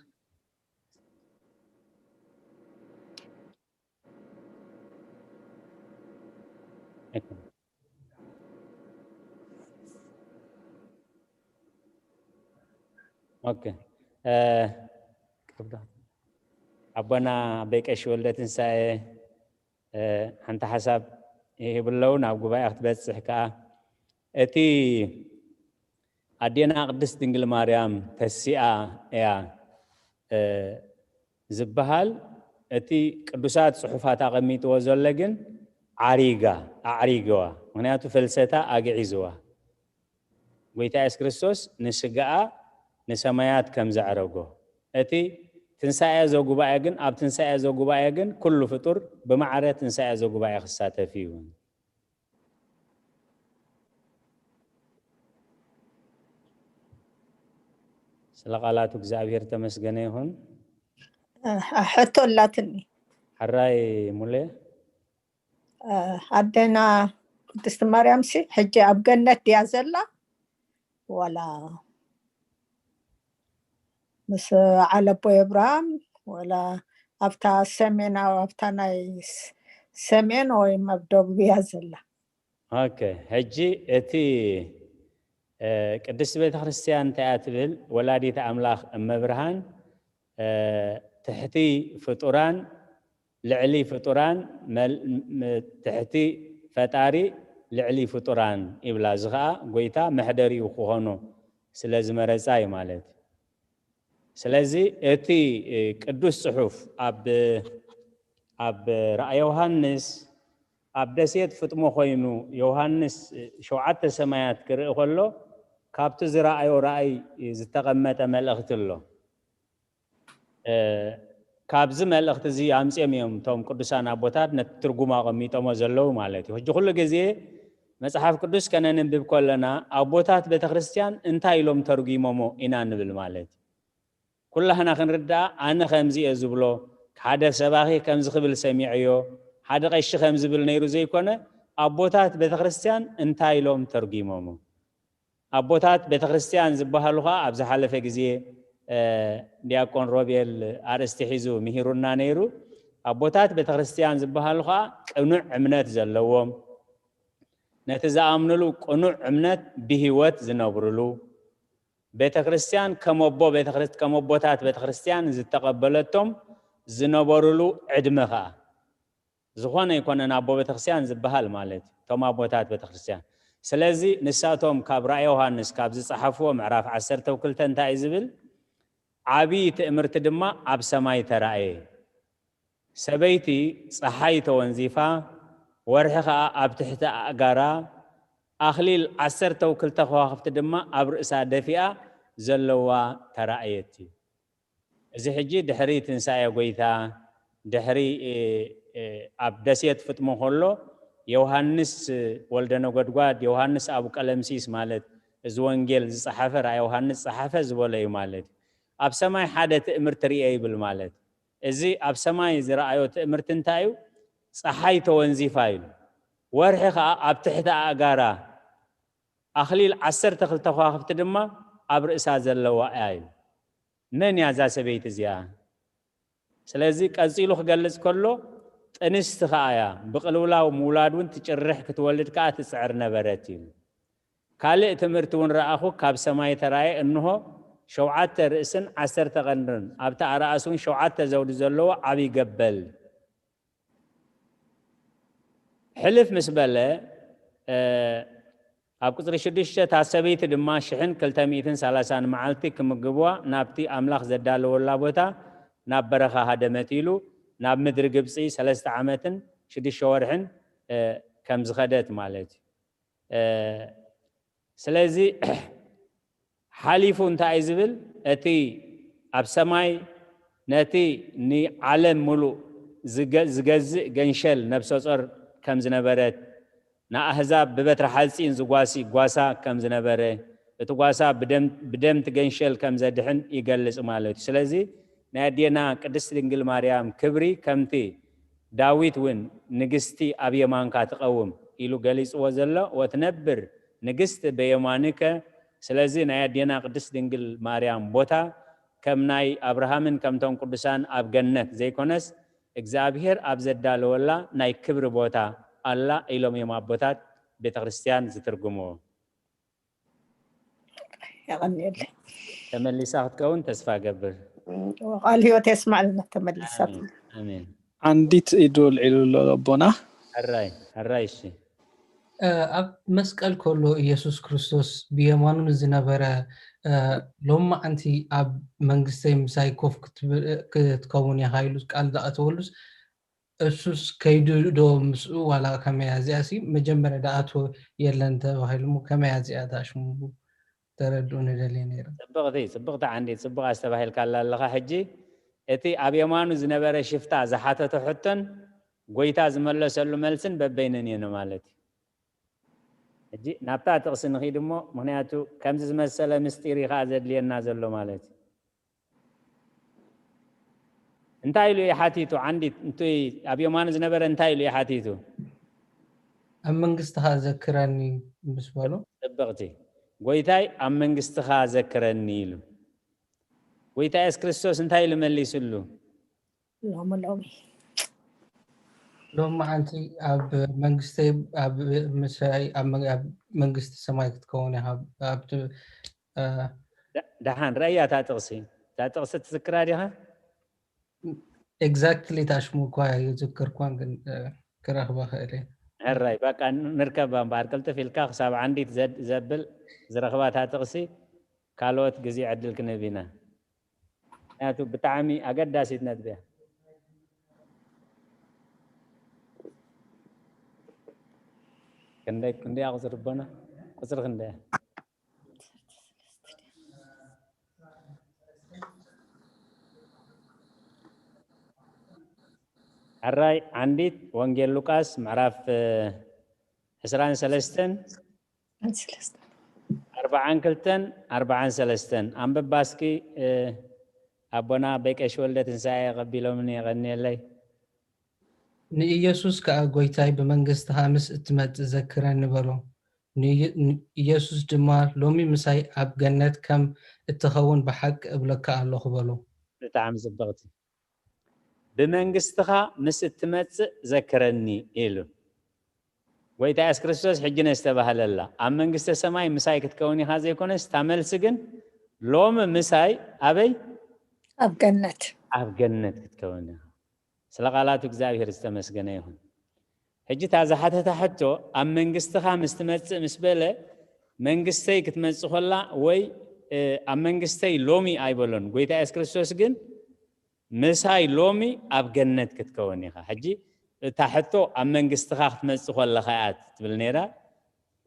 ኣቦና ኣቦይ ቀሺ ወልደ ትንሳኤ ሓንቲ ሓሳብ ይህቡ ኣለዉ። ናብ ጉባኤ ክትበፅሕ ከዓ እቲ ኣዴና ቅድስት ድንግል ማርያም ተሲኣ እያ ዝበሃል እቲ ቅዱሳት ፅሑፋት ኣቐሚጥዎ ዘሎ ግን ዓሪጋ ኣዕሪግዋ። ምክንያቱ ፍልሰታ ኣግዒዝዋ። ጎይታ የሱስ ክርስቶስ ንስጋኣ ንሰማያት ከም ዘዕረጎ እቲ ትንሳኤ ዘጉባኤ ግን ኣብ ትንሳኤ ዘጉባኤ ግን ኩሉ ፍጡር ብማዕረ ትንሳኤ ዘጉባኤ ክሳተፍ እዩ። ስለ ቃላቱ እግዚኣብሔር ተመስገነ ይኹን። ሕቶ ኣላትኒ። ሕራይ ሙሌ። ኣደና ቅድስቲ ማርያም ሲ ሕጂ ኣብ ገነት ድያ ዘላ ዋላ ምስ ዓለቦ ኣብርሃም ዋላ ኣብታ ሰሜናዊ ኣብታ ናይ ሰሜን ወይም ኣብ ደቡብ እያ ዘላ። ኦኬ ሕጂ እቲ ቅድስቲ ቤተክርስትያን እንታይ እያ ትብል? ወላዲት ኣምላኽ እመብርሃን ትሕቲ ፍጡራን ልዕሊ ፍጡራን ትሕቲ ፈጣሪ ልዕሊ ፍጡራን ይብላ። እዚ ከዓ ጎይታ መሕደሪኡ ክኾኖ ስለ ዝመረፃ እዩ ማለት እዩ። ስለዚ እቲ ቅዱስ ፅሑፍ ኣብ ኣብ ራእየ ዮሃንስ ኣብ ደሴት ፍጥሞ ኮይኑ ዮሃንስ ሸውዓተ ሰማያት ክርኢ ከሎ ካብቲ ዝረኣዮ ራእይ ዝተቐመጠ መልእኽቲ ኣሎ። ካብዚ መልእኽቲ እዚ ኣምፅኦም እዮም እቶም ቅዱሳን ኣቦታት ነቲ ትርጉም ኣቐሚጦሞ ዘለዉ ማለት እዩ። ሕጂ ኩሉ ግዜ መፅሓፍ ቅዱስ ከነንብብ ከለና ኣቦታት ቤተክርስትያን እንታይ ኢሎም ተርጉሞሞ ኢና ንብል ማለት እዩ። ኩላህና ክንርዳእ ኣነ ከምዚ እየ ዝብሎ ሓደ ሰባኺ ከምዚ ክብል ሰሚዐዮ ሓደ ቀሺ ከም ዝብል ነይሩ ዘይኮነ ኣቦታት ቤተክርስትያን እንታይ ኢሎም ተርጉሞሞ ኣቦታት ቤተክርስትያን ዝበሃሉ ከዓ ኣብ ዝሓለፈ ግዜ ዲያቆን ሮቤል ኣርእስቲ ሒዙ ምሂሩና ነይሩ ኣቦታት ቤተክርስትያን ዝበሃሉ ከዓ ቅኑዕ እምነት ዘለዎም ነቲ ዝኣምንሉ ቅኑዕ እምነት ብህይወት ዝነብርሉ ቤተክርስትያን ከም ኣቦ ቤተክርስ ከም ኣቦታት ቤተክርስትያን ዝተቐበለቶም ዝነበሩሉ ዕድመ ኸኣ ዝኾነ ኣይኮነን ኣቦ ቤተክርስትያን ዝበሃል ማለት እዩ፣ እቶም ኣቦታት ቤተክርስትያን። ስለዚ ንሳቶም ካብ ራእይ ዮሃንስ ካብ ዝጸሓፍዎ ምዕራፍ ዓሰርተ ክልተ እንታይ እዩ ዝብል? ዓብዪ ትእምርቲ ድማ ኣብ ሰማይ ተራእየ። ሰበይቲ ጸሓይ ተወንዚፋ፣ ወርሒ ኸኣ ኣብ ትሕቲ ኣእጋራ፣ ኣኽሊል ዓሰርተ ክልተ ከዋኽብቲ ድማ ኣብ ርእሳ ደፊኣ ዘለዋ ተራእየት እዩ። እዚ ሕጂ ድሕሪ ትንሳኤ ጐይታ፣ ድሕሪ፣ እ፣ እ፣ ኣብ ደሴት ፍጥሞ ከሎ፣ ዮሃንስ ወልደ ነጎድጓድ፣ ዮሃንስ ኣቡ ቀለምሲስ ማለት፣ እዚ ወንጌል ዝጸሓፈ፣ ራእይ ዮሃንስ ጸሓፈ ዝበሎ እዩ ማለት እዩ። ኣብ ሰማይ ሓደ ትእምርቲ ርእየ ይብል ማለት። እዚ ኣብ ሰማይ ዝረኣዮ ትእምርቲ እንታይ እዩ? ጸሓይ ተወንዚፋ ኢሉ። ወርሒ ኸኣ ኣብ ትሕቲ ኣእጋራ፣ ኣኽሊል ዓሰርተ ክልተ ከዋኽብቲ ድማ ኣብ ርእሳ ዘለዋ እያ ኢሉ። መን እያ እዛ ሰበይቲ እዚኣ? ስለዚ ቀጺሉ ክገልጽ ከሎ፣ ጥንስቲ ከኣ እያ፣ ብቕልውላው ምውላድ እውን ትጭርሕ፣ ክትወልድ ከኣ ትጽዕር ነበረት ኢሉ። ካልእ ትምህርቲ እውን ረኣኹ፣ ካብ ሰማይ ተራእየ፣ እንሆ፣ ሸውዓተ ርእስን ዓሰርተ ቀንድን፣ ኣብቲ ኣርኣስ እውን ሸውዓተ ዘውዲ ዘለዎ ዓብዪ ገበል። ሕልፍ ምስ በለ፣ እ፣ ኣብ ቁጽሪ ሽዱሽተ፣ እታ ሰበይቲ ድማ ሽሕን ክልተ ሚእትን ሰላሳን መዓልቲ ክምግብዋ ናብቲ ኣምላኽ ዘዳለወላ ቦታ ናብ በረኻ ሃደመት ኢሉ፣ ናብ ምድሪ ግብጺ ሰለስተ ዓመትን ሽዱሽተ ወርሕን፣ እ፣ ከም ዝኸደት ማለት እዩ። እ፣ ስለዚ ሓሊፉ እንታይ እዩ ዝብል? እቲ ኣብ ሰማይ ነቲ ንዓለም ምሉእ ዝገ-፣ ዝገዝእ ገንሸል ነብሰ ጾር ከም ዝነበረት፣ ንኣህዛብ ብበትሪ ሓጺን ዝጓሲ ጓሳ ከም ዝነበረ፣ እቲ ጓሳ ብደም፣ ብደምቲ ገንሸል ከም ዘድሕን ይገልጽ ማለት እዩ። ስለዚ ናይ ኣዴና ቅድስት ድንግል ማርያም ክብሪ ከምቲ ዳዊት እውን ንግስቲ ኣብ የማንካ ትቐውም ኢሉ ገሊጽዎ ዘሎ፣ "ወትነብር ንግስት በየማንከ"። ስለዚ ናይ ኣዴና ቅድስት ድንግል ማርያም ቦታ ከም ናይ ኣብርሃምን ከምቶም ቅዱሳን ኣብ ገነት ዘይኮነስ፣ እግዚኣብሔር ኣብ ዘዳለወላ ናይ ክብሪ ቦታ ኣላ ኢሎም እዮም ኣቦታት ቤተ ክርስቲያን ዝትርጉምዎ። የቐንየለይ። ተመሊሳ ክትከውን ተስፋ ገብር። ቃል ህይወት የስማዕልና። ተመሊሳ። ኣሜን፣ ኣሜን። ዓንዲት ኢዱ ኣልዒሉ ኣሎ ኣቦና። ሕራይ፣ ሕራይ፣ እሺ። እ፣ ኣብ መስቀል ከሎ ኢየሱስ ክርስቶስ ብየማኑ ዝነበረ፣ እ፣ ሎማዓንቲ ኣብ መንግስተይ ምሳይ ኮፍ ክትብ-፣ ክትከውን ኢኻ ኢሉ ቃል ዝኣተወሉስ፣ እሱስ ከይዱ ዶ ምስኡ ዋላ ከመይ እያ እዚኣሲ መጀመርያ ድኣትዎ የለን ተባሂሉ እሞ ከመይ እያ እዚኣ እታ ሽሙ ተረድኡ ንደሊ ነይሩ። ጽብቕቲ፣ ጽብቕቲ ዓንዲት፣ ጽቡቕ ኣስተባሂልካላ ኣለኻ። ሕጂ እቲ ኣብ የማኑ ዝነበረ ሽፍታ ዝሓተቶ ሕቶን ጎይታ ዝመለሰሉ መልስን በበይነን እየን ማለት እዩ። ሕጂ ናብታ ጥቕሲ ንኺድ እሞ፣ ምኽንያቱ ከምዚ ዝመሰለ ምስጢር እዩ ኸኣ ዘድልየና ዘሎ ማለት እዩ። እንታይ ኢሉ እዩ ሓቲቱ? ዓንዲት፣ እንቱይ ኣብ የማኑ ዝነበረ እንታይ ኢሉ እዩ ሓቲቱ? ኣብ መንግስትኻ ዘክረኒ ምስ በሎ። ጽብቕቲ። ጎይታይ ኣብ መንግስትኻ ዘክረኒ ኢሉ። ጎይታ የሱስ ክርስቶስ እንታይ ኢሉ መሊስሉ? ሎሚ፣ ሎሚ። ሎሚ ዓንቲ ኣብ መንግስተይ፣ ኣብ ምሳይ፣ ኣብ መን-፣ ኣብ መንግስቲ ሰማይ ክትከውን ኢኻ። ኣብቲ፣ እ፣ ደ-፣ ደሓን ረእያ እታ ጥቕሲ። እታ ጥቕሲ ትዝክራ ዲኻ? ኤግዛክትሊ እታ ሽሙ እኳ ኣይዝክርኳን፣ ግን፣ እ፣ ክረኽባ ክእል እየ። ሕራይ፣ በቃ ን-፣ ንርከባ እምበኣር፣ ቅልጥፍ ኢልካ ክሳብ ዓንዲት ዘድ-፣ ዘብል ዝረኽባ እታ ጥቕሲ፣ ካልኦት ግዜ ዕድል ክንህብ ኢና። ምኽንያቱ ብጣዕሚ ኣገዳሲት ነጥቢ እያ። ክንደይ፣ ክንደይ ቁጽሪ ኣቦና? ቁጽሪ ክንደይ? ሕራይ ዓንዲት ወንጌል ሉቃስ ምዕራፍ፣ እ፣ ዕስራን ሰለስተን፣ ሰለስተን። ኣርብዓን ክልተን፣ ኣርብዓን ሰለስተን። ኣንብባ እስኪ፣ እ፣ ኣቦና ኣቦይ ቀሺ ወልደ ትንሳኤ ቀቢሎምኒ፣ የቐንየለይ። ንኢየሱስ ከኣ፣ "ጐይታይ፣ ብመንግስትኻ ምስ እትመጽእ ዘክረኒ" በሎ። ንኢ-፣ ን-፣ ኢየሱስ ድማ፣ "ሎሚ ምሳይ ኣብ ገነት ከም እትኸውን ብሓቂ እብለካ ኣለኹ" በሎ። ብጣዕሚ ጽብቕቲ። "ብመንግስትኻ ምስ እትመጽእ ዘክረኒ" ኢሉ። ጐይታ የሱስ ክርስቶስ ሕጂ ነስተባህለላ። ኣብ መንግስተ ሰማይ ምሳይ ክትከውን ኢኻ ዘይኮነስ፣ እታ መልሲ ግን፣ "ሎሚ ምሳይ ኣበይ?" ኣብ ገነት። ኣብ ገነት ክትከውን ኢኻ። ስለ ቃላቱ እግዚኣብሔር ዝተመስገነ ይኹን። ሕጂ እታ ዝሓተታ ሕቶ፣ ኣብ መንግስትኻ ምስ ትመጽእ ምስ በለ፣ መንግስተይ ክትመጽእ ከላ ወይ ኣብ መንግስተይ ሎሚ ኣይበሎን። ጎይታ የሱስ ክርስቶስ ግን ምሳይ ሎሚ ኣብ ገነት ክትከውን ኢኻ። ሕጂ እታ ሕቶ ኣብ መንግስትኻ ክትመጽእ ከለኻ እያ ትብል ነይራ።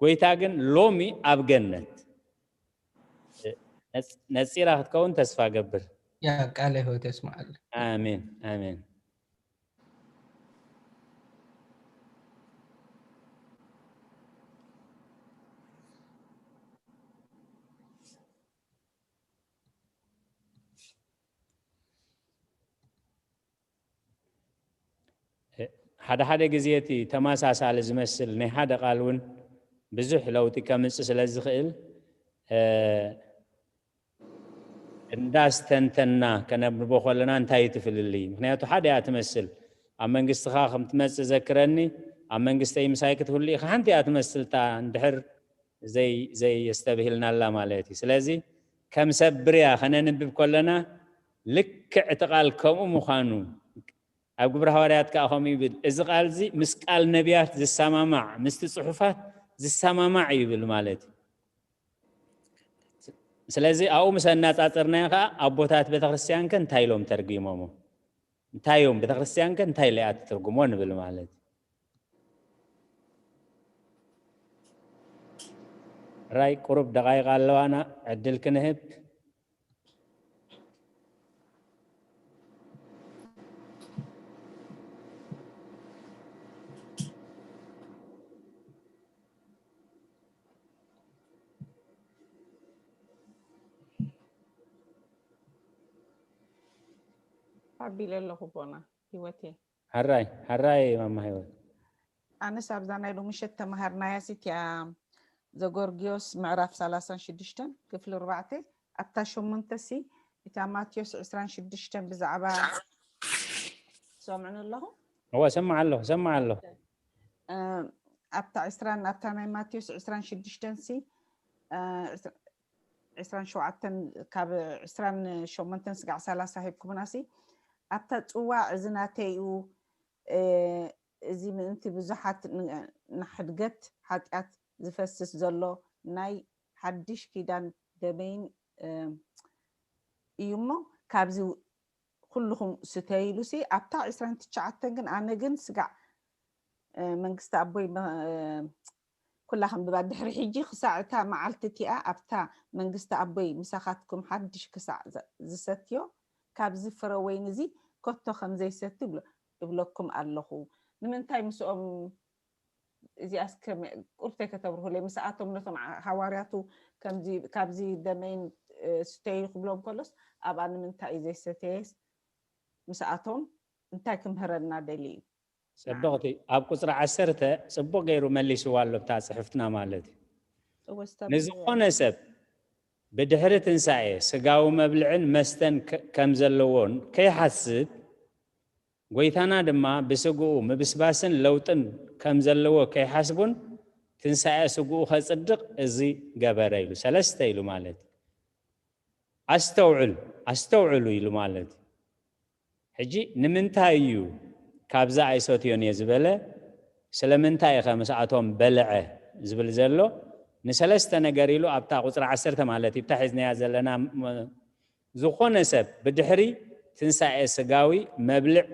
ጎይታ ግን ሎሚ ኣብ ገነት ነጽ- ነጺራ ክትከውን ተስፋ ገብር። ያ ቃለ ህይወት የስማዓል። ኣሜን ኣሜን። ሓደ ሓደ ግዜ እቲ ተመሳሳሊ ዝመስል ናይ ሓደ ቃል እውን ብዙሕ ለውጢ ከምጽእ ስለ ዝኽእል እንዳስተንተና ከነንብቦ ከለና እንታይ እዩ እቲ ፍልልይ? ምክንያቱ ሓደ እያ ትመስል። ኣብ መንግስትኻ ከም ትመጽእ ዘክረኒ፣ ኣብ መንግስተይ ምሳይ ክትህሉ ኢኻ፣ ሓንቲ እያ ትመስል እታ እንድሕር ዘይ ዘየስተብህልናላ ማለት እዩ። ስለዚ ከም ሰብ ብርያ ከነንብብ ከለና ልክዕ እቲ ቃል ከምኡ ምዃኑ ኣብ ግብረ ሃዋርያት ከኣ ከምኡ ይብል። እዚ ቃል እዚ ምስ ቃል ነቢያት ዝሰማማዕ፣ ምስቲ ጽሑፋት ዝሰማማዕ እዩ ይብል ማለት እዩ። ስለዚ ኣብኡ ምስ ኣነጻጸርናዮ ከኣ ኣቦታት ቤተክርስትያን ከ እንታይ ኢሎም ተርጊሞሞ? እንታይ እዮም ቤተክርስትያን ከ እንታይ ኢላ እያ ትትርጉሞ ንብል ማለት እዩ። ራይ ቁሩብ ደቃይቅ ኣለዋና ዕድል ክንህብ። ኣቢለ ኣለኹ ቦና ህይወቴ። ሓራይ ሓራይ ማማ ህይወት። ኣነስ ኣብዛ ናይ ሎሚ ምሸት ተማሃርናያ ሲ እቲኣ ዘጎርጊዮስ ምዕራፍ ሰላሳን ሽዱሽተን ክፍሊ ኣርባዕተ ኣብታ ሸሞንተ ሲ እታ ማቴዎስ ዕስራን ሽዱሽተን ብዛዕባ ሰምዑን ኣለኹ። እወ ሰማዕ ኣለኹ ሰማዕ ኣለኹ። ኣብታ ዕስራን ኣብታ ናይ ማቴዎስ ዕስራን ሽዱሽተን ሲ ዕስራን ሸውዓተን ካብ ዕስራን ሸሞንተን ስጋዕ ሰላሳ ሂብኩምና ሲ ኣብታ ጽዋዕ እዚ ናተይ እዩ፣ እዚ ምእንቲ ብዙሓት ንሕድገት ሓጢኣት ዝፈስስ ዘሎ ናይ ሓድሽ ኪዳን ደመይን እዩ እሞ ካብዚ ኩልኹም ስተዩ ኢሉ ሲ ኣብታ ዕስራን ትሽዓተን ግን ኣነ ግን ስጋዕ መንግስቲ ኣቦይ ኩላ ከንብባ ድሕሪ ሕጂ ክሳዕ እታ መዓልቲ እቲኣ ኣብታ መንግስቲ ኣቦይ ምሳኻትኩም ሓድሽ ክሳዕ ዝሰትዮ ካብዚ ፍረ ወይኒ እዚ ከቶ ከም ዘይሰቲ እብለኩም ኣለኹ። ንምንታይ ምስኦም እዚኣስ ቁርተይ ከተብርሁለይ ምስኣቶም ነቶም ሃዋርያቱ ካብዚ ደመይን ስተዩ ክብሎም ከሎስ ኣብኣ ንምንታይ እዩ ዘይሰተየስ ምስኣቶም እንታይ ክምህረና ደሊ እዩ? ጽብቕቲ ኣብ ቁጽሪ ዓሰርተ ጽቡቕ ገይሩ መሊስዋ ኣሎ ብታ ጽሕፍትና ማለት እዩ። ንዝኾነ ሰብ ብድሕሪ ትንሳኤ ስጋዊ መብልዕን መስተን ከም ዘለዎን ከይሓስብ ጎይታና ድማ ብስግኡ ምብስባስን ለውጥን ከም ዘለዎ ከይሓስቡን ትንሳኤ ስግኡ ከጽድቕ እዚ ገበረ ኢሉ ሰለስተ ኢሉ ማለት እዩ። ኣስተውዕል ኣስተውዕሉ ኢሉ ማለት እዩ። ሕጂ ንምንታይ እዩ ካብዛ ኣይሰትዮን እየ ዝበለ? ስለምንታይ ኢኸ ምስኣቶም በልዐ ዝብል ዘሎ ንሰለስተ ነገር ኢሉ ኣብታ ቁፅሪ ዓሰርተ ማለት እዩ ብታ ሒዝናያ ዘለና ዝኾነ ሰብ ብድሕሪ ትንሳኤ ስጋዊ መብልዕ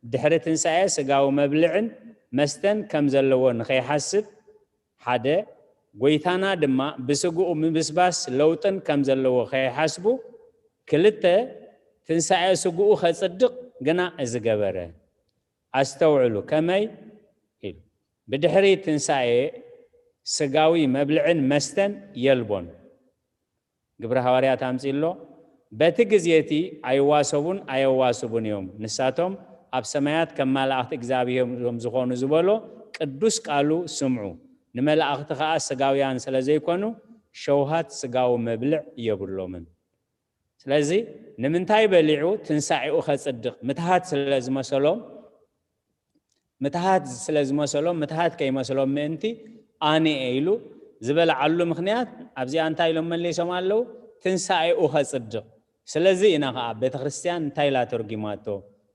ድሕሪ ትንሳኤ ስጋዊ መብልዕን መስተን ከም ዘለዎ ንኸይሓስብ ሓደ ጎይታና ድማ ብስግኡ ምብስባስ ለውጥን ከም ዘለዎ ከይሓስቡ ክልተ ትንሳኤ ስግኡ ከጽድቕ ግና እዚ ገበረ። ኣስተውዕሉ ከመይ ኢሉ ብድሕሪ ትንሳኤ ስጋዊ መብልዕን መስተን የልቦን። ግብረ ሃዋርያት ኣምጺእሎ በቲ ግዜ እቲ ኣይዋሰቡን ኣየዋስቡን እዮም። ንሳቶም ኣብ ሰማያት ከም መላእኽቲ እግዚኣብሔር እዮም ዝኾኑ ዝበሎ ቅዱስ ቃሉ ስምዑ። ንመላእኽቲ ኸኣ ስጋውያን ስለ ዘይኮኑ ሸውሃት ስጋዊ መብልዕ የብሎምን። ስለዚ ንምንታይ በሊዑ ትንሳኤኡ ኸጽድቕ ምትሃት ስለ ዝመሰሎም ምትሃት ስለ ዝመሰሎም ምትሃት ከይመስሎም ምእንቲ ኣነ እየ ኢሉ ዝበልዓሉ ምኽንያት ኣብዚኣ እንታይ ኢሎም መሊሶም ኣለዉ? ትንሳኤኡ ኸጽድቕ። ስለዚ ኢና ኸዓ ቤተ ክርስትያን እንታይ ኢላ ተርጒማቶ?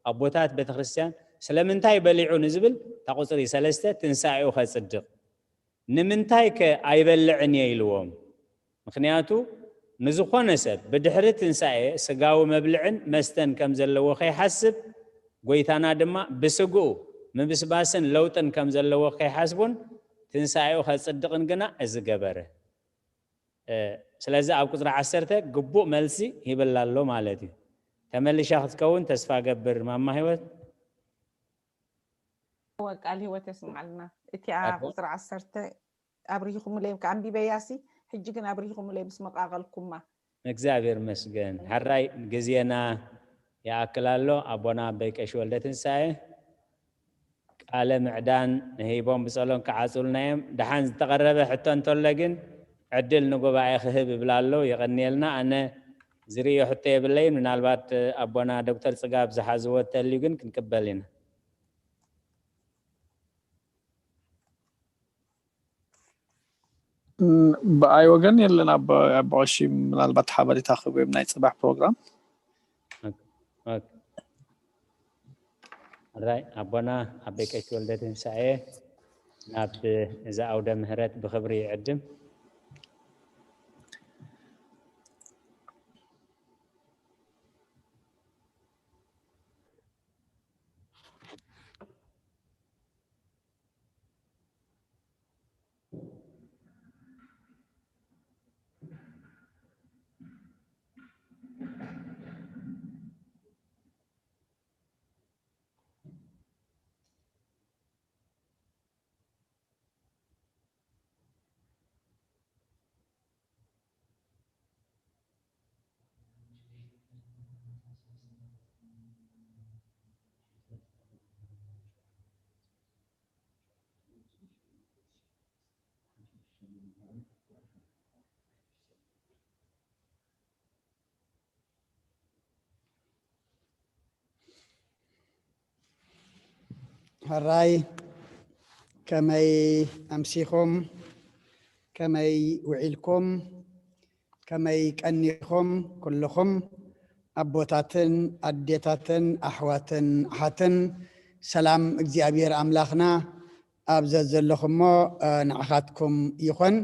ኣቦታት ቤተ ክርስትያን ስለምንታይ በሊዑ ንዝብል፣ እታ ቁፅሪ ሰለስተ ትንሳኤኡ ከፅድቕ። ንምንታይ ከ ኣይበልዕን እየ ኢልዎም? ምኽንያቱ ንዝኾነ ሰብ ብድሕሪ ትንሳኤ ስጋዊ መብልዕን መስተን ከም ዘለዎ ከይሓስብ፣ ጎይታና ድማ ብስግኡ ምብስባስን ለውጥን ከም ዘለዎ ከይሓስቡን ትንሳኤኡ ከጽድቕን ግና እዚ ገበረ። ስለዚ ኣብ ቁጽሪ ዓሰርተ ግቡእ መልሲ ሂብላ ኣሎ ማለት እዩ። ተመሊሻ ክትከውን ተስፋ ገብር። ማማ ህይወት። ቃል ህይወት የስምዓልና። እቲኣ ቁፅሪ ዓሰርተ ኣብሪሂኹምለይ፣ ከኣንቢበያሲ ሕጂ ግን ኣብሪሂኹምለይ ምስ መቓቐልኩማ። እግዚኣብሔር መስገን። ሕራይ ግዜና ይኣክል ኣሎ። ኣቦና ኣበይ ቀሺ ወልደ ትንሳኤ ቃለ ምዕዳን ሂቦም ብጸሎን ክዓጹልና እዮም። ደሓን ዝተቐረበ ሕቶ እንተሎ ግን ዕድል ንጉባኤ ክህብ እብላ ኣለዉ። የቐንየልና። ኣነ ዝርእዮ ሕቶ የብለይን። ምናልባት ኣቦና ዶክተር ጽጋብ ዝሓዝዎ ተልዩ ግን ክንቅበል ኢና። ብኣይ ወገን የለን። ኣቦ ቀሺ ምናልባት ሓበሬታ ክህቡ እዮም ናይ ፅባሕ ፕሮግራም። ራይ ኣቦና ኣበይ ቀሺ ወልደ ትንሳኤ ናብ እዚ ኣውደ ምህረት ብክብሪ ይዕድም። ሕራይ ከመይ ኣምሲኹም? ከመይ ውዒልኩም? ከመይ ቀኒኹም? ኩልኹም ኣቦታትን ኣዴታትን ኣሕዋትን ኣሓትን ሰላም እግዚኣብሔር ኣምላኽና ኣብ ዘዘለኹሞ ንዓኻትኩም ይኹን።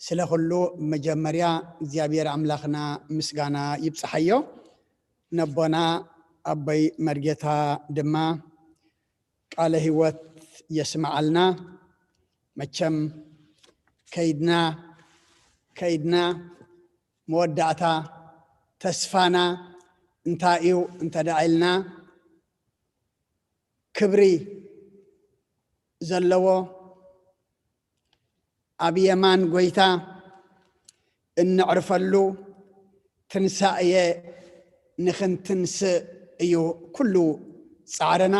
ስለ ኩሉ መጀመርያ እግዚኣብሔር ኣምላኽና ምስጋና ይብጽሓዮ። ነቦና ኣቦይ መርጌታ ድማ ቃለ ህይወት የስምዓልና። መቸም ከይድና ከይድና መወዳእታ ተስፋና እንታይ እዩ እንተ ደኣ ኢልና ክብሪ ዘለዎ ኣብ የማን ጎይታ እንዕርፈሉ ትንሳኤ ንኽንትንስእ እዩ ኩሉ ጻዕርና፣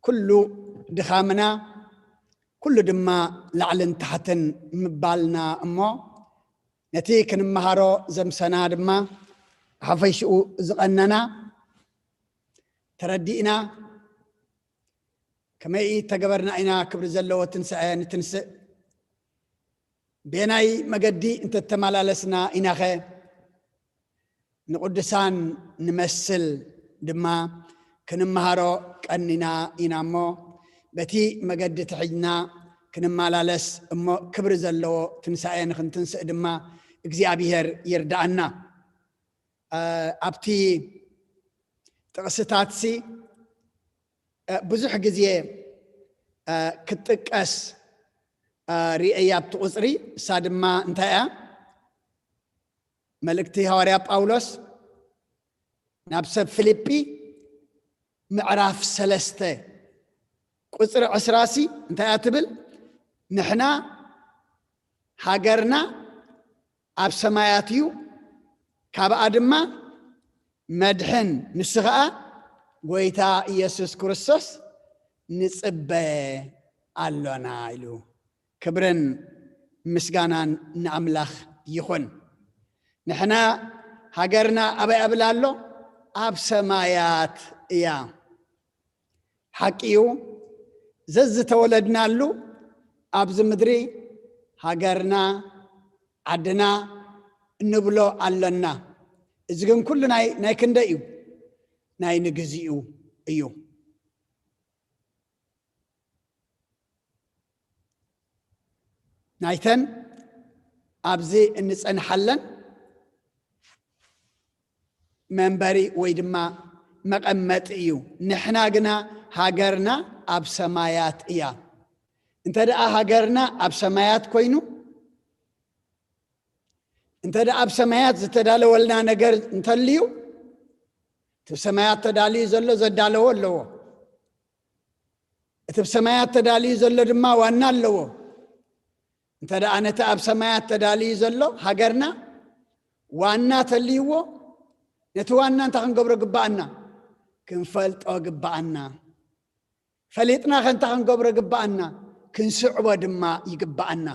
ኩሉ ድኻምና፣ ኩሉ ድማ ላዕልን ታሕትን ምባልና እሞ ነቲ ክንመሃሮ ዘምሰና ድማ ሓፈሽኡ ዝቐነና ተረዲእና ከመይ ተገበርና ኢና ክብሪ ዘለዎ ትንሳኤ ንትንስእ? ቤናይ መገዲ እንተተመላለስና ኢናኸ ንቕዱሳን ንመስል ድማ ክንመሃሮ ቀኒና ኢና እሞ በቲ መገዲ ትሕጅና ክንመላለስ እሞ ክብሪ ዘለዎ ትንሳኤ ንክንትንስእ ድማ እግዚኣብሔር ይርዳኣና። ኣብቲ ጥቕስታትሲ ብዙሕ ግዜ ክትጥቀስ ርእየ ኣብቲ ቁፅሪ እሳ ድማ እንታይ እያ? መልእክቲ ሃዋርያ ጳውሎስ ናብ ሰብ ፊልጲ ምዕራፍ ሰለስተ ቁፅሪ ዕስራሲ እንታይ እያ ትብል? ንሕና ሃገርና ኣብ ሰማያት እዩ፣ ካብኣ ድማ መድሕን ንሱ ኸዓ ጎይታ ኢየሱስ ክርስቶስ ንፅበ ኣሎና ኢሉ። ክብርን ምስጋናን ንኣምላኽ ይኹን። ንሕና ሃገርና ኣበይ ኣብላ ኣሎ? ኣብ ሰማያት እያ። ሓቂ እዩ፣ ዘዝተወለድናሉ ኣብዚ ምድሪ ሃገርና ዓድና እንብሎ ኣለና። እዚ ግን ኩሉ ናይ ናይ ክንደይ እዩ? ናይ ንግዚኡ እዩ። ናይተን ኣብዚ እንጸንሓለን መንበሪ ወይ ድማ መቐመጢ እዩ። ንሕና ግና ሃገርና ኣብ ሰማያት እያ። እንተ ደኣ ሃገርና ኣብ ሰማያት ኮይኑ፣ እንተ ደኣ ኣብ ሰማያት ዝተዳለወልና ነገር እንተልዩ፣ እቲ ብሰማያት ተዳልዩ ዘሎ ዘዳለዎ ኣለዎ። እቲ ብሰማያት ተዳልዩ ዘሎ ድማ ዋና ኣለዎ። እንተ ደኣ ነቲ ኣብ ሰማያት ተዳልዩ ዘሎ ሃገርና ዋና ተልይዎ፣ ነቲ ዋና እንታይ ክንገብሮ ግባኣና? ክንፈልጦ ግባኣና። ፈሊጥና ከ እንታይ ክንገብሮ ግባኣና? ክንስዕቦ ድማ ይግባኣና።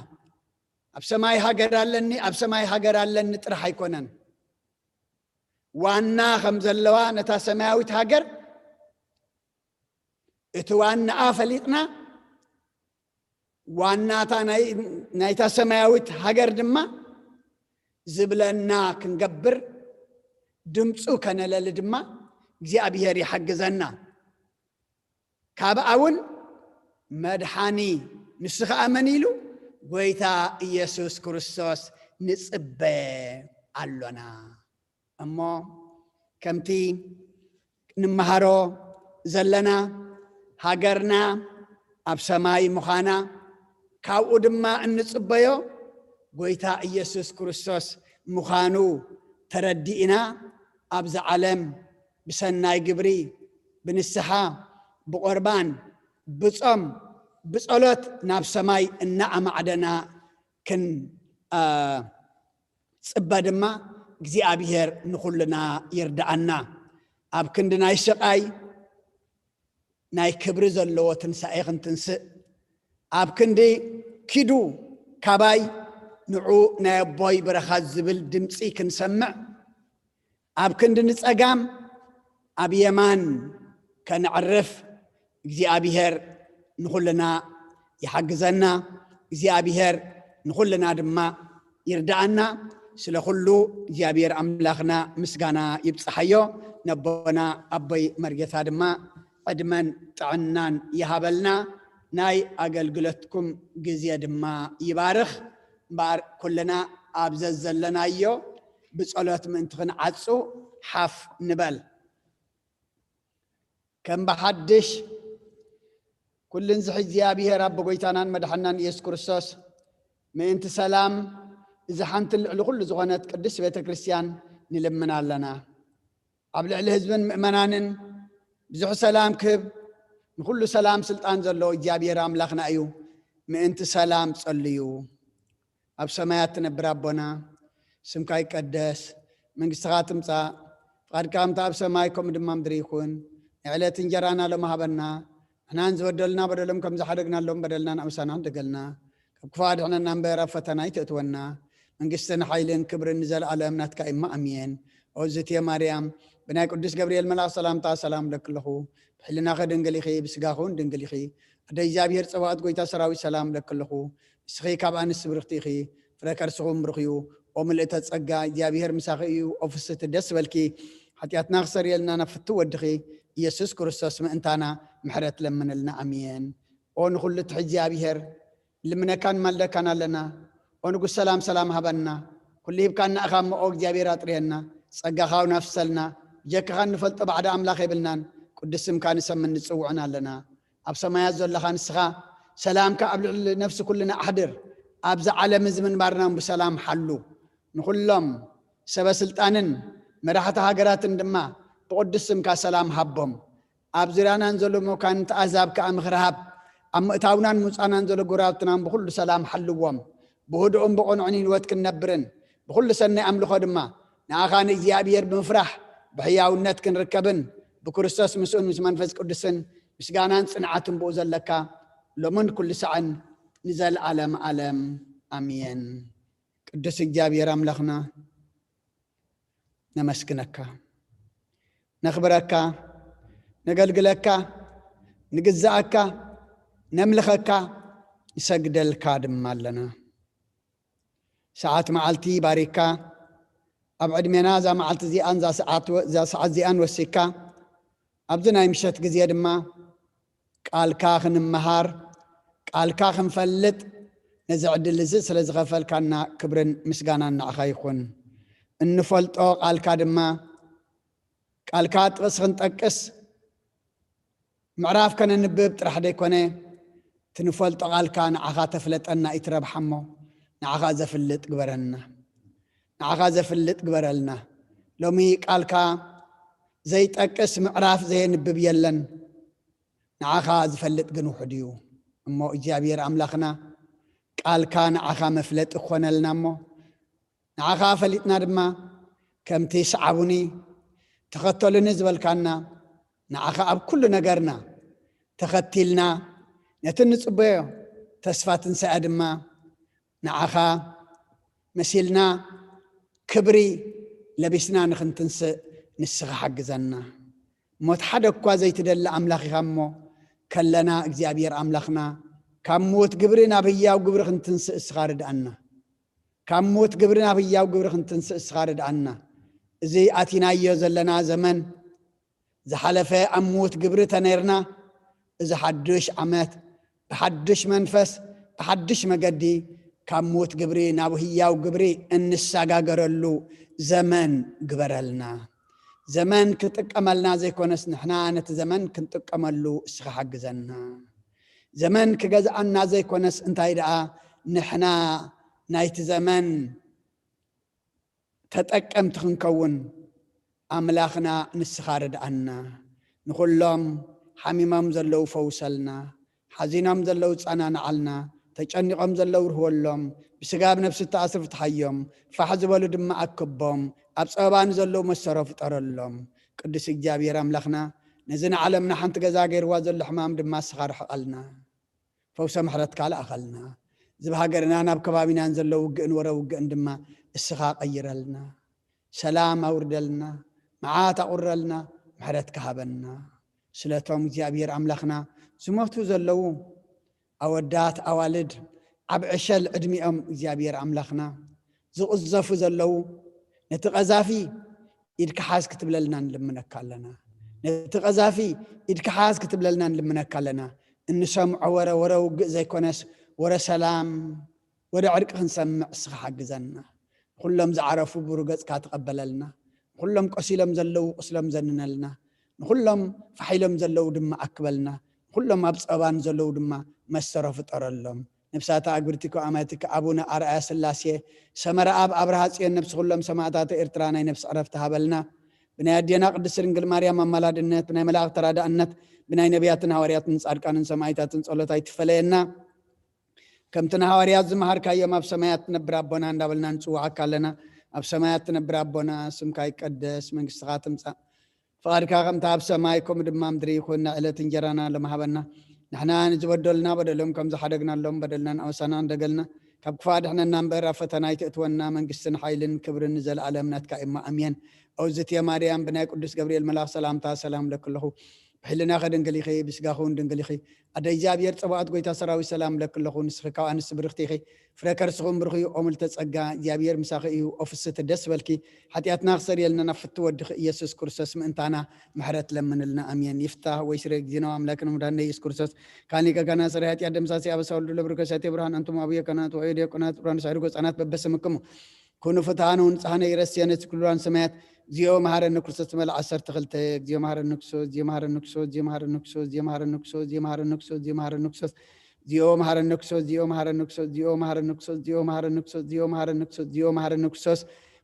ኣብ ሰማይ ሃገር ኣለኒ፣ ኣብ ሰማይ ሃገር ኣለኒ ጥራሕ ኣይኮነን። ዋና ከም ዘለዋ ነታ ሰማያዊት ሃገር፣ እቲ ዋናኣ ፈሊጥና፣ ዋናታ ናይ-፣ ናይታ ሰማያዊት ሃገር ድማ ዝብለና ክንገብር፣ ድምፁ ከነለሊ ድማ እግዚኣብሔር ይሓግዘና። ካብኣ እውን መድሓኒ፣ ንሱ ኸኣ መን ኢሉ? ጎይታ ኢየሱስ ክርስቶስ ንጽበ ኣሎና። እሞ ከምቲ እንመሃሮ ዘለና፣ ሃገርና ኣብ ሰማይ ምዃና፣ ካብኡ ድማ እንጽበዮ ጎይታ ኢየሱስ ክርስቶስ ምዃኑ ተረዲእና፣ ኣብዚ ዓለም ብሰናይ ግብሪ፣ ብንስሓ፣ ብቑርባን፣ ብጾም፣ ብጸሎት ናብ ሰማይ እናኣማዕደና ክን-፣ አ፣ ጽበ ድማ እግዚኣብሔር ንኹልና ይርድኣና። ኣብ ክንዲ ናይ ስቓይ፣ ናይ ክብሪ ዘለዎ ትንሳኤ ክንትንስእ፣ ኣብ ክንዲ ኪዱ ካባይ፣ ንዑ ናይ ኣቦይ በረኻት ዝብል ድምፂ ክንሰምዕ፣ ኣብ ክንዲ ንጸጋም፣ ኣብ የማን ከነዕርፍ እግዚኣብሔር ንኹልና ይሓግዘና። እግዚኣብሔር ንኹልና ድማ ይርድኣና። ስለ ኩሉ እግዚኣብሔር ኣምላኽና ምስጋና ይብጽሓዮ። ነቦና ኣቦይ መርጌታ ድማ ዕድመን ጥዕናን ይሃበልና። ናይ ኣገልግሎትኩም ግዜ ድማ ይባርኽ። እምበኣር ኩልና ኣብ ዘዘለናዮ ብጸሎት ምእንቲ ክንዓጹ ሓፍ ንበል። ከም ብሓድሽ ኩልን ዝሕዚ እግዚኣብሔር ኣቦ ጎይታናን መድሓናን ኢየሱስ ክርስቶስ ምእንቲ ሰላም እዛ ሓንትን ልዕሊ ኩሉ ዝኾነት ቅድስት ቤተ ክርስቲያን ንልምን ኣለና። ኣብ ልዕሊ ህዝብን ምእመናንን ብዙሕ ሰላም ክህብ፣ ንኹሉ ሰላም ስልጣን ዘለዎ እግዚኣብሔር ኣምላኽና እዩ። ምእንቲ ሰላም ጸልዩ። ኣብ ሰማያት ትነብር ኣቦና፣ ስምካ ይቀደስ፣ መንግስትኻ ትምጻእ፣ ፍቓድካ ከምቲ ኣብ ሰማይ ከምኡ ድማ ምድሪ ይኹን። ናይ ዕለት እንጀራና ሎሚ ሃበና፣ ንሕናን ዝበደሉና በደሎም ከም ዝሓደግናሎም በደልና ንኣምሳና ንደገልና፣ ካብ ክፉእ ኣድሕነና እምበር ኣብ ፈተና ኣይተእትወና፣ መንግስትን ሓይልን ክብርን ንዘለኣለም ናትካ እማ ኣሜን። ኦዝትየ ማርያም፣ ብናይ ቅዱስ ገብርኤል መልኣኽ ሰላምታ ሰላም እብለኪ ኣለኹ። ብሕልናኺ ድንግል ኢኺ፣ ብስጋኺ እውን ድንግል ኢኺ። ኣደ እግዚኣብሔር ጸባኦት ጎይታ ሰራዊት ሰላም እብለኪ ኣለኹ። ንስኺ ካብ ኣንስቲ ብርኽቲ ኢኺ፣ ፍረ ከርስኺ እውን ብሩኽ እዩ። ኦ ምልእተ ጸጋ፣ እግዚኣብሔር ምሳኺ እዩ። ኦ ፍስህቲ ደስ በልኪ፣ ሓጢኣትና ክሰርየልና ናብ ፍትው ወድኺ ኢየሱስ ክርስቶስ ምእንታና ምሕረት ለምንልና። ኣሜን። ኦ ንኹሉ ትሕዝ እግዚኣብሔር፣ ልምነካን ማልደካን ኣለና። ኦ ንጉስ ሰላም ሰላም ሃበና። ኩሉ ሂብካና እኻ እሞ ኦ እግዚኣብሔር ኣጥርየና። ጸጋኻ እውን ኣፍሰልና። ብጀካኻ እንፈልጦ ባዕዳ ኣምላኽ የብልናን። ቅዱስ ስምካ ንሰምን ንጽውዕን ኣለና። ኣብ ሰማያት ዘለኻ ንስኻ ሰላምካ ኣብ ልዕሊ ነፍሲ ኩልና ኣሕድር። ኣብዚ ዓለም እዚ ምንባርና እውን ብሰላም ሓሉ። ንኹሎም ሰበ ስልጣንን መራሕቲ ሃገራትን ድማ ብቅዱስ ስምካ ሰላም ሃቦም። ኣብ ዙርያናን ዘሎ መኳንንቲ ኣህዛብ ከኣ ምኽሪ ሃብ። ኣብ ምእታውናን ምውጻእናን ዘሎ ጎረባብትናን ብኹሉ ሰላም ሓልዎም። ብህዱእን ብቕኑዕን ህይወት ክንነብርን ብኹሉ ሰናይ ኣምልኾ ድማ ንኣኻ ንእግዚኣብሔር ብምፍራሕ ብሕያውነት ክንርከብን ብክርስቶስ ምስኡን ምስ መንፈስ ቅዱስን ምስጋናን ጽንዓትን ብኡ ዘለካ ሎምን ኩሉ ሳዕን ንዘለዓለም ዓለም ኣሜን። ቅዱስ እግዚኣብሔር ኣምላኽና ነመስግነካ፣ ነኽብረካ፣ ነገልግለካ፣ ንግዛኣካ፣ ነምልኸካ፣ ንሰግደልካ ድማ ኣለና። ሰዓት መዓልቲ ባሪካ ኣብ ዕድሜና እዛ መዓልቲ እዚኣን እዛ ሰዓት ወ-፣ እዛ ሰዓት እዚኣን ወሲካ ኣብዚ ናይ ምሸት ግዜ ድማ ቃልካ ክንመሃር፣ ቃልካ ክንፈልጥ፣ ነዚ ዕድል እዚ ስለ ዝኸፈልካና ክብርን ምስጋናን ንዓኻ ይኹን። እንፈልጦ ቃልካ ድማ፣ ቃልካ ጥቕሲ ክንጠቅስ፣ ምዕራፍ ከነንብብ ጥራሕ ደይኮነ፣ ትንፈልጦ ቃልካ ንዓኻ ተፍለጠና ኢትረብሓሞ፣ ንዓኻ ዘፍልጥ ግበረልና። ንዓኻ ዘፍልጥ ግበረልና። ሎሚ ቃልካ ዘይጠቅስ ምዕራፍ ዘየንብብ የለን። ንዓኻ ዝፈልጥ ግን ውሑድ እዩ። እሞ እግዚኣብሔር ኣምላኽና፣ ቃልካ ንዓኻ መፍለጢ ክኾነልና እሞ፣ ንዓኻ ፈሊጥና ድማ፣ ከምቲ ሰዓቡኒ፣ ተኸተሉኒ ዝበልካና፣ ንዓኻ ኣብ ኩሉ ነገርና ተኸቲልና፣ ነቲ እንጽበዮ ተስፋ ትንሳኤ ድማ ንዓኻ መሲልና ክብሪ ለቢስና ንኽንትንስእ ንስኻ ሓግዘና። ሞት ሓደ እኳ ዘይትደሊ ኣምላኽ ኢኻ እሞ፣ ከለና እግዚኣብሔር ኣምላኽና፣ ካብ ምዉት ግብሪ ናብ ህያው ግብሪ ክንትንስእ እስኻ ርድኣና። ካብ ምዉት ግብሪ ናብ ህያው ግብሪ ክንትንስእ እስኻ ርድኣና። እዚ ኣቲናዮ ዘለና ዘመን፣ ዝሓለፈ ኣብ ምዉት ግብሪ ተነይርና፣ እዚ ሓዱሽ ዓመት ብሓዱሽ መንፈስ፣ ብሓዱሽ መገዲ፣ ካብ ምዉት ግብሪ ናብ ህያው ግብሪ እንሰጋገረሉ ዘመን ግበረልና። ዘመን ክጥቀመልና ዘይኮነስ፣ ንሕና ነቲ ዘመን ክንጥቀመሉ እስኻ ሓግዘና። ዘመን ክገዝኣና ዘይኮነስ፣ እንታይ ደኣ፣ ንሕና ናይቲ ዘመን ተጠቀምቲ ክንከውን ኣምላኽና ንስኻ ርድኣና። ንኹሎም ሓሚሞም ዘለዉ ፈውሰልና፣ ሓዚኖም ዘለዉ ጸናንዓልና፣ ተጨኒቖም ዘለዉ ርህወሎም፣ ብስጋ ብነፍሲ እተኣስሩ ፍትሓዮም፣ ፋሕ ዝበሉ ድማ ኣክቦም፣ ኣብ ጸበባ ንዘለዉ መሰሮ ፍጠረሎም። ቅዱስ እግዚኣብሔር ኣምላኽና፣ ነዚ ንዓለምና ሓንቲ ገዛ ገይርዋ ዘሎ ሕማም ድማ እስኻ ርሕቐልና። ፈውሰ ምሕረትካ ልኣኸልና። እዚ ብሃገርናን ኣብ ከባቢናን ዘሎ ውግእን ወረ ውግእን ድማ እስኻ ቀይረልና። ሰላም ኣውርደልና፣ መዓት ኣቑረልና፣ ምሕረትካ ሃበና። ስለቶም እግዚኣብሔር ኣምላኽና ዝሞቱ ዘለዉ ኣወዳት ኣዋልድ ኣብ ዕሸል ዕድሚኦም እግዚኣብሔር ኣምላኽና ዝቕዘፉ ዘለዉ ነቲ ቀዛፊ ኢድካ ሓዝ ክትብለልና ንልምነካ ኣለና። ነቲ ቀዛፊ ኢድካ ሓዝ ክትብለልና ንልምነካ ኣለና። እንሰምዖ ወረ፣ ወረ ውግእ ዘይኮነስ፣ ወረ ሰላም፣ ወረ ዕርቂ ክንሰምዕ እስኻ ሓግዘና። ንኹሎም ዝዓረፉ ብሩህ ገጽካ ተቐበለልና። ንኹሎም ቆሲሎም ዘለዉ ቁስሎም ዘንነልና። ንኹሎም ፋሕ ኢሎም ዘለዉ ድማ ኣክበልና። ንኹሎም ኣብ ጸባን ዘለዉ ድማ መሰሮ ፍጠረሎም። ነፍሳተ ኣግብርቲኮ ኣማቲከ ኣቡነ ኣርኣያ ስላሴ ሰመረ ኣብ ኣብርሃ ጽዮን ነፍሲ ኩሎም ሰማእታተ ኤርትራ ናይ ነፍሲ ዕረፍቲ ሃበልና። ብናይ ኣዴና ቅድስት ድንግል ማርያም ኣማላድነት፣ ብናይ መላእኽቲ ተራዳእነት፣ ብናይ ነቢያትን ሃዋርያትን ጻድቃንን ሰማእታትን ጸሎት ኣይትፈለየና። ከምቲ ንሃዋርያት ዝመሃርካዮም ኣብ ሰማያት ትነብር ኣቦና እንዳበልና ንጽውዓካ ኣለና። ኣብ ሰማያት ትነብር ኣቦና፣ ስምካ ይቀደስ፣ መንግስትኻ ትምጻእ፣ ፍቓድካ ከምታ ኣብ ሰማይ ከምኡ ድማ ምድሪ ይኹን። ናይ ዕለት እንጀራና ሎም ሃበና። ንሕና ንዝበደሉና በደሎም ከም ዝሓደግናሎም በደልናን ኣበሳናን ደገልና ካብ ክፋ ድሕነና እምበር ኣብ ፈተና ኣይትእትወና። መንግስትን ሓይልን ክብርን ንዘለኣለም ናትካ እማ ኣሜን። ኦዝትየ ማርያም ብናይ ቅዱስ ገብርኤል መልኣኽ ሰላምታ ሰላም ለክለኹ። ብሕልናኸ ድንግል ኢኺ፣ ብስጋኹ እውን ድንግል ኢኺ። ኣደ እግዚኣብሔር ጸባኦት ጎይታ ሰራዊት ሰላም ለክለኹ። ንስኺ ካብ ኣንስቲ ብርኽቲ ኢኺ። ፍረ ከርስኹም ብሩኽ እዩ። ኦምልተ ጸጋ እግዚኣብሔር ምሳኺ እዩ። ኦፍስቲ ደስ በልኪ። ሓጢኣትና ክሰርየልና ናብ ፍቱ ወድኺ ኢየሱስ ክርስቶስ ምእንታና ምሕረት ለምንልና። ኣሜን። ይፍታህ ወይ ስሬ ጊዜና ኣምላክን ሙዳን ኢየሱስ ክርስቶስ ካኒ ገጋና ስሬ ሓጢኣት ደምሳሲ ኣበሳ ወልዱ ለብርከ ሰቴ ብርሃን ኣንቱም ኣቡየ ከናት ወዮ ዲያቆናት ብርሃን ሳይርጎ ህጻናት በበስምክሙ ኩኑ ፍትሃኑ ንጽሃነ ይረስየ ነቲ ኩሉራን ሰማያት እግዚኦ መሐረነ ክርስቶስ ትመል ዓሰርተ ክልተ። እግዚኦ መሐረነ ክርስቶስ፣ እግዚኦ መሐረነ ክርስቶስ፣ እግዚኦ መሐረነ ክርስቶስ፣ እግዚኦ መሐረነ ክርስቶስ፣ እግዚኦ መሐረነ ክርስቶስ፣ እግዚኦ መሐረነ ክርስቶስ፣ እግዚኦ መሐረነ ክርስቶስ፣ እግዚኦ መሐረነ ክርስቶስ፣ እግዚኦ መሐረነ ክርስቶስ፣ እግዚኦ መሐረነ ክርስቶስ፣ እግዚኦ መሐረነ ክርስቶስ።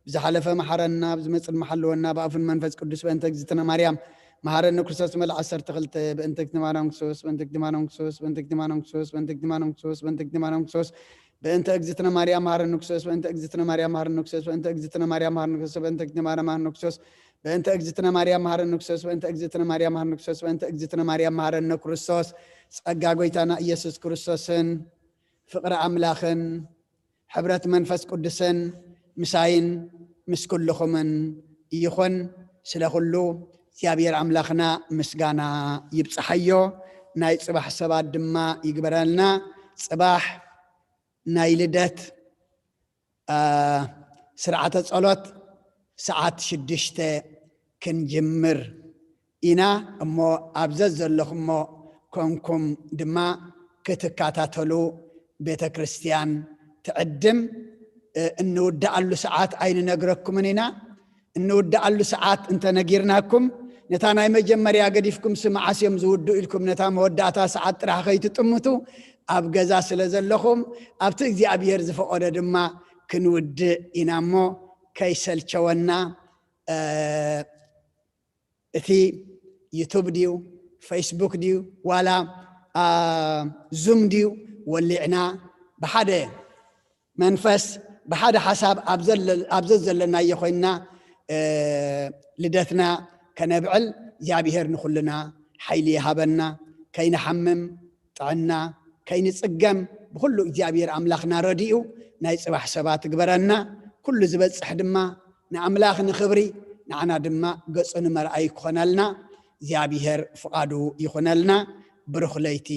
ብዝሓለፈ መሐረና፣ ብዝመጽእ ድማ ሓልወና፣ ብኣፉን መንፈስ ቅዱስ በእንተ እግዝእትነ ማርያም መሐረነ ክርስቶስ ትመል ዓሰርተ ክልተ። በእንተ እግዝእትነ ማርያም ክርስቶስ፣ በእንተ እግዝእትነ ማርያም ክርስቶስ፣ በእንተ እግዝእትነ ማርያም ክርስቶስ፣ በእንተ እግዝእትነ ማርያም ክርስቶስ፣ በእንተ እግዝእትነ ማርያም መሐረነ ክርስቶስ፣ በእንተ እግዝእትነ ማርያም መሐረነ ክርስቶስ፣ በእንተ እግዝእትነ ማርያም መሐረነ ክርስቶስ፣ በእንተ እግዝእትነ ማርያም መሐረነ ክርስቶስ፣ በእንተ እግዝእትነ ማርያም መሐረነ ክርስቶስ፣ በእንተ እግዝእትነ ማርያም መሐረነ ክርስቶስ፣ በእንተ እግዝእትነ ማርያም መሐረነ ክርስቶስ። ጸጋ ጎይታና ኢየሱስ ክርስቶስን ፍቕሪ ኣምላኽን ሕብረት መንፈስ ቅዱስን ምሳይን ምስ ኩልኹምን ይኹን። ስለ ኩሉ እግዚኣብሔር ኣምላኽና ምስጋና ይብጽሓዮ። ናይ ጽባሕ ሰባት ድማ ይግበረልና። ጽባሕ ናይ ልደት፣ አ፣ ስርዓተ ጸሎት ሰዓት ሽዱሽተ ክንጅምር ኢና። እሞ ኣብ ዘዘለኹሞ ኮንኩም ድማ ክትከታተሉ ቤተ ክርስቲያን ትዕድም። እንውድኣሉ ሰዓት ኣይንነግረኩምን ኢና። እንውድኣሉ ሰዓት እንተነጊርናኩም፣ ነታ ናይ መጀመርያ ገዲፍኩም ስምዓስ እዮም ዝውድኡ ኢልኩም ነታ መወዳእታ ሰዓት ጥራሕ ከይትጥምቱ፣ ኣብ ገዛ ስለ ዘለኹም፣ ኣብቲ እግዚኣብሔር ዝፈቐዶ ድማ ክንውድእ ኢና እሞ፣ ከይሰልቸወና። እቲ ዩቱብ ድዩ፣ ፌስቡክ ድዩ፣ ዋላ ዙም ድዩ፣ ወሊዕና ብሓደ መንፈስ ብሓደ ሓሳብ ኣብ ዘለናዮ ኮይንና ልደትና ከነብዕል እግዚኣብሔር ንኹልና ሓይሊ ይሃበና። ከይንሓምም ጥዕና ከይንጽገም ብኹሉ እግዚኣብሔር ኣምላኽና ረድኡ ናይ ጽባሕ ሰባት ትግበረና። ኩሉ ዝበጽሕ ድማ ንኣምላኽ ንኽብሪ፣ ንዓና ድማ ገጹ ንመርኣይ ክኾነልና እግዚኣብሔር ፍቓዱ ይኹነልና። ብሩኽ ለይቲ።